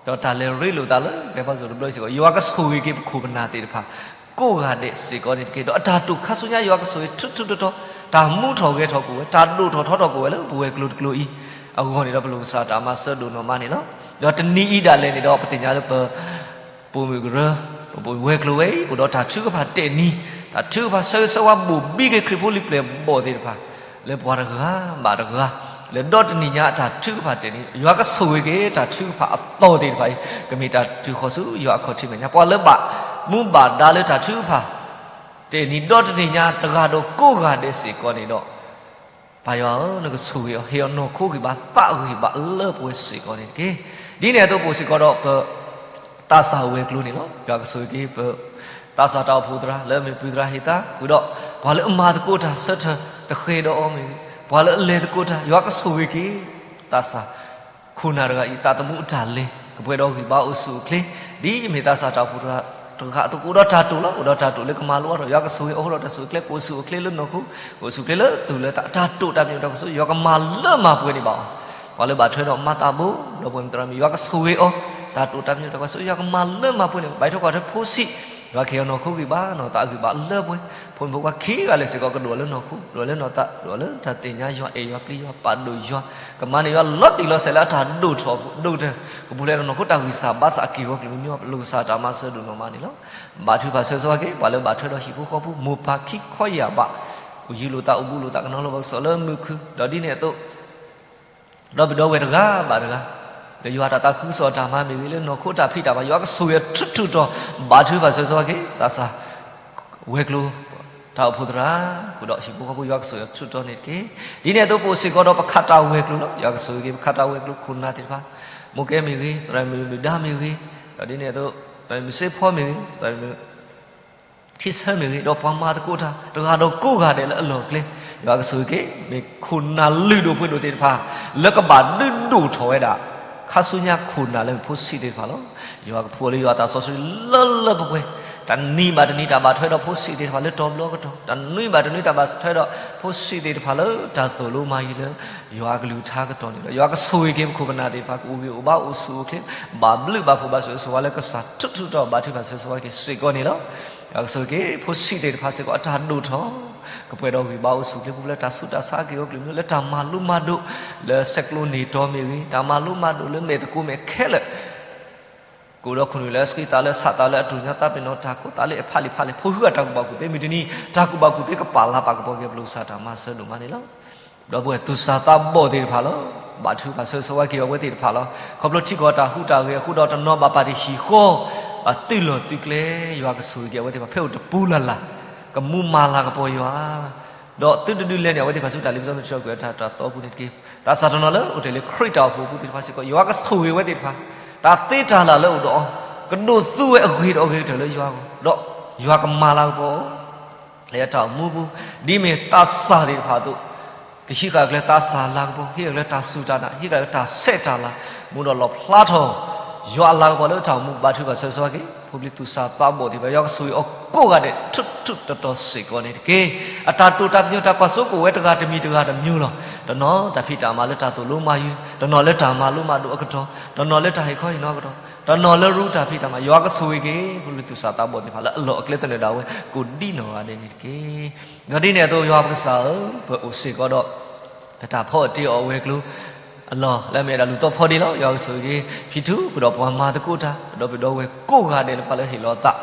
ဒီးတၢ်လဲၤရ့လိာ်သးလၢ ကဲဖးစိၤတဘျီစ့ၢ်ကီး ယွၤကဆိၣ်ဂ့ၤက့ၤပခိၣ်ပနၢ်သ့ၣ်တဖၣ် ကိးဂၤဒဲးစ့ၢ်ကီးန့ၣ်တက့ၢ်. ဒီးအတၢ်တိာ်ခါဆူညါ ယွၤကဆိၣ်ဂ့ၤထူထူတီတီ, တၢ်မူထီၣ်ဂဲၤထီၣ်ကွံာ်ဝဲ, တၢ်ဒိၣ်ထီၣ်ထီထီၣ်ကွံာ်ဝဲလၢပဝဲၤကျိၤတကျိၤအံၤအဂီၢ်န့ၣ်ဒီး ပလီၢ်ကစၢ်တၢ်မၤစၢၤဒိၣ်နီၢ်မးန့ၣ်လီၤ. ဒီးတနံၤအံၤဒၣ်လဲာ်န့ၣ်ဒီး ပသ့ၣ်ညါလၢပ ပိာ်မုၣ်ကရၢ, ပပိာ်မုၣ်ဝဲၤကျိၤဝဲအံၤ အိၣ်ဒီးတၢ်ထုကဖၣ်တဲာ်နံၤ, တၢ်ထုကဖၣ်ဆၢဂ့ၤဆၢဝါဘိၣ်ဘံက့ၤခရံာ်ဖိလံၤပျဲၢ်ဘီၣ်သ့ၣ်တဖၣ် လၢပှၤတဂၤဘၣ်တဂၤ လၢဒီတနံၤညါအတၢ်ထုကဖၣ်တဲာ်နံၤ, ယွၤကဆိၣ်ဂ့ၤက့ၤတၢ်ထုကဖၣ်အသီသ့ၣ်တဖၣ်အံၤ ကမ့ၢ်တၢ်တုၤဃီၤဆူယွၤအခီၣ်ထံးမဲာ်ညါ, ပှၤလၢဘၣ်မူဘၣ်ဒါလၢတၢ်ထုကဖၣ် တဲာ်နံၤဒီတနံၤညါ တဂၤဒီးကိးဂၤဒဲးစ့ၢ်ကီးန့ၣ်ဒီး ပၢ်ယွၤဧၢ, နကဆိၣ်ဂ့ၤအီၤ, ဟ့ၣ်အီၤနီၢ်ခိဂံၢ်ဘါသးဂံၢ်ဘါလၢပှဲၤစ့ၢ်ကီးန့ၣ်တက့ၢ်. ဒ်န့ၣ်အသိးပအိၣ်စ့ၢ်ကီးဒီးပ သးစၢ်ဝဲၤကျိၤန့ၣ်လီၤ. ယွၤကဆိၣ်ဂ့ၤက့ၤပ သးစၢ်တၢ်အိၣ်ဖှိၣ်သရၣ် လၢအမ့ၢ်ပုၢ်သရၣ်ဟ့ၣ်သါ, ဃုာ်ဒီးပှၤလၢအမၤသကိးတၢ်ဆၢထၢၣ်တဃဲၤဒီးအီၤမ့ၢ်ဂ့ၤ, ပှၤလၢအလဲၤသကိးတၢ်, ယွၤကဆိၣ်ဂ့ၤက့ၤ သးစၢ် ခိၣ်နၢ်တဂၤအံၤ သးသမူအတၢ်လဲၤ ကပှဲၤဒီးဂံၢ်ဘါအိၣ်ဆူၣ်အိၣ်ချ့, ဒ်အမ့ၢ်သးစၢ်တၢ်အိၣ်ဖှိၣ်တဂၤအသိး ကအိၣ်ဒီးတၢ်တိာ်လီၤ. အိၣ်ဒီးတၢ်တိာ်လၢကမၤလိအါထီၣ်, ယွၤကဆိၣ်ဂ့ၤအီၤ အိၣ်ဒီးတၢ်ဆူၣ်အိၣ်ချ့ ကအိၣ်ဆူၣ်အိၣ်ချ့လၢနီၢ်ခိ, ကအိၣ်ဆူၣ်အိၣ်ချ့လၢသူၣ်လၢသး, တၢ်တိာ်တၢ်ပညိၣ်တၢ်ကစီၣ် ယွၤကမၤလၢမၤပှဲၤန့ၢ်ဘၣ်အီၤ, ပှၤလၢဘၣ်ထွဲဒီးမၤသးဘိ ဒီပုၢ်ဝဲၢ်မုၣ်သရၣ်မုၣ် ယွၤကဆိၣ်ဂ့ၤအီၤ, တၢ်တိာ်တၢ်ပညိၣ်တၢ်ကစီၣ် ယွၤကမၤလၢမၤပှဲၤန့ၢ်, ဘၣ်ထွဲကွၢ်ထွဲဖိဆံး, ယွၤကဟ့ၣ်အီၤနီၢ်ခိဂံၢ်ဘါနီၢ်သးဂံၢ်ဘါလၢပှဲၤ, ဖိမုၣ်ဖိခွါခံဂၤလၢာ်စ့ၢ်ကီး ကဒိၣ်လၢနီၢ်ခိ, ဒိၣ်လၢနီၢ်သး, ဒိၣ်လၢတၢ်သ့ၣ်ညါယွၤ အဲၣ်ယွၤပျံၤယွၤ ပာ်ဒိၣ်ယွၤ, ကမၤန့ၢ်ယွၤလီၤတံၢ်လီၤဆဲးလၢအတၢ်ဒိၣ်ထီၣ်အပူၤ, ဒိၣ်ကတၢၢ် ကပူၤဖျဲးဒီးနီၢ်ခိတၢ်ဂံၢ်စၢ်ဘါစၢ်အက့ၢ်အဂီၤကလုာ်မံၤမံၤ, ပလီၢ်ကစၢ်တၢ်မၤစၢၤဒိၣ်နီၢ်မးန့ၣ်လီၤ. ဘါထုကဖၣ်ဆၢဂ့ၤဆၢဝါက့ၤ ပှၤလၢဘၣ်ထွဲဒီးဟံၣ်ဖိဃီဖိ မိၢ်ပၢ်ခံခီယၢ်ဘး, အိၣ်ယံၤလိာ်သး အိၣ်ဘူးလိာ်သး ကနီၤလီၤဘၣ်ကစီၣ်လၢမုၢ်ခုၣ်, ဒီးဒ်န့ၣ်အသိး ဒီပုၢ်ဒီဝဲၢ်တဂၤဘၣ်တဂၤ, လၢယွၤတၢ်သးခုကစီၣ်တၢ်မၤမ့ၢ်ဂ့ၤ, လၢနီၢ်ခိတၢ်ဖံးတၢ်မၤ ယွၤကဆိၣ်ဂ့ၤအီၤထူထူတီၤ, ဘါထုကဖၣ်ဆၢဂ့ၤဆၢဝါက့ၤ သးစၢ် ဝဲၤကျိၤ တၢ်အိၣ်ဖှိၣ်သရၣ်, ဃုာ်ဒီးဟံၣ်ဖိဃီဖိ ယွၤကဆိၣ်ဂ့ၤအီၤထူတီၤန့ၣ်တက့ၢ်. ဒ်န့ၣ်အသိးပအိၣ်စ့ၢ်ကီးဒီးပခးတၢ်ဝဲၤကျိၤလီၤ. ယွၤကဆိၣ်ဂ့ၤက့ၤပခးတၢ်ဝဲၤကျိၤခိၣ်နၢ်သ့ၣ်တဖၣ်, မိၢ်ကဲမ့ၢ်ဂ့ၤ, သရၣ်မုၣ်မုၣ်ဒါမ့ၢ်ဂ့ၤ, ဒီးဒ်န့ၣ်အသိး သရၣ်မုၣ်စ့ဖိမ့ၢ်ဂ့ၤ, သရၣ်မုၣ် ထံဆၢမ့ၢ်ဂ့ၤ, ဒီးပှၤမၤသကိးတၢ် တဂၤဒီးကိးဂၤဒဲးလၢအလီၢ်အကျဲ, ယွၤကဆိၣ်ဂ့ၤက့ၤ မ့ၢ်ခိၣ်နၢ်လုၢ်ဒိၣ်ပှ့ၤဒိၣ်သ့ၣ်တဖၣ် လၢကဘၣ်ဒုးဒိၣ်ထီၣ်ဝဲဒၣ် ခါဆူညါခိၣ်နၢ်လၢမ့ၢ်ဖိဆံးသ့ၣ်တဖၣ်လီၤ. ယွၤကဖှူအီၤလၢယွၤအသးစီဆှံလၢလၢပှဲၤပှဲၤ, တနံၤဘၣ်တနံၤတၢ်ဘၣ်ထွဲဒီးဖိဆံးသ့ၣ်တဖၣ်လၢတီၤဘျီကတီၢ်, တနွံဘၣ်တနွံတၢ်ဘၣ်ထွဲဒီး ဖိဆံးသ့ၣ်တဖၣ်လၢတၢ်သိၣ်လိမၤယံၤလၢ ယွၤအကလုၢ်ကထါကတီၢ်န့ၣ်လီၤ. ယွၤကဆိၣ်ဂ့ၤက့ၤပခိၣ်ပနၢ်သ့ၣ်တဖၣ် ကအိၣ်ဂံၢ်အိၣ်ဘါအိၣ်ဆူၣ်အိၣ်ချ့, ဘၣ်ဘျုးဘၣ်ဖှိၣ်ဘၣ်ဆိၣ်ဂ့ၤဆိၣ်ဝါလၢကစၢ်ထူထူတီၤ ဘါထုကဖၣ်ဆၢဂ့ၤဆၢဝါက့ၤစ့ၢ်ကီးန့ၣ်လီၤ. ယွၤကဆိၣ်ဂ့ၤက့ၤ ဖိဆံးသ့ၣ်တဖၣ်စ့ၢ်ကီး အတၢ်ဒိၣ်ထီၣ် ကပှဲၤဒီးဂံၢ်ဘါအိၣ်ဆူၣ်အိၣ်ချ့ ပူၤဖျဲးတၢ်ဆူးတၢ်ဆါအက့ၢ်အဂီၤကလုာ်မံၤ လၢတၢ်မၤလိမၤဒိး လၢဆဲးကျိးန့ၢ်တီမ့ၢ်ဂ့ၤ, တၢ်မၤလိမၤဒိးလၢမဲာ်သကိးမဲာ်ခဲလၢာ် ကအိၣ်ဒီးခိၣ်နူာ်လၢအဆှံသးလၢအဆးသးလၢအတြူၢ်ညါသးပ့ၤနီၣ်တၢ်ခိၣ်သးလၢအဖးလံာ်ဖးလဲၢ် ဖိဟံးဂၤတၢ်ကူၣ်ဘၣ်ကူၣ်သ့ မုၢ်တနံၤ တၢ်ကူၣ်ဘၣ်ကူၣ်သ့ကပာ်လၤပာ်ကပီၤက့ၤ ပလီၢ်ကစၢ်တၢ်မၤစၢၤဒိၣ်မးန့ၣ်လီၤ. ဒီပုၢ်ဝဲၢ်သူၣ်စၢ်သးဘီၣ်သ့ၣ်တဖၣ်လီၤ. ဘၣ်ထုကဖၣ်ဆၢဂ့ၤဆၢဝါက့ၤအဝဲသ့ၣ်တဖၣ်လီၤ. ခီဖျိထံကီၢ်တၢ်ဟူးတၢ်ဂဲၤအဃိဒီး တနီၤဘၣ်ပာ်တ့ၢ်ဟံၣ်ဃီ, ဘၣ်သုးလီၢ်သုးကျဲ, ယွၤကဆိၣ်ဂ့ၤက့ၤအဝဲသ့ၣ်တဖၣ် ဖဲအိၣ်တပူၤလၢ်လၢ်, ကမူမၤလၤကပီၤယွၤ, ဒီးသုတဒုးလဲၤန့ၣ် အဝဲသ့ၣ်တဖၣ်ဆူတၢ်လ့ပစီမုၢ်တဆၢကွံာ်အတၢ်သီပူၤန့ၣ်တက့ၢ်. သးစၢ်တနီၤလၢအိၣ်တ့ၢ်လၢခရံာ်တၢ်အိၣ်ဖှိၣ်အပူၤသ့ၣ်တဖၣ်စ့ၢ်ကီး ယွၤကဆိၣ်ဂ့ၤဝဲသ့ၣ်တဖၣ်, တၢ်သ့တၢ်လၢ်လၢအိၣ်ဒီးအီၤ, ကဒိးသူဝဲအဂ့ၤဒီးအဂ့ၤကတၢၢ်လၢယွၤအဂီၢ်, ဒီးယွၤကမၤလၤကပီၤအီၤ လၢအတၢ်အိၣ်မူပူၤ, ဒ်မ့ၢ်သးစၢ်သ့ၣ်တဖၣ်အသိး, ကဟံးဃာ်ကျဲသးစၢ်လၤကပီၤ, ဟံးဃာ်ကျဲတၢ်စူၢ်တၢ်နာ်, ဟံးဃာ်ကျဲတၢ်ဆဲးတၢ်လၤ, မူဒီးလီၣ်ဖျါထီၣ် ယွၤအလၤကပီၤလၢအတၢ်အိၣ်မူ ဘါထုကဖၣ်ဆၢဂ့ၤဆၢဝါက့ၤ ဖိပျံၤသူၣ်စၢ်သးဘီၣ်သ့ၣ်တဖၣ်, ယွၤကဆိၣ်ဂ့ၤအီၤကိးဂၤဒဲး ထူးထူးတီၤတီၤစ့ၢ်ကီးန့ၣ်တက့ၢ်. အတၢ်တိာ်တၢ်ပညိၣ်တၢ်ကွၢ်စိကအိၣ်ဝဲတဂၤတမံၤတဂၤတမံၤလီၤ. တနီၤတၢ်ဖံးတၢ်မၤလၢတၢ်သိၣ်လိမၤယုၤ, တနီၤလၢတၢ်မၤလိမၤဒိးအကတီၢ်, တနီၤလၢတၢ်ဟ့ၣ်ခီဟ့ၣ်နီၤအကတီၢ်, တနီၤလၢရူတၢ်ဖံးတၢ်မၤ, ယွၤကဆိၣ်ဂ့ၤက့ၤ ဖိပျံၤသူၣ်စၢ်သးဘီၣ်သ့ၣ်တဖၣ်လၢအလီၢ်အကျဲသနၢၣ်ဒၣ်ဝဲ ကိးဒ်နီၢ်ဂၤဒဲးန့ၣ်တက့ၢ်. ဒီးဒ်န့ၣ်အသိး ယွၤပကစၢ်ဧၢ, ပအိၣ်စ့ၢ်ကီးဒီး ပတၢ်ဖီအီၣ်တ့အီၣ်အဝဲၤကျိၤ အလီၢ်လၢအမ့ၢ်ဒၣ်လူၤသီဖီဒ့လီၤ. ယွၤကဆိၣ်ဂ့ၤက့ၤ ဖံထူဃုာ်ဒီးပှၤမၤသကိးတၢ် ဒီပုၢ်ဒီဝဲၢ်ကိးဂၤဒဲးလၢပှၤလၢဟ့ၣ်လီၤအသး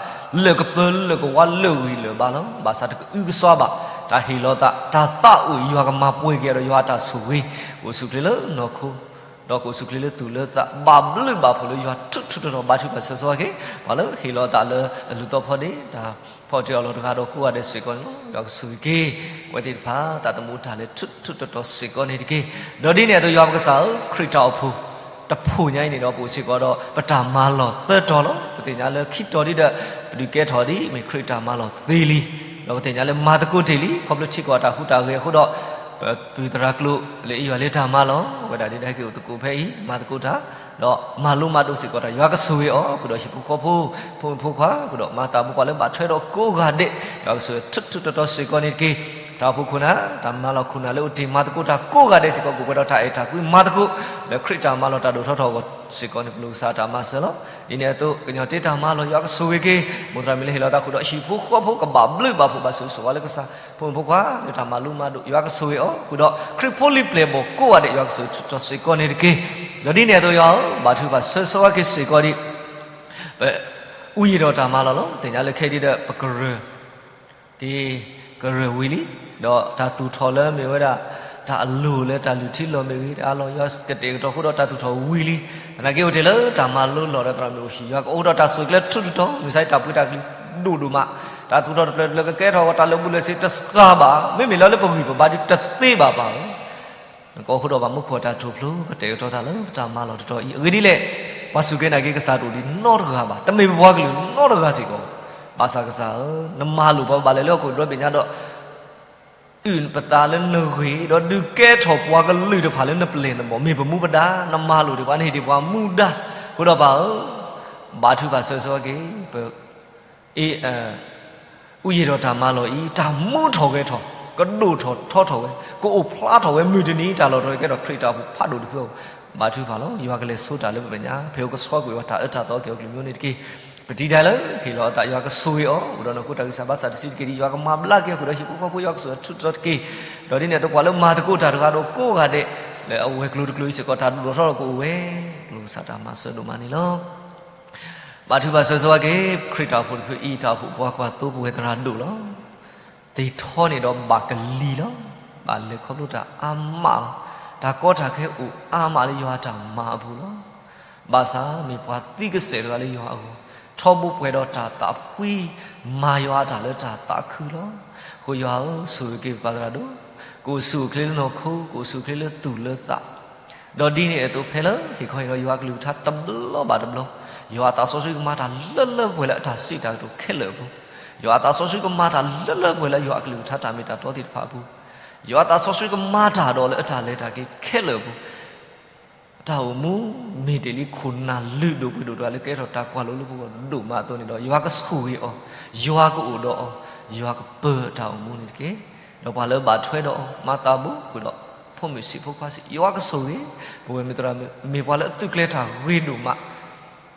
လၢာ်ကပၢၤလၢာ်ကဝါလၢာ်ဂံၢ်လၢာ်ဘါလီၤ. ဘၣ်ဆၣ်တကအုကစွါဘၣ် တၢ်ဟ့ၣ်လီၤအသး တၢ်သးအိၣ် ယွၤကမၤပှဲၤက့ၤဒီးယွၤအတၢ်ဆိၣ်ဂ့ၤ ကအိၣ်ဆူၣ်ချ့လၢနီၢ်ခိ ဒီးကအိၣ်ဆူၣ်ချ့လၢသူၣ်လၢသး ဘၣ်ဘျုးဘၣ်ဖှိၣ်လၢယွၤထူးထူးတီၤတီၤ ဘါထုကဖၣ်ဆၢဂ့ၤဆၢဝါက့ၤ ပှၤလၢဟ့ၣ်လီၤအသးလၢအလူၤသီဖီဒ့ တၢ်ဖီအီၣ်တ့အီၣ်အလီၢ်တဂၤဒီးကိးဂၤဒဲးစ့ၢ်ကီးန့ၣ်လီၤ. ယွၤကဆိၣ်ဂ့ၤက့ၤ အဝဲသ့ၣ်တဖၣ် တၢ်သမူတၢ်လဲၤထူးထူးတီၤတီၤစ့ၢ်ကီးန့ၣ်တက့ၢ်. ဒီးဒ်န့ၣ်အသိး ယွၤပကစၢ်ဧၢ, ခရံာ်တၢ်အိၣ်ဖှိၣ် တဖှိၣ်ညါအံၤန့ၣ်ဒီး ပအိၣ်စ့ၢ်ကီးဒီး ပတၢ်မၤလီၢ်သၢတီၤလီၤ. ပသ့ၣ်ညါလၢခံတီၤဒ်ဒီး ပဒုးကဲထီၣ်ဒ်မ့ၢ်ခရံာ်တၢ်မၤလီၢ်သ့လံ. ဒီးပသ့ၣ်ညါလၢမၤသကိးတ့ၢ်လံ ခီဖျိထံကီၢ်တၢ်ဟူးတၢ်ဂဲၤအဃိဒီး ပပုၢ်သရၣ်ကျိၤလၢအ့ၣ်ယွၤလၢတၢ်မၤလီၢ် အဝဲဒၣ်ဒ်ဒီးဟဲက့ၤအိၣ်သကိးဖဲအံၤ မၤသကိးတၢ် ဒီးမၤလိမၤဒိးစ့ၢ်ကီးတၢ် ယွၤကဆိၣ်ဂ့ၤအီၤ ဃုာ်ဒီးဟံၣ်ဖိဃီဖိ ဖိမုၣ်ဖိခွါ ဃုာ်ဒီးမၤသးဖိပှၤလၢဘၣ်ထွဲဒီးကိးဂၤဒဲး ယွၤကဆိၣ်ဂ့ၤထူးထူးတီၤတီၤစ့ၢ်ကီးန့ၣ်တက့ၢ်. တၢ်အိၣ်ဖှိၣ်ခိၣ်နၢ် တၢ်မၤလီၢ်ခိၣ်နၢ်လၢအိၣ်တ့ၢ်မၤသကိးတၢ်ကိးဂၤဒဲးစ့ၢ်ကီး ကအိၣ်ပှဲၤဒီးတၢ်အဲၣ်တၢ်ကွံမၤသကိး လၢခရံာ်တၢ်မၤလီၢ်တၢ်ဒိၣ်ထီၣ်ထီထီၣ်အဂီၢ်စ့ၢ်ကီးန့ၣ် ပလိၣ်ကစၢ်တၢ်မၤစၢၤလီၤ. ဒ်န့ၣ်အသိး ကညီတ့တၢ်မၤလီၢ် ယွၤကဆိၣ်ဂ့ၤက့ၤ မိၢ်သရၣ်မုၣ်လၢဟ့ၣ်လီၤသးဃုာ်ဒီးဟံၣ်ဖိဃီဖိကဘၣ်ဘျုးဘၣ်ဖှိၣ်ဘၣ်ဆိၣ်ဂ့ၤဆိၣ်ဝါလၢကစၢ် ဖိမုၣ်ဖိခွါလၢတၢ်မၤလိမၤဒိး ယွၤကဆိၣ်ဂ့ၤအီၤ ဃုာ်ဒီးခရံာ်ဖိလံၤပျဲၢ်ဘီၣ်ကိးဂၤဒဲး ယွၤကဆိၣ်ဂ့ၤထူးထီၤစ့ၢ်ကီးန့ၣ်တက့ၢ်. ဒီးဒ်န့ၣ်အသိးယွၤဧၢ, ဘါထုကဖၣ်ဆၢဂ့ၤဆၢဝါက့ၤစ့ၢ်ကီးဒ် ပ အူယံာ်ဒီးတၢ်မၤလီၢ်လီၤ. သ့ၣ်ညါလၢခဲအံၤဒ်ဒီး ပကရၢၢ် က့ၤ ကရၢၢ်ဝံၤလံ, ဒီးတၢ်သူၣ်ထီၣ်လၢမ့ၢ်ဝဲဒၣ် တၢ်အလိၤလၢတၢ်လုၢ်ထံလီၢ်မ့ၢ်ဂ့ၤ တၢ်အလီၢ်ယွၤကတဲာ်ကတီၤအဃိဒီးတၢ်သူၣ်ထီၣ်ဝံၤလံ. သနာ်က့အိၣ်တ့ၢ်လၢတၢ်မၤလိလီၢ်ဒီးသရၣ်မုၣ်အိၣ်ဟံၣ် ယွၤကအိၣ်ဒီးတၢ်ဆိၣ်ဂ့ၤကျဲထူးထူးတီၤတီၤ မုၢ်ဆါအံၤတၢ်ပှ့ၤတၢ်ကလုၢ်ဒိၣ်ဒိၣ်မး, တၢ်သူၣ်ထီၣ်တဖျၢၣ်တဖျၢၣ်ကကဲထီၣ်အဂီၢ် တၢ်လၢာ်ဘူၣ်လၢာ်စ့ၤတစှၤဘၣ်, မ့မ့ၢ်လၢလၢပဂံၢ်ပဘါဒုးတသ့ဘၣ်ပၢ်ဧၢ နကအိၣ်ဃုာ်ဒီးပှၤမူခိၣ်အတၢ်ထူၣ်ဖျိ ကတဲာ်ကတီၤတၢ်လၢပတၢ်မၤလီၢ်တတီၤအံၤ. အဂ့ၢ်ဒ်လဲၣ်, ပှၤစူၢ်က့ၤနာ်က့ၤကစၢ်တအိၣ်ဒံးနီတဂၤဘၣ်, တမ့ၢ်ပပှၤကလုာ်နီတဂၤစ့ၢ်ကီး. ဘၣ်ဆၣ်ကစၢ်ဧၢ, နမၤလိာ်ပှၤဘၣ်လဲၣ်လၢဟီၣ်ခိၣ်ဒီဘ့ၣ်ညါဒီး အုၣ်ပသးလၢနဂ့ၢ် ဒီးဒုးကဲထီၣ်ပှၤကလုာ်တဖၣ်လၢနပျဲၢ်နဘီၣ် မ့ၢ်ပမူပဒါ, နမၤလိာ်ဒံးပှၤ နဟ့ၣ်ဒံးပှၤမူဒါ, အဃိဒီးပၢ်ဧၢ, ဘါထုကဖၣ်ဆၢဂ့ၤဆၢဝါက့ၤ ပ အ့ အူယံာ်ဒီးတၢ်မၤလီၢ်အံၤ တၢ်မူထီၣ်ဂဲၤထီၣ်, ကဒိၣ်ထီၣ်ထီထီၣ်ဝဲ, ကအိၣ်ဖျါထီၣ်ဝဲ မုၢ်တနံၤတၢ်လီၤတတီၤကဲထီၣ်ခရံာ်တၢ်အိၣ်ဖှိၣ်ဖးဒိၣ်တဖုအဂီၢ်, ဘါထုကဖၣ်လီၤ. ယွၤကလဲၤဆိတၢ်လၢပမဲာ်ညါ ဖဲအိၣ်ကဆှီကွံာ်ဝဲတၢ်အၢတၢ်သီက့ၤအီၤကလုာ်မျိုးန့ၣ်တက့ၢ်. ပတံၤဒၣ်လၢဟ့ၣ်လီၤအသး ယွၤကဆိၣ်ဂ့ၤအီၤ အိၣ်ဒီးနီၢ်ခိတၢ်ဂံၢ်စၢ်ဘါစၢ်တဆံးတက့ၢ်ဒီး ယွၤကမၤဘျါက့ၤအီၤဃုာ်ဒီးဟံၣ်ဖိဃီဖိ ယွၤကဆိၣ်ဂ့ၤထူးထီၣ်တက့ၢ်. ဒီးဒ်န့ၣ်အသိးပှၤလၢမၤသကိးတၢ်တဂၤဒီးကိးဂၤဒဲး လၢအဝဲၤကျိၤတကျိၤအံၤစ့ၢ်ကီး တၢ်ဒိၣ်ထီၣ်ထီထီၣ်ကအိၣ်ဝဲ, ပလိၣ်ကစၢ်တၢ်မၤစၢၤဒိၣ်မးန့ၣ်လီၤ. ဘါထုကဖၣ်ဆၢဂ့ၤဆၢဝါက့ၤ ခရံာ်တၢ်အိၣ်ဖှိၣ်တဖုအံၤ တၢ်အိၣ်ဖှိၣ်ပှၤကွၢ်သိပဝဲသရၣ်ဒိၣ်လီၤ. သ့ၣ်ထီန့ၣ်ဒီးဘၣ်ကလံၤလီၤ. ဘၣ်လဲၤခီဖျိတၢ်အါမးလီၤ. တၢ်ကီတၢ်ခဲအိၣ်အါမးလၢယွၤအတၢ်မၤအပူၤလီၤ. ဘၣ်ဆၣ်မ့ၢ်ပှၤသံကစဲာ်တဂၤလၢယွၤအဂီၢ်, ထီဘိပှဲၤဒီးတၢ်သးဖှံ, မၤယွၤအတၢ်လၢတၢ်သးခုလီၤ. အဃိယွၤဧၢ, ဆိၣ်ဂ့ၤက့ၤပသရၣ်ဒိၣ်, ကအိၣ်ဆူၣ်အိၣ်ချ့လၢနီၢ်ခိ, ကအိၣ်ဆူၣ်အိၣ်ချ့လၢသူၣ်လၢသး ဒီးဒ်န့ၣ်အသိးဖဲလၢဟ့ၣ်ခီဟ့ၣ်နီၤယွၤအကလုၢ်ကထါတဘျီဘၣ်တဘျီ, ယွၤအသးစီဆှံကမၤတၢ်လၢလၢပှဲၤပှဲၤလၢအတၢ်စံးတၢ်ကတိၤခဲလၢာ်အပူၤ, ယွၤအသးစီဆှံကမၤတၢ်လၢလၢပှဲၤပှဲၤလၢယွၤအကလုၢ်ကထါတၢ်မ့ၢ်တၢ်တီသ့ၣ်တဖၣ်အပူၤ, ယွၤအသးစီဆှံကမၤတၢ်ဒီးလၢအတၢ်လဲၤတၢ်က့ၤခဲလၢာ်အပူၤ တၢ်အိၣ်မူမ့ၢ်တ့ၢ်လံခိၣ်နၢ်လုၢ်ဒိၣ်ပှ့ၤဒိၣ်တဂၤလၢကဲထီၣ်တၢ်ကွၢ်လိလၢပဂီၢ်ဒိၣ်မးအသိးန့ၣ်ဒီး ယွၤကဆိၣ်ဂ့ၤအီၤ, ယွၤကအိၣ်ဒီးအီၤ, ယွၤကပၢၤအတၢ်အိၣ်မူန့ၣ်တက့ၢ်. ဒီးပှၤလၢဘၣ်ထွဲဒီးအီၤ မၤသးဘိဃုာ်ဒီး ဖိမုၣ်ဆံးဖိခွါဆံး ယွၤကဆိၣ်ဂ့ၤ, ပဝဲမုၢ်သရၣ်မုၣ် မ့ၢ်ပှၤလၢအသုးကျဲၤတၢ်ဂ့ၤဒိၣ်မး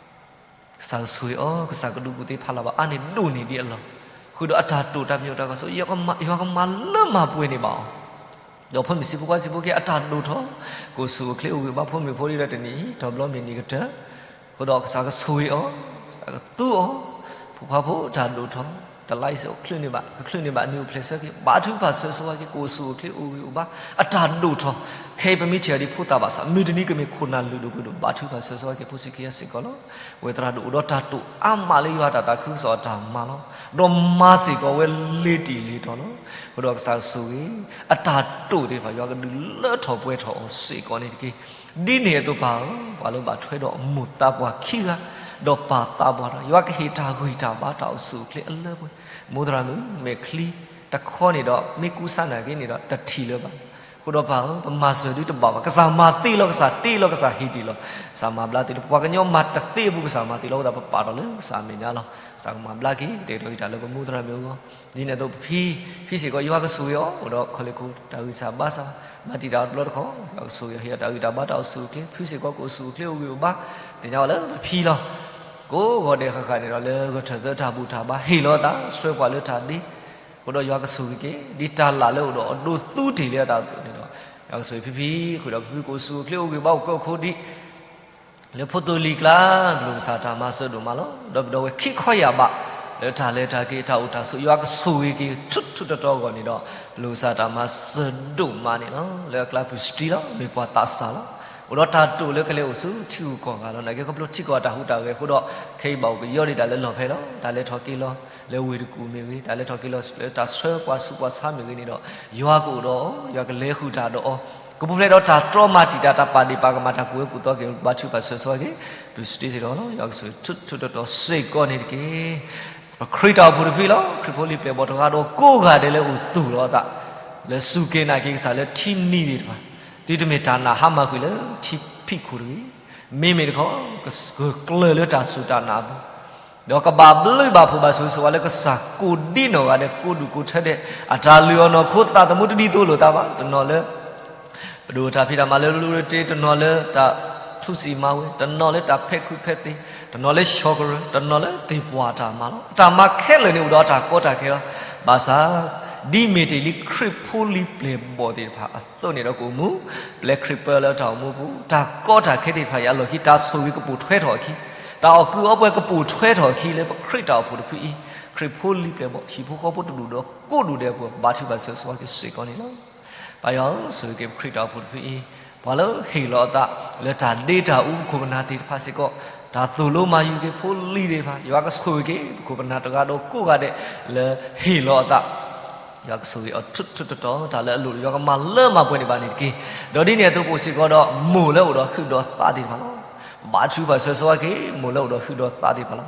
ကစၢ်ကဆိၣ်ဂ့ၤအီၤ, ကစၢ်ကဒုးကူၣ်သ့ဖးလၢ်ဘၣ်အါန့ၢ်ဒိၣ်န့ၢ်ဒံးအလီၢ်, ဃုာ်ဒီးအတၢ်တိာ်တၢ်ပညိၣ်တၢ်ကွၢ်စိ ယွၤကမၤလၢမၤပှဲၤန့ၢ်ဘၣ်အီၤ, ဒီးဖိမုၣ်ဆံးဖိခွါဆံးဖိက့ အတၢ်ဒိၣ်ထီၣ်, ကအိၣ်ဆူၣ်အိၣ်ချ့အိၣ်ဂံၢ်ဘါဖိမုၣ်ဖိဒ်ဒီးတနံၤအံၤ ထီဘျီမ့ၢ်နံၤကတၢၢ်, ဃုာ်ဒီးကစၢ်ကဆိၣ်ဂ့ၤအီၤ, ကစၢ်ကသူအီၤ, ဖိခွါဖိတၢ်ဒိၣ်ထီၣ်, တလါအံၤစ့ၢ်ကီး ချုးန့ၢ်ဘၣ် ကချုးန့ၢ်ဘၣ် နံၤအိၣ်ဖျဲၣ်ဆၢက့ၤ ဘါထုကဖၣ်ဆၢဂ့ၤဆၢဝါက့ၤ ကအိၣ်ဆူၣ်အိၣ်ချ့အိၣ်ဂံၢ်အိၣ်ဘါ အတၢ်ဒိၣ်ထီၣ် ခဲအံၤပမ့ၢ်ထံၣ်အီၤဒ်ဖိသၣ်ဘၣ်ဆၣ် မုၢ်တနံၤကမ့ၢ်ခိၣ်နၢ်လုၢ်ဒိၣ်ပှ့ၤဒိၣ် ဘါထုကဖၣ်ဆၢဂ့ၤဆၢဝါက့ၤ ဖိဆံးခံဂၤစ့ၢ်ကီးလီၤ. အဝဲသရၣ်ဒိၣ်အိၣ်ဒီးတၢ်တိာ်အါမးလၢယွၤအတၢ်သးခုကစီၣ်အတၢ်မၤလီၤ. ဒီးမၤစ့ၢ်ကီးဝဲလ့ၤတံၢ်လ့ၤတီၤလီၤ. အဃိဒီးကစၢ်ကဆိၣ်ဂ့ၤ အတၢ်တိာ်သ့ၣ်တဖၣ် ယွၤကဒုးလၢထီၣ်ပှဲၤထီၣ်အီၤစ့ၢ်ကီးန့ၣ်တက့ၢ်. ဒ်န့ၣ်အသိးပၢ်ဧၢ, ပှၤလၢဘၣ်ထွဲဒီးမိၢ်သးပှၢ်ခံဂၤ, ဒီးပၢ်သးပှၢ်တဂၤ, ယွၤကဟ့ၣ်တၢ်ဂံၢ်တၢ်ဘါတၢ်အိၣ်ဆူၣ်အိၣ်ချ့အလၢပှဲၤ, မိၢ်သရၣ်မုၣ် မဲာ်ချံတခီန့ၣ်ဒီး မ့ၢ်ကူစါနာ်က့န့ၣ်ဒီး တထံၣ်လၢၤဘၣ်. အဃိဒီးပၢ်ဧၢ, ပမၤစၢၤဒုတဘၣ်ဘၣ်, ကစၢ်မၤသ့လီၤ, ကစၢ်တ့လီၤ, ကစၢ်ဟ့ၣ်တ့ၢ်လီၤ, ကစၢ်မၤဘျါသ့လီၤ, ပပှၤကညီမၤတသ့အပူၤ ကစၢ်မၤသ့လီၤ, အဃိသတးပပာ်ထီၣ်လၢကစၢ်အမဲာ်ညါလီၤ. ကစၢ်ကမၤဘျါက့ၤ ကတဲာ်ကတီၤက့ၤတၢ်လၢပမိၢ်သရၣ်မုၣ်အဂီၢ်, ဒ်န့ၣ်အသိးပဖံ, ဖံစ့ၢ်ကီး ယွၤကဆိၣ်ဂ့ၤအီၤ, အိၣ်ဒီးခီလ့ၣ်ခိၣ်တၢ်ဂံၢ်စၢ်ဘါစၢ်, ဘၣ်တံာ်တာ်အီၤတဘျီတခီၣ်, ယွၤကဆိၣ်ဂ့ၤအီၤ ဟ့ၣ်အီၤတၢ်ဂံၢ်တၢ်ဘါတၢ်အိၣ်ဆူၣ်အိၣ်ချ့, ဖံစ့ၢ်ကီးကအိၣ်ဆူၣ်အိၣ်ချ့အိၣ်ဂံၢ်အိၣ်ဘါ, သ့ၣ်ညါဘၣ်လၢပဖံလီၤ. ကိးဂီၤဒဲးဃၣ်ဃၣ်န့ၣ်ဒီး လၢဂဲၤထၢၣ်သၢတၢ်ဘူၣ်တၢ်ဘါ ဟ့ၣ်လီၤအသး ဆှၢပှၤလၢတၢ်ဒ့, အဃိဒီးယွၤကဆိၣ်ဂ့ၤက့ၤ ဒ်တၢ်လၢ်လၢအိၣ်ဒီးအဒိသူတ့ၢ်လံအသးအသိးန့ၣ်ဒီး, ယွၤကဆိၣ်ဂ့ၤဖံဖံ, ဃုာ်ဒီးဖံဖံကအိၣ်ဆူၣ်အိၣ်ချ့အိၣ်ဂံၢ်အိၣ်ဘါအိၣ်ကၢအိၣ်ခိးဒံး လၢဖိသိလံၤကျါ, ပလိၣ်ကစၢ်တၢ်မၤစၢၤဒိၣ်မးလီၤ. ဒီးပဒီပုၢ်ဝဲၢ်ခံခီယၢ်ဘး လၢတၢ်လဲၤတၢ်က့ၤတၢ်အိၣ်တၢ်ဆိး ယွၤကဆိၣ်ဂ့ၤက့ၤထူထူတီတီအဂီၢ်န့ၣ်ဒီး, ပလိၣ်ကစၢ်တၢ်မၤစၢၤဒိၣ်မးန့ၣ်လီၤ. လၢအကျါပူၤစတံလီၤ, မ့ၢ်ပှၤသးစၢ်လီၤ. အိၣ်ဒီးတၢ်တိာ်လၢကလဲၤအိၣ်ဆူထံဂုၤကီၢ်ဂၤလီၤ. နာ်က့ခီဖျိထံကီၢ်အတၢ်ဟူးတၢ်ဂဲၤအဃိဒီး, ခဲအံၤဘၣ်အိၣ်ကယီဒံးတၢ်လၢလီၢ်ဖဲလီၤ. တၢ်လဲၤထီၣ်က့ၤလီၤ လၢဝ့ၢ်တကူၣ်မ့ၢ်ဂ့ၤ, တၢ်လဲၤထီၣ်က့ၤလီၤလၢတၢ်ဆှၢပှၤဆူးပှၤဆါမ့ၢ်ဂ့ၤန့ၣ်ဒီး, ယွၤကအိၣ်ဒီးအီၤ, ယွၤကလဲၤဃုာ်တၢ်ဒီးအီၤ, ကပူၤဖျဲးဒီးတၢ်တြီမၤတံာ်တာ် တၢ်ပာ်ဒ့ၣ်ပာ်ကမၣ် တၢ်ကူၣ်ဝဲကူၣ်သီက့ၤ ဘါထုကဖၣ်ဆၢဂ့ၤဆၢဝါက့ၤ ပူၤစတံစ့ၢ်ကီးလီၤ. ယွၤကဆိၣ်ဂ့ၤထူထူတီတီစ့ၢ်ကီးန့ၣ်တက့ၢ်. ပခရံာ်တၢ်အိၣ်ဖှိၣ်တဖုလီၤ. ခရံာ်ဖိလံၤပျဲၢ်ဘီၣ်တဂၤဒီးကိးဂၤဒဲးလၢအိၣ်သူၣ်လီၤအသး လၢစူၢ်က့ၤနာ်က့ၤကစၢ်လၢထံနံၤသ့ၣ်တဖၣ်, သုတမ့ၢ်တၢ်နာ်ဟါမၢ်ကွံာ်လၢထံဖံးခိၣ်တဂ့ၤ, မ့မ့ၢ်တခီ ကကျၢၤလၢတၢ်စူၢ်တၢ်နာ်အပူၤ, ဒီးကဘၣ်ဘျုးဘၣ်ဖှိၣ်ဘၣ်ဆိၣ်ဂ့ၤဆိၣ်ဝါလၢကစၢ်ကိးဒံနီၢ်ဂၤဒဲး ကိးဒူၣ်ကိးထၢဒဲး အတၢ်လုၢ်အီၣ်နီၢ်ခိသးသမူတဒ်သိးလိာ်သးဘၣ်. တနီၤလၢ ပဒိၣ်တၢ်ဖံးတၢ်မၤလၢလူၤရတ့, တနီၤလၢတၢ်ထူစံးမၤဝဲ, တနီၤလၢတၢ်ဖဲးခုးဖဲးသ့, တနီၤလၢဆီၣ်ကရၢ, တနီၤလၢသ့ၣ်ပှၢ်တၢ်မၤလီၤ. အတၢ်မၤခဲလၢာ်န့ၣ်အိၣ်ဒီးအတၢ်ကီတၢ်ခဲလီၤ. ဘၣ်ဆၣ် ဒ်မ့ၢ်တ့ၢ်လံခရံာ်ဖိလံၤပျဲၢ်ဘီၣ်သ့ၣ်တဖၣ်အသိးန့ၣ်ဒီးကအိၣ်မူ ပျဲခရံာ်ပၢလၢတၢ်အိၣ်မူပူၤ, တၢ်ကီတၢ်ခဲသ့ၣ်တဖၣ်အံၤအလီၢ်ခံ တၢ်ဆိၣ်ဂ့ၤကပိာ်ထွဲထီၣ်အခံ, တၢ်အီၣ်ကုၢ်အီပှဲၤကပိာ်ထွဲထီၣ်အခံလၢပခရံာ်တၢ်အိၣ်ဖှိၣ်တဖုအံၤ, ခရံာ်ဖိလံၤပျဲၢ်ဘီၣ် ဟံၣ်ဖိဃီဖိတဒူၣ်ဒီးကိးဒူၣ်ဒဲးအပူၤ ဘါထုကဖၣ်ဆၢဂ့ၤဆၢဝါက့ၤစ့ၢ်ကီးန့ၣ်လီၤ. ပၢ်ယွၤဧၢ, ဆိၣ်ဂ့ၤက့ၤပခရံာ်တၢ်အိၣ်ဖှိၣ်တဖုအံၤ, ပှၤလၢဟ့ၣ်လီၤအသး လၢတၢ်ဒ့တၢ်အူပခိၣ်ပနၢ်သ့ၣ်တဖၣ်စ့ၢ်ကီး, တၢ်သိၣ်လိမၤယုၤက့ၤဖိလံၤသ့ၣ်တဖၣ်, ယွၤကဆိၣ်ဂ့ၤက့ၤ ပခိၣ်ပနၢ်တဂၤဒီးကိးဂၤဒဲး လၢဟ့ၣ်လီၤအသး ယွၤကဆိၣ်ဂ့ၤအီၤထူထူတီတီ တၢ်လၢအလိၣ် ယွၤကမၤလၢမၤပှဲၤန့ၢ်ဘၣ်န့ၣ်တက့ၢ်. ဒီးဒ်န့ၣ်အသိးပအိၣ်စ့ၢ်ကီးဒီး မိၢ်လၢအိၣ်ဒီးဟုးဒီးသးသ့ၣ်တဖၣ်လီၤ. ဘါထုကဖၣ်ဆၢဂ့ၤဆၢဝါက့ၤ မိၢ်လၢအိၣ်ဒီးဟုးဒီးသးသ့ၣ်တဖၣ်လီၤ.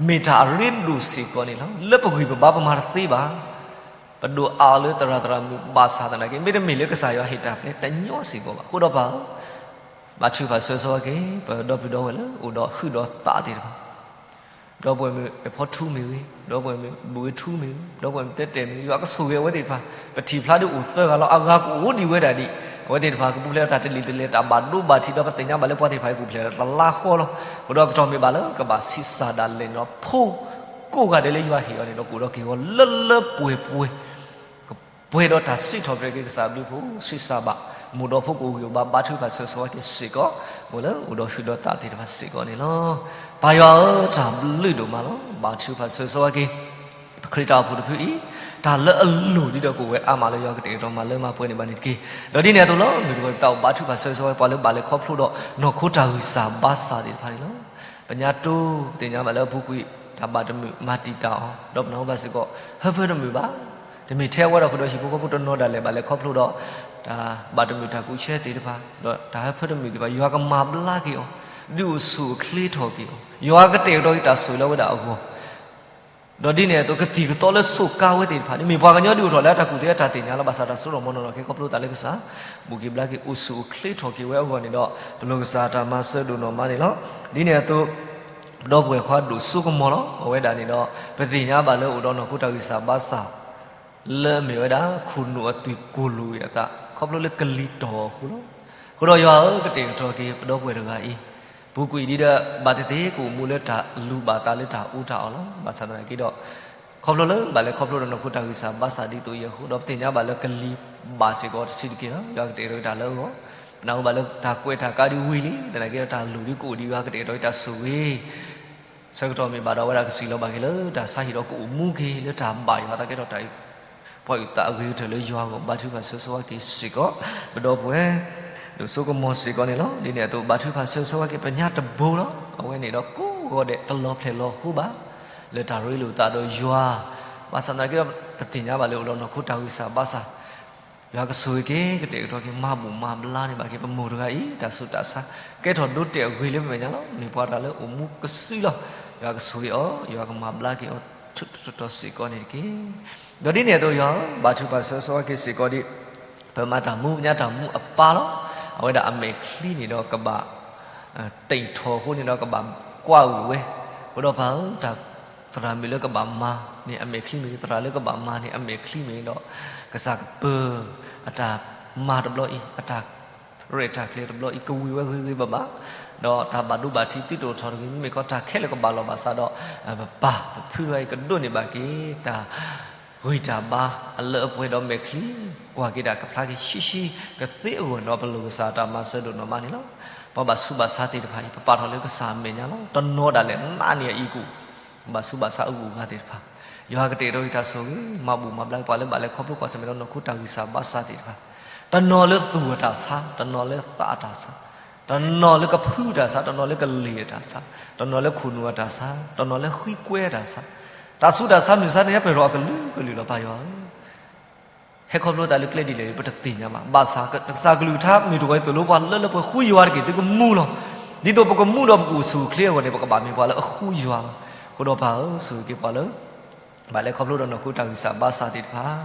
မ့ၢ်တၢ်အရ့ဒိၣ်စ့ၢ်ကီးန့ၣ်လီၤ. လၢပဂံၢ်ပဘါပမၤတသ့ဘၣ်. ပဒိၣ်အါအီၤလၢသရၣ်သရၣ်မုၣ်ဘၣ်ဆၣ်သနာ်က့ မ့တမ့ၢ်လၢကစၢ်ယွၤဟ့ၣ်တၢ်ပျဲတညီစ့ၢ်ကီးဘၣ်. အဃိဒီးပၢ်ဧၢ, ဘါထုကဖၣ်ဆၢဂ့ၤဆၢဝါက့ၤ ပဒီပုၢ်ဒီဝဲၢ်လၢအိၣ်ဒီးဟုးဒီးသးသ့ၣ်တဖၣ် ဒီပုၢ်ဝဲၢ်မုၣ်အဖီထူမ့ၢ်ဂ့ၤ, ဒီပုၢ်ဝဲၢ်မုၣ်ဘုၣ်ဝဲထူမ့ၢ်ဂ့ၤ, ဒီပုၢ်ဝဲၢ်မုၣ်တဲတဲာ်မ့ၢ်ဂ့ၤ, ယွၤကဆိၣ်ဂ့ၤအဝဲသ့ၣ်တဖၣ်, ပထံၣ်ဖျါဒ်အိၣ်သၢဂၤလီၤ. အဂၤကအိၣ်ဒံးဝဲဒၣ်ဒံး, အဝဲသ့ၣ်တဖၣ်ကပူၤဖျဲးဒီးတၢ်တလံာ်တလဲၤ တၢ်ဘၣ်ဒိဘၣ်ထံး ဒီးပသ့ၣ်ညါဘၣ်လၢပှၤသ့ၣ်တဖၣ်အံၤကပူၤဖျဲးဒီးတလါဃီလီၤ. အဃိဒီးကတီၢ်မ့ၢ်ဘၣ်လၢကဘၣ်ဆံးစၢ်ဒၣ်လဲာ်န့ၣ်ဒီး ဖိကိးဂၤဒဲးလၢယွၤဟ့ၣ်အီၤန့ၣ်ဒီး ကအိၣ်ဒီးက့ၤဂီၤလၢလၢပှဲၤပှဲၤ ကပှဲၤဒီးတၢ်စံးထီၣ်ပတြၢၤက့ၤကစၢ်အဘျုးအဖှိၣ် ဆံးစၢ်ဘၣ် မိၢ်ဒီးဖိကအိၣ်ဂံၢ်အိၣ်ဘါ ဘါထုကဖၣ်ဆၢဂ့ၤဆၢဝါက့ၤစ့ၢ်ကီး မိၢ်လၢအိၣ်ဒီးဟုးဒီးသးသ့ၣ်တဖၣ်စ့ၢ်ကီးန့ၣ်လီၤ. ပၢ်ယွၤဧၢ တၢ်ဘျုးဒိၣ်မးလီၤ. ဘါထုကဖၣ်ဆၢဂ့ၤဆၢဝါက့ၤ ပခရံာ်တၢ်အိၣ်ဖှိၣ်တဖုအံၤ တၢ်လၢအလိၣ်ဒ်ဒီးကအိၣ်ဝဲအါမးလၢယွၤကတဲာ်ကတီၤမၤလၢမၤပှဲၤန့ၢ်ဘၣ်န့ၣ်တက့ၢ်. ဒီးဒ်န့ၣ်အသိးလီၤ မုၢ်တဂီၤပသးအိၣ်ဘါထုကဖၣ်ဆၢဂ့ၤဆၢဝါက့ၤ ပှၤလၢဘၣ်လဲၤခီဖျိဒီး နီၢ်ခိတၢ်ဂံၢ်စၢ်ဘါစၢ်သ့ၣ်တဖၣ်န့ၣ်လီၤ. ပညါတိၢ် ပသ့ၣ်ညါဘၣ်လၢအပူၤကွံာ် တၢ်ဘၣ်တမုာ်မၤတံာ်တာ်အီၤ ဒီးပနၢ်ဟူဘၣ်စ့ၢ်ကီး ဟၢဖၢတမုာ်ဘၣ်. တမ့ၢ်ထဲအဝဲဒီးဃုာ်ဒီးဟံၣ်ဖိဃီဖိတနီၤဒၣ်လဲာ်ဘၣ်လဲၤခီဖျိဒီး တၢ်ဘၣ်တမုာ်တၢ်ကူၣ်ဆဲသ့ၣ်တဖၣ် ဒီးတၢ်ဟၢဖၢတမုာ်သ့ၣ်တဖၣ် ယွၤကမၤဘျါက့ၤအီၤ ဒုးအိၣ်ဆူၣ်အိၣ်ချ့ထီၣ်က့ၤအီၤ ယွၤကတဲာ်ကတီၤက့ၤတၢ်ဆိၣ်ဂ့ၤလၢအဝဲဒၣ်အဂီၢ် ဒီးဒ်န့ၣ်အသိး ကသံၣ်ကသီလၢဆိးကါဝဲသ့ၣ်တဖၣ်န့ၣ် မ့ၢ်ပှၤကညီဒုးအိၣ်ထီၣ်လၢတၢ်ကူၣ်သ့အတၢ်သ့ၣ်ညါလီၤ. ဘၣ်ဆၣ်တၢ်စိတၢ်ကမီၤနီၢ်နီၢ် ကဲခီဖျိသးလၢကစၢ် ဘူးက့ၤဘျါက့ၤ အိၣ်ဆူၣ်အိၣ်ချ့ထီၣ်က့ၤဝဲအဂီၢ်န့ၣ်ဒီး ပလိၣ်ကစၢ်တၢ်မၤစၢၤဒိၣ်နီၢ်မးန့ၣ်လီၤ. ဒ်န့ၣ်အသိး ပဒီပုၢ်ဝဲၢ်ခွါဒိၣ်စိကမီၤလီၤ. အဝဲဒၣ်န့ၣ်ဒီး ပသ့ၣ်ညါဘၣ်လၢအိၣ်ဒီးနီၢ်ခိတၢ်ဂံၢ်စၢ်ဘါစၢ် လၢအမ့ၢ်ဝဲဒၣ် ခိၣ်နူာ်အသွံၣ်ကိၢ်လိာ်အသး ခီဖျိလၢကလံၤတီၢ်အဃိလီၤ. အဃိဒီးယွၤဧၢ ကတဲာ်ကတီၤက့ၤပဒီပုၢ်ဝဲၢ်တဂၤအံၤ ပူၤကွံာ်ဒ်ဒီး ဘၣ်သ့ၣ်သ့ၣ်ကအိၣ်မူလၢတၢ်လူၤဘၣ်သးလၢတၢ်အူတၢ်အီလီၤ. ဘၣ်ဆၣ်သနာ်က့ဒီး ခီဖျိလၢဘၣ်လဲၤခီဖျိဒီးနီၢ်ခိတၢ်ဂံၢ်စၢ်ဘါစၢ်ဒ်သိးအံၤအဃိဒီး ပသ့ၣ်ညါဘၣ်လၢကလံၤဘၣ်စ့ၢ်ကီးတဆံးတက့ၢ်လီၤ. ယွၤကတဲာ်ကတီၤက့ၤတၢ်လၢအဂီၢ် ပနၢ်ဟူဘၣ်လၢတၢ်ကွဲးတၢ်ကါဒ်ဝံၤလံ သနာ်က့ဒီးတၢ်လိၣ်ဒ်ကအိၣ်ဒံး ယွၤကတဲာ်ကတီၤက့ၤတၢ်ဆိၣ်ဂ့ၤ ဆၢကတီၢ်မ့ၢ်ဘၣ်ဒီး အဝဲဒၣ်ကစံးလီၤဘၣ်က့ၤလၢတၢ်ဆါဟံၣ်ဒီး ကအိၣ်မူက့ၤလၢတၢ်ဘၣ်ယွၤအသးကဲထီၣ်တၢ်အံၤ, ပှၤအုၣ်သးအဂ့ၤကတၢၢ်လၢယွၤအဂီၢ် ဘါထုကဖၣ်ဆၢဂ့ၤဆၢဝါက့ၤစ့ၢ်ကီး ပဒီပုၢ်ဝဲၢ် ဒိၣ်စိကမီၤစ့ၢ်ကီးန့ၣ်လီၤ. ဒ်န့ၣ်အသိး ဘါထုကဖၣ်ဆၢဂ့ၤဆၢဝါက့ၤပညါတဘိလီၤ. အဝဲန့ၣ်ဒီးကိးဂီၤဒဲး တလီၤဖျဲၣ်လီၤဟိဘၣ် လၢတၢ်ရ့လိာ်သးဒီးယွၤ, ဘၣ်ဆၣ်သနာ်က့ဒီး ပသ့ၣ်ညါဘၣ်လၢအိၣ်ဒီးနီၢ်ခိတၢ်ဂံၢ်စၢ်ဘါစၢ် ယွၤကဆိၣ်ဂ့ၤက့ၤ ကတဲာ်ကတီၤက့ၤ မၤဘူၣ်မၤဘျါန့ၢ်ဘၣ်က့ၤ ပမိၢ်တဂၤအံၤ တၢ်ဆူးတၢ်ဆါ ကဲထီၣ်ဒိတဲာ်အဂ့ၤလၢပမဲာ်ညါလီၤ. မ့ၢ်ပှၤတဂၤလၢအိၣ်မူကစုလီၤ. ယွၤကဆိၣ်ဂ့ၤအီၤ, ယွၤကမၤဘျါက့ၤအီၤ ထူးထူးတီၤတီၤစ့ၢ်ကီးန့ၣ်တက့ၢ်. ဒီးဒ်န့ၣ်အသိး ယွၤဘါထုကဖၣ်ဆၢဂ့ၤဆၢဝါက့ၤစ့ၢ်ကီးဒ် ပမၤတၢ်မူပညါတၢ်မူအပၢ်လီၤ. အဝဲဒၣ်အမဲာ်ချံန့ၣ်ဒီးကဘၣ် တံာ်ထီၣ်အဃိန့ၣ်ဒီး ကဘၣ်ကွၢ်အုၣ်ဝဲ, အဃိဒီးပၢ်ဧၢ တၢ်သရၣ်မုၣ်လၢကဘၣ်မၤန့ၣ် အမဲာ်ချံမ့ၢ်ဂ့ၤ, သရၣ်လၢကဘၣ်မၤန့ၣ် အမဲာ်ချံမ့ၢ်ဂ့ၤဒီး ကစၢ်ကပၢၤအတၢ်မၤတဘျီအံၤ, အတၢ်ရဲၣ်တၢ်ကျဲၤတဘျီအံၤ ကဝံၤဝဲဂ့ၤဂ့ၤဘၣ်ဘၣ်, ဒီးတၢ်ဘၣ်ဒိဘၣ်ထံးသုတအိၣ်ထီၣ်တဂ့ၤ. မ့မ့ၢ်ခီတၢ်ခဲလၢာ်ကဘၣ်လီၤဘၣ်ဆၣ်ဒီး ပပၢ်ပဖုတဂၤအံၤ ကဒိးန့ၢ်ဘၣ်က့ၤတၢ် ဂံၢ်တၢ်ဘါအလၢအပှဲၤဒီးမဲာ်ချံ, ကွၢ်က့ၤတၢ်ကဖျါက့ၤဆှံဆှံကသ့အဂီၢ်န့ၣ်ဒီး ပလိၣ်ကစၢ်တၢ်မၤစၢၤဒိၣ်နီၢ်မးန့ၣ်လီၤ. ပှၤဘၣ်ဆူးဘၣ်ဆါသ့ၣ်တဖၣ်အံၤ ပပာ်ထီၣ်လၢကစၢ်အမဲာ်ညါလီၤ. တနီၤဒၣ်လဲာ်နးန့ၢ်အအံၤကူၣ်, ပှၤဘၣ်ဆူးဘၣ်ဆါအဂုၤအဂၤသ့ၣ်တဖၣ်, ယွၤကတဲာ်ကတီၤက့ၤတၢ်ဆိၣ်ဂ့ၤ မၤဘူၣ်မၤဘျါက့ၤ ပှၤလၢဘၣ်လဲၤခီဖျိကွၢ်ဆၢၣ်မဲာ်ဒီးနီၢ်ခိတၢ်ဂံၢ်စၢ်ဘါစၢ်သ့ၣ်တဖၣ်, တနီၤလၢသူၣ်အတၢ်ဆါ, တနီၤလၢသးအတၢ်ဆါ, တနီၤလၢကဖုတၢ်ဆါ, တနီၤလၢကလ့ၢ်အတၢ်ဆါ, တနီၤလၢခိၣ်နူာ်အတၢ်ဆါ, တနီၤလၢဃံကွဲအတၢ်ဆါ, တၢ်ဆူးတၢ်ဆါမုၢ်ဆါန့ၣ် ပၢၢ်ထီၣ်အကလုာ်ကလုာ်လီၤ ပၢ်ယွၤဧၢ. ဟဲခီဖျိတၢ်လၢကျဲဒ်လဲၣ် ပတသ့ၣ်ညါဘၣ်. ဘၣ်ဆၣ် ကစၢ်ကလုၢ်ကထါမ့ၢ်တဂီၤအံၤသိၣ်လိပှၤလၢလၢပှဲၤပှဲၤ ဃုယွၤတက့ၢ်. သုကမူလီၤ. ဒ်သိးပကမူဒီးပကအိၣ်ဆူၣ်အိၣ်ချ့အဂီၢ်န့ၣ် ပကဘၣ်မ့ၢ်ပှၤလၢအဃုယွၤလီၤ. အဃိဒီးပၢ်ဧၢ, ဆိၣ်ဂ့ၤက့ၤပှၤလၢ ဘၣ်လဲၤခီဖျိဒီးနီၢ်ခိတၢ်ဂံၢ်စၢ်ဘါစၢ်သ့ၣ်တဖၣ်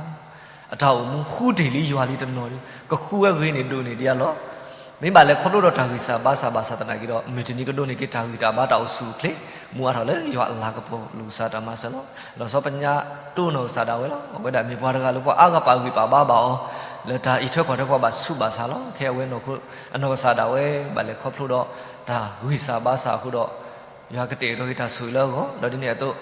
အတၢ်အိၣ်မူဃုတ့ၢ်လံယွၤလံတနီၤလံ, ကဃုဝဲဂ့ၤန့ၣ်ဒိၣ်န့ၢ်ဒံးအလီၢ်. မ့ၢ်ဘၣ်လဲၤခီဖျိဒီးတၢ်ဂံၢ်စၢ်ဘါစၢ်ဘၣ်ဆၣ်သနာ်က့ဒီး မုၢ်တနံၤကဒိးန့ၢ်က့ၤတၢ်ဂံၢ်တၢ်ဘါတၢ်အိၣ်ဆူၣ်အိၣ်ချ့ မူအါထီၣ်လၢယွၤအလၤကပီၤ လိၣ်ကစၢ်တၢ်မၤစၢၤလီၤ. လီၤဆီပညါတိၢ်နီၣ်ကစၢ်ဒၣ်ဝဲလီၤ. အဝဲဒၣ်မ့ၢ်ပှၤတဂၤလၢပှၤအါဂၤပာ်ဂံၢ်ပာ်ဘါဘၣ်အီၤ လၢတၢ်အံးထွဲကွၢ်ထွဲပှၤဘၣ်ဆူးဘၣ်ဆါလီၤ. ခဲအဝဲ အနီၢ်ကစၢ်ဒၣ်ဝဲ ဘၣ်လဲၤခီဖျိဒီးတၢ်ဂံၢ်စၢ်ဘါစၢ်အဃိဒီး ယွၤကတဲာ်ကတီၤက့ၤတၢ်ဆိၣ်ဂ့ၤလၢအဂီၢ်, ဒီးဒ်န့ၣ်အသိး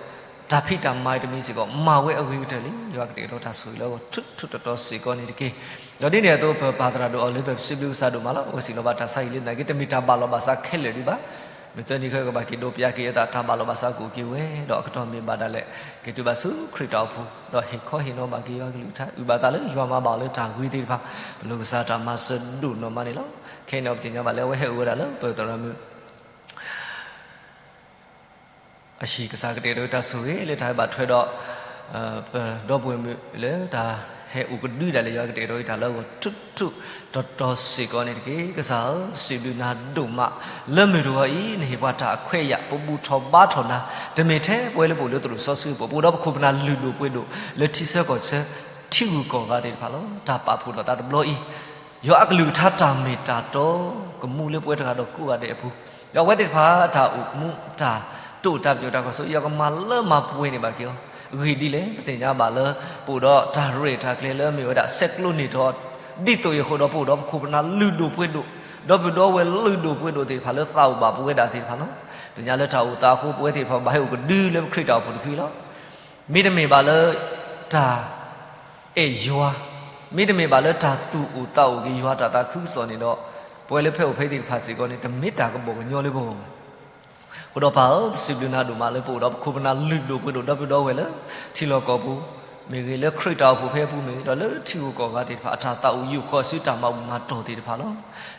တၢ်ဖံးတၢ်မၤတမံၤစ့ၢ်ကီး မၤဝဲအဂ့ၤကတၢၢ်လံ. ယွၤကတဲာ်ကတီၤတၢ်ဆိၣ်ဂ့ၤလၢအဂီၢ် ထူးထူးတီၤတီၤစ့ၢ်ကီးန့ၣ်တက့ၢ်. ဒီးဒ်န့ၣ်အသိး ပပၢ်သရၣ်ဒိၣ်အီၤလၢ ပစံးဘျုးကစၢ်ဒိၣ်မးလီၤ. အဝဲစံးလီၤဘၣ်တၢ်ဆါဟံၣ်လၢသနာ်က့ တမ့ၢ်တၢ်ဘၣ်လီၤဘၣ်စးခဲလၢာ်ဒံးဘၣ်. မုၢ်သၢနံၤခဲကဘၣ်က့ၤဒိးပျးက့ၤအသး တၢ်ဘၣ်လီၤဘၣ်စးကအိၣ်က့ၤဝဲ, ဒီးအကတီၢ်မ့ၢ်ဘၣ်ဒၣ်လဲာ် က့ၤတုၤဘၣ်ဆူခရံာ်တၢ်အိၣ်ဖှိၣ် ဒီးဟ့ၣ်ခီဟ့ၣ်နီၤဘၣ်က့ၤယွၤကလုၢ်ကထါ အုၣ်ဘၣ်သးလၢယွၤမၤဘၣ်အီၤလၢတၢ်ဂ့ၤသ့ၣ်တဖၣ် ပလိၣ်ကစၢ်တၢ်မၤစၢၤဒိၣ်နီၢ်မးန့ၣ်လီၤ. ခဲအံၤန့ၣ် ပသ့ၣ်ညါဘၣ်လၢအဝဲဟဲအိၣ်ဝဲဒၣ်လၢပသရၣ်မုၣ် အဟံၣ်, ကစၢ်ကတဲာ်ကတီၤတၢ်ဆိၣ်ဂ့ၤလၢတၢ်ဟဲဘၣ်ထွဲဒီး ပဒီပုၢ်ဝဲၢ်မုၣ်လၢတၢ်ဟဲအိၣ်ကဒုဒၣ်လဲာ် ယွၤကတဲာ်ကတီၤတၢ်လၢအဂီၢ် ထူးထူးတီၤတီၤစ့ၢ်ကီးန့ၣ်တက့ၢ်. ကစၢ်ဧၢ, ပစံးဘျုးနၤဒိၣ်မး လၢမုၢ်တဂီၤအံၤ နဟ့ၣ်ပှၤတၢ်အခွဲးအယာ် ပဘူၣ်ထီၣ်ဘါထီၣ်နၤ, တမ့ၢ်ထဲပဝဲလၢပအိၣ်လၢသရိာ်စီဆှံပူၤ ပအိၣ်ဒီးပခိၣ်ပနၢ်လုၢ်ဒိၣ်ပှ့ၤဒိၣ် လၢထံဆၢကီၢ်ဆၢ ထံဂုၤကီၢ်ဂၤသ့ၣ်တဖၣ်လီၤ. တၢ်ပာ်ဖှိၣ်ထီၣ်သးတဘျီအံၤ ယွၤအကလုၢ်ကထါတၢ်မ့ၢ်တၢ်တီ ကမူလၢပဝဲတဂၤဒီးကိးဂၤဒဲးအပူၤ, ဒီးအဝဲသ့ၣ်တဖၣ် တၢ်အိၣ်မူ တၢ်တိာ်တၢ်ပညိၣ်တၢ်ကီၢ်ဆိး ယွၤကမၤလၢမၤပှဲၤန့ၢ်ဘၣ်က့ၤအီၤ, အဂ့ၢ်ဒ်လဲၣ် ပသ့ၣ်ညါဘၣ်လၢ ပအိၣ်ဒီးတၢ်ရဲၣ်တၢ်ကျဲၤလၢအမ့ၢ်ဝဲဒၣ် ဆဲးကျိးန့ၢ်ထီၣ် ဒ်သိးအံၤအဃိဒီး ပအိၣ်ဒီးပခိၣ်ပနၢ်လုၢ်ဒိၣ်ပှ့ၤဒိၣ်, ဒီပုၢ်ဒီဝဲၢ်လုၢ်ဒိၣ်ပှ့ၤဒိၣ်သ့ၣ်တဖၣ်လၢသးအိၣ်ဘၣ်ပဝဲဒၣ်သ့ၣ်တဖၣ်လီၤ. ပသ့ၣ်ညါလၢတၢ်အိၣ်သးအဃိ ပဝဲသ့ၣ်တဖၣ်ဘၣ်ဟဲအိၣ်ကဒုလၢပခရံာ်တၢ်အိၣ်ဖှိၣ်တဖုလီၤ. မ့တမ့ၢ်ဘၣ်လၢတၢ် အဲၣ်ယွၤ, မ့တမ့ၢ်ဘၣ်လၢတၢ်သူၣ်အိၣ်သးအိၣ်က့ၤယွၤတၢ်သးခုကစီၣ်န့ၣ်ဒီး ပဝဲလၢဖဲအိၣ်ဖဲသ့ၣ်တဖၣ်စ့ၢ်ကီးန့ၣ် တမ့ၢ်တၢ်ကဘီၣ်ကညီလၢပဂီၢ်ဘၣ်. အဃိဒီးပၢ်ဧၢ, ပစံးဘျုးနၤဒိၣ်မးလၢပအိၣ်ဒီးပခိၣ်ပနၢ်လုၢ်ဒိၣ်ပှ့ၤဒိၣ် ဒီပုၢ်ဒီဝဲၢ်လၢထံလီၢ်ကီၢ်ပူၤ မ့ၢ်ဂ့ၤလၢခရံာ်တၢ်အိၣ်ဖှိၣ်ဖဲအပူၤမ့ၢ်ဂ့ၤ ဒီးလၢထံဂုၤကီၢ်ဂၤသ့ၣ်တဖၣ် အတၢ်သးအိၣ်ယူာ်ဃီၤအစုတၢ်မၤဘူၣ်မၤတီၢ်သ့ၣ်တဖၣ်လီၤ.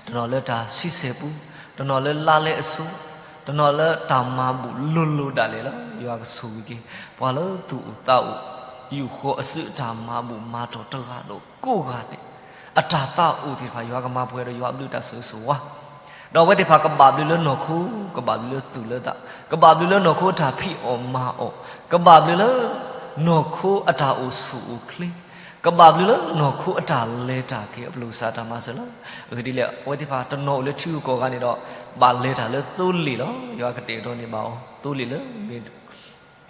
တနီၤလၢတၢ်ဆံဆဲၣ်ပူၤ, တနီၤလၢလါလဲအစိၤ, တနီၤလၢတၢ်မၤဘူၣ်လိၤလိၤဒၣ်လဲာ်လီၤ. ယွၤကဆိၣ်ဂ့ၤက့ၤ ပှၤလၢသူၣ်အိၣ်သးအိၣ် ယူာ်ဃီၤအစုအတၢ်မၤဘူၣ်မၤတီၢ်တဂၤဒီးကိးဂၤန့ၣ် အတၢ်သးအိၣ်သ့ၣ်တဖၣ် ယွၤကမၤပှဲၤဒီး ယွၤအဘျုးတၢ်ဆိၣ်ဂ့ၤဆိၣ်ဝါ ဒီးအဝဲသ့ၣ်တဖၣ်ကဘၣ်ဘျုးလၢနီၢ်ခိ, ကဘၣ်ဘျုးလၢသူၣ်လၢသး, ကဘၣ်ဘျုးလၢနီၢ်ခိအတၢ်ဖံးအီၣ်မၤအီၣ်, ကဘၣ်ဘျုးလၢ နီၢ်ခိအတၢ်အိၣ်ဆူၣ်အိၣ်ချ့, ကဘၣ်ဘျုးလၢနီၢ်ခိအတၢ်လဲၤတၢ်က့ၤ အပလိၣ်ကစၢ်တၢ်မၤစၢၤလီၤ. အဂ့ၢ်ဒ်လဲၣ် အဝဲသ့ၣ်တဖၣ်တနီၤအိၣ်လၢထံဂုၤကီၢ်ဂၤန့ၣ်ဒီး ဘၣ်လဲၤတၢ်လၢသိလ့ၣ်လီၤ. ယွၤကတဲာ်ကတီၤန့ၢ်ဘၣ်အီၤ သိလ့ၣ်လၢ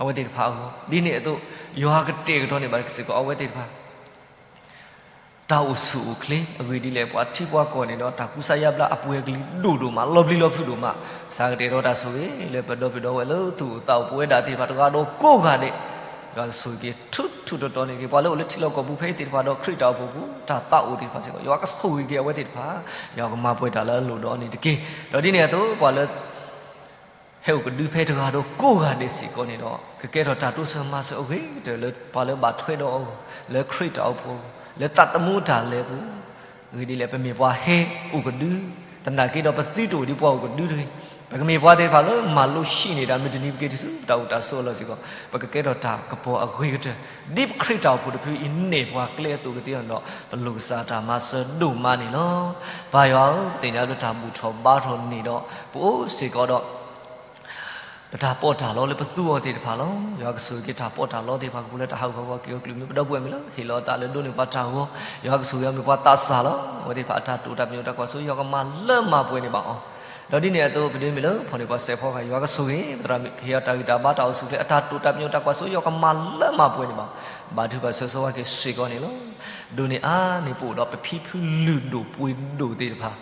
အဝဲသ့ၣ်တဖၣ်အဂီၢ်, ဒ်န့ၣ်အသိး ယွၤကတဲာ်ကတီၤန့ၢ်ဘၣ်စ့ၢ်ကီးအဝဲသ့ၣ်တဖၣ် တၢ်အိၣ်ဆူၣ်အိၣ်ချ့ အဂ့ၢ်ဒ်လဲၣ် ပှၤထံပှၤကီၢ်န့ၣ်ဒီး တၢ်ကူစါယါဘျါအပှဲၤကလံၤဒိၣ်ဒိၣ်မး လီၤပျံၤလီၤဖုးဒိၣ်မး, ကစၢ်ကတဲာ်ကတီၤတၢ်ဆိၣ်ဂ့ၤလၢပဒီပုၢ်ဒီဝဲၢ်လၢသူၣ်အိၣ်သးအိၣ်ပဝဲဒၣ်သ့ၣ်တဖၣ်တဂၤဒီးကိးဂၤဒဲး, ယွၤကဆိၣ်ဂ့ၤက့ၤထူးထူးတီၤတီၤန့ၣ်က့ၤ ပှၤလၢအိၣ်လၢထံလီၢ်ကီၢ်ပူၤဖဲအံၤသ့ၣ်တဖၣ်ဒီးခရံာ်တၢ်အိၣ်ဖှိၣ်ပူၤ တၢ်သးအိၣ်သ့ၣ်တဖၣ်စ့ၢ်ကီး ယွၤကဆိၣ်ဂ့ၤက့ၤအဝဲသ့ၣ်တဖၣ်, ယွၤကမၤပှဲၤတၢ်လၢအလိၣ်ဒီးအီၤန့ၣ်တက့ၢ်. ဒီးဒ်န့ၣ်အသိး ပှၤလၢ ဟ ဟဲအိၣ်ကဒုဖဲတဂၤဒီးကိးဂၤဒဲးစ့ၢ်ကီးန့ၣ်ဒီး ကကဲထီၣ်တၢ်တိစၢၤမၤစၢၤအဂ့ၤကတၢၢ်လၢပှၤလၢဘၣ်ထွဲဒီးအီၤ လၢခရံာ်တၢ်အိၣ်ဖှိၣ်အပူၤ လၢသးသမူတၢ်လဲၤအပူၤ, အဂ့ၢ်ဒ်လဲၣ် ပမ့ၢ်ပှၤဟဲအိၣ်ကဒု, သနာ်က့ဒီးပသုတအိၣ်ဒ်ပှၤအိၣ်ကဒုတဂ့ၤ. ပကမ့ၢ်ပှၤသ့ၣ်တဖၣ်လၢမၤလိဟံးန့ၢ်တၢ်မုၢ်တနံၤ ပက့ၤတုၤဆူပတၢ်အိၣ်တၢ်ဆိးအလီၢ်စ့ၢ်ကီး ပကကဲထီၣ်တၢ်ကပီၤအဂ့ၤကတၢၢ် ဒ်ပခရံာ်တၢ်အိၣ်ဖှိၣ်တဖုအံၤနဲၣ်ပှၤကျဲအသိးကသ့အီၤန့ၣ်ဒီး ပလိၣ်ကစၢ်တၢ်မၤစၢၤဒိၣ်မးန့ၣ်လီၤ. ပၢ်ယွၤဧၢ, ပသ့ၣ်ညါလၢတၢ်ဘူၣ်ထီၣ်ဘါထီၣ်န့ၣ်ဒီး ပအိၣ်စ့ၢ်ကီးဒီး ပတၢ်ပီးတၢ်လီလၢပသူအီၤသ့ၣ်တဖၣ်လီၤ. ယွၤကဆိၣ်ဂ့ၤက့ၤတၢ်ပီးတၢ်လီသ့ၣ်တဖၣ် ကပူၤလၢတၢ်ဟးဂူာ်ဟးဂီၤက့ၤအီၤ ကလုာ်မ့ၢ်ပဒီပုၢ်ဝဲၢ်မ့ၢ်လၢ ဟ့ၣ်လီၤအသးလၢဒိးန့ၢ်ပှၤတၢ်ဂီၤ, ယွၤကဆိၣ်ဂ့ၤအီၤမ့ၢ်ပှၤသးစၢ်လီၤ. အဝဲသ့ၣ်တဖၣ်အတၢ်တိာ်တၢ်ပညိၣ်တၢ်ကွၢ်စိ ယွၤကမၤလၢမၤပှဲၤန့ၢ်ဘၣ်အီၤ, ဒီးဒ်န့ၣ်အသိး ပဒိးမ့ၢ်လၢဖီၣ်န့ၢ်ပှၤစဲးဖီဃာ် ယွၤကဆိၣ်ဂ့ၤ ပသရၣ်မုၣ် ကဟ့ၣ်အီၤတၢ်ဂံၢ်တၢ်ဘါတၢ်အိၣ်ဆူၣ်အိၣ်ချ့ အတၢ်တိာ်တၢ်ပညိၣ်တၢ်ကွၢ်စိ ယွၤကမၤလၢမၤပှဲၤန့ၢ်ဘၣ်အီၤ, ဘါထုကဖၣ်ဆၢဂ့ၤဆၢဝါက့ၤစ့ၢ်ကီးန့ၣ်လီၤ. ဒိးန့ၢ်အါန့ၢ်ပအိၣ်ဒီးပဖံဖုလုၢ်ဒိၣ်ပှ့ၤဒိၣ်သ့ၣ်တဖၣ်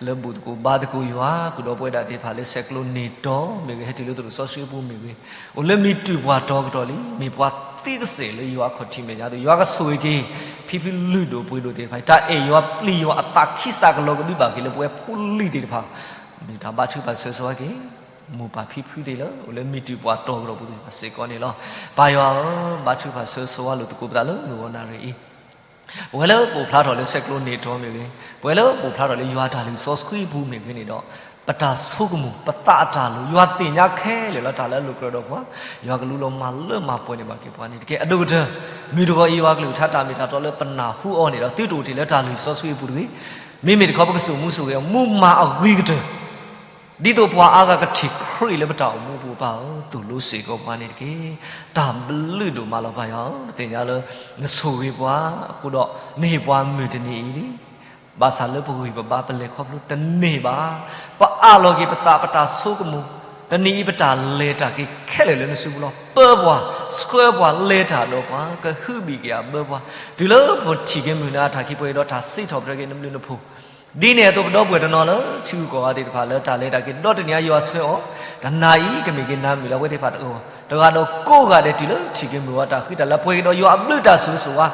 လၢဘူၣ်သကိးဘါသကိးယွၤ ဃုာ်ဒီးပဝဲဒၣ်သ့ၣ်တဖၣ်လၢဆဲးကျိးန့ၢ်တီမ့ၢ်ဂ့ၤ ဟဲတုၤလၢသရိာ်စီဆှံအပူၤမ့ၢ်ဂ့ၤ, အိၣ်လၢမံၤတုၤပှၤတီကတီၢ်လံ မ့ၢ်ပှၤသ့ကစဲးလၢယွၤအခီၣ်ထံးမဲာ်ညါအသိး ယွၤကဆိၣ်ဂ့ၤက့ၤ ဖံဖုလုၢ်ဒိၣ်ပှ့ၤဒိၣ်သ့ၣ်တဖၣ် တၢ်အဲၣ်ယွၤပျံၤယွၤအသးခံစးကလီၤကဒုဘၣ်က့ၤလၢပဝဲဖိလံၤသ့ၣ်တဖၣ် မ့ၢ်တၢ်ဘါထုကဖၣ်ဆၢဂ့ၤဆၢဝါက့ၤ မိၢ်ပၢ်ဖံဖုသ့ၣ်လၢ အိၣ်လၢမံၤတုၤပှၤတီကတီၢ်ပူၤသ့ၣ်တဖၣ်စ့ၢ်ကီးန့ၣ်လီၤ. ပၢ်ယွၤဧၢ, ဘါထုကဖၣ်ဆၢဂ့ၤဆၢဝါလိာ်သကိးပသးလၢမုၢ်ဂီၤနၣ်ရံၣ်အံၤ ပဝဲလၢပအိၣ်ဖျါထီၣ်လၢဆဲးကျိးန့ၢ်တီမ့ၢ်ဂ့ၤ, ပဝဲလၢပအိၣ်ဖျါထီၣ်လၢယွၤတၢ်လုၢ်စီဆှံအပူၤမ့ၢ်ဂ့ၤန့ၣ်ဒီး ပတၢ်ဆိကမိၣ် ပသးအတၢ်လိၤ ယွၤသ့ၣ်ညါခဲလၢာ်လီၤ. တၢ်လၢအလိၤကြၢးဒီးပှၤ ယွၤကလူလီၤမၤလၢမၤပှဲၤန့ၢ်ဘၣ်က့ၤပှၤန့ၣ်တက့ၢ်. အဒိၣ်ကတၢၢ် မုၢ်တဂီၤအံၤ ယွၤကလုၢ်ကထါတၢ်မ့ၢ်တၢ်တီလၢပနၢ်ဟူအီၤန့ၣ်ဒီး သုတအိၣ်တ့ၢ်လၢတၢ်လုၢ်စီဆှံအပူၤတဂ့ၤ. မ့မ့ၢ်တခီ ပကစိာ်မူစိာ်ဂဲၤအီၤ မူမၤအဂ့ၤကတၢၢ် ဒ်သိးပှၤအါဂၤကထံၣ်ခရံာ်လၢပတၢ်အိၣ်မူအပူၤ ပၢ်ဧၢ, သိၣ်လိစ့ၢ်ကီးပှၤန့ၣ်တက့ၢ်. တၢ်ဘျုးဒိၣ်မးလီၤ ပၢ်ယွၤဧၢ, ပသ့ၣ်ညါလၢ နဆိၣ်ဂ့ၤပှၤအဃိဒီး နဟ့ၣ်ပှၤမုၢ်တနံၤအံၤလံ. ဘၣ်ဆၣ်လၢပဂံၢ်ပဘါပလဲၤခီဖျိတန့ၢ်ဘၣ်. ပအးလီၤက့ၤပသးပတၢ်ဆိကမိၣ်, တနံၤအံၤပတၢ်လဲၤတၢ်က့ၤခဲလၢာ်လၢနစုပူၤလီၤ. ပၢပှၤ, ဆှၢပှၤ, လဲၤတၢ်ဒီးပှၤ, ကဟုဘံၣ်က့ၤအဘၢပှၤ, တုၤလၢပထံၣ်က့ၤမုၢ်နၤအတၢ်ခံပှဲၤဒီး တၢ်စံးထီၣ်ပတြၢၤက့ၤနဘျုးနဖှိၣ် ဒ်န့ၣ်အသိး ပဒီပုၢ်ဝဲၢ်တနီၤလၢထံဂုၤကီၢ်ဂၤသ့ၣ်တဖၣ်လၢတၢ်လဲၤတၢ်က့ၤဒီတနံၤအံၤ ယွၤဆှၢအီၤ, တနၤအံၤ ကမ့ၢ်က့ၤနၤမုၢ်လၢအဝဲသ့ၣ်တဖၣ်တဂီၢ်, တဂၤဒီးကိးဂၤဒဲး တုၤလၢထံၣ်က့ၤမုၢ်ဝါတၢ်ဃံတၢ်လၤပှဲၤက့ၤဒီးယွၤအဘျုးတၢ်ဆိၣ်ဂ့ၤဆိၣ်ဝါ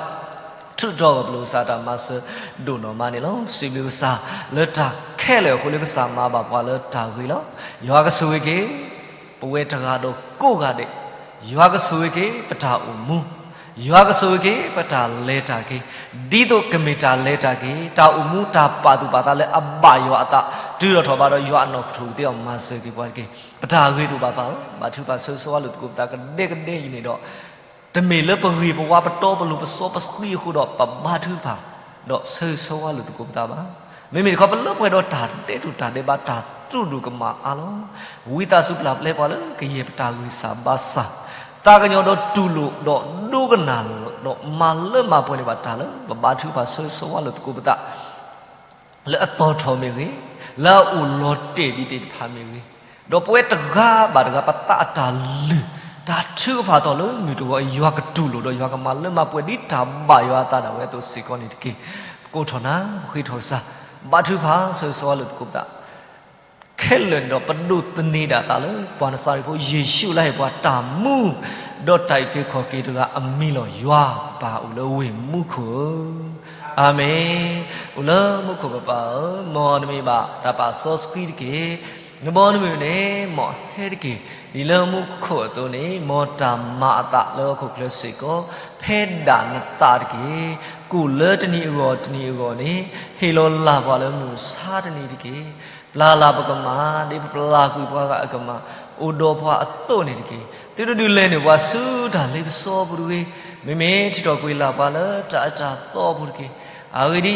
ထုးထီၣ်ပလိာ်ကစၢ်တၢ်မၤစၢၤဒိၣ်နီၢ်မးန့ၣ်လီၤ. စံးဘျုးကစၢ်လၢတၢ်ခဲလၢာ်အဃိ လၢကစၢ်မၤဘၣ်ပှၤလၢတၢ်ဂ့ၤလီၤ. ယွၤကဆိၣ်ဂ့ၤက့ၤ ပဝဲတဂၤဒီးကိးဂၤဒဲး, ယွၤကဆိၣ်ဂ့ၤက့ၤပတၢ်အိၣ်မူ, ယွၤကဆိၣ်ဂ့ၤက့ၤပတၢ်လဲၤတၢ်က့ၤ, ဒ်သိးကမ့ၢ်တၢ်လဲၤတၢ်က့ၤ တၢ်အိၣ်မူတၢ်ပာ်သူၣ်ပာ်သးလၢအဘၣ်ယွၤအသး တုၤထီၣ်ထီၣ်ဘးဒီးယွၤအနီၢ်ကထိၣ်ကသ့အီၤမၤစၢၤက့ၤပှၤတက့ၢ်. ပတၢ်ဂ့ၤဒိၣ်ဘၣ်ပၢ်ဧၢ, ဘါထုကဖၣ်ဆၢဂ့ၤဆၢဝါလိာ်သကိးပသးကဒဲကဒဲအံၤန့ၣ်ဒီး တမ့ၢ်လၢပဂ့ၤပဝါပတီပလိၤပစီပဆှံအဃိဒီးပဘါထုကဖၣ် ဒီးဆၢဂ့ၤဆၢဝါလိာ်သကိးပသးဘၣ်. မ့မ့ၢ်တခီ ပလၢပှဲၤဒီးတၢ်ဒဲးတူၢ်တၢ်ဒဲးဘး တၢ်တြူၢ်ဒိၣ်ကမၣ်အါလီၤ. ဝံသးစူၤပျၢ်ပျဲပှၤလၢကယဲၢ်ပတၢ်ဂံၢ်စၢ်ဘါစၢ်, သးကညီၤဒီးတူၢ်လိာ်ဒီးဒိကနၣ် ဒီးမၤလၢမၤပှဲၤန့ၢ်ဘၣ်တၢ်လၢ ပဘါထုကဖၣ်ဆၢဂ့ၤဆၢဝါလိာ်သကိးပသး လၢအသီၣ်ထီၣ်မ့ၢ်ဂ့ၤ, လၢအအိၣ်လီၤတဲာ်ဒံးသ့ၣ်တဖၣ်မ့ၢ်ဂ့ၤ, ဒီးပဝဲတဂၤဘၣ်တဂၤ ပသးအတၢ်လုၢ်, တၢ်ထုကဖၣ်သီၣ်လၢမုၢ်တဂီၤအံၤ ယွၤကတူၢ်လိာ်ဒီးယွၤကမၤလၢမၤပှဲၤဒ်တၢ်ဘၣ်ယွၤအသးဒၣ်ဝဲအသိးစ့ၢ်ကီးန့ၣ်တက့ၢ်. ပကိးထီၣ်နၤ, ပဃ့ထီၣ်ကစၢ်, ဘါထုကဖၣ်ဆၢဂ့ၤဆၢဝါလိာ်သကိးပသး ခဲလၢာ်န့ၣ်ဒီး ပဒိးသန့ၤဒၣ်သးလၢ ပှၤနစၤရ့းဖိယ့ၣ်ၡူးလၢဟ့ၣ်ပှၤတၢ်မူ, ဒီးတၢ်အုၣ်က့ၤခီၣ်က့ၤတဂၤအမံၤလီၤ. ယွၤပၢ်အိၣ်လၢဝ့ၢ်မူခိၣ်ဧၢ, အၤမ့ၣ်. အိၣ်လၢမူခိၣ်ပပၢ်ဧၢ, မ်နမံၤဘၣ်တၢ်ပာ်စီဆှံတက့ၢ်. နဘီနမုၢ်န့ၣ် မ်အဟဲတက့ၢ်. ဒ်လၢမူခိၣ်အသိးန့ၣ် မ်တၢ်မၤအသးလၢဟီၣ်ခိၣ်ချၢစ့ၢ်ကီး ဖဲဒၣ်နသးတက့ၢ်. ကိၣ်လၢတနံၤအဂီၢ်တနံၤအဂီၢ်န့ၣ် ဟ့ၣ်လီၤလၢ်ပှၤလၢမုၢ်မဆါတနံၤတက့ၢ်. ပျၢ်လၢ်ပကမၢ် ဒ်ပပျၢ်ကွံာ်ပှၤဂၤအကမၢ် အိၣ်ဒီးပှၤအသိးန့ၣ်တက့ၢ်. သုတဒုးလဲၤနုာ်ပှၤဆူတၢ်လ့ပစီပူၤတဂ့ၤ. မ့မ့ၢ်ထုးထီၣ်ကွံာ်လၢ်ပှၤလၢတၢ်အၢတၢ်သီပူၤတက့ၢ်. အဂ့ၢ်ဒ်အံၤ, ဘီ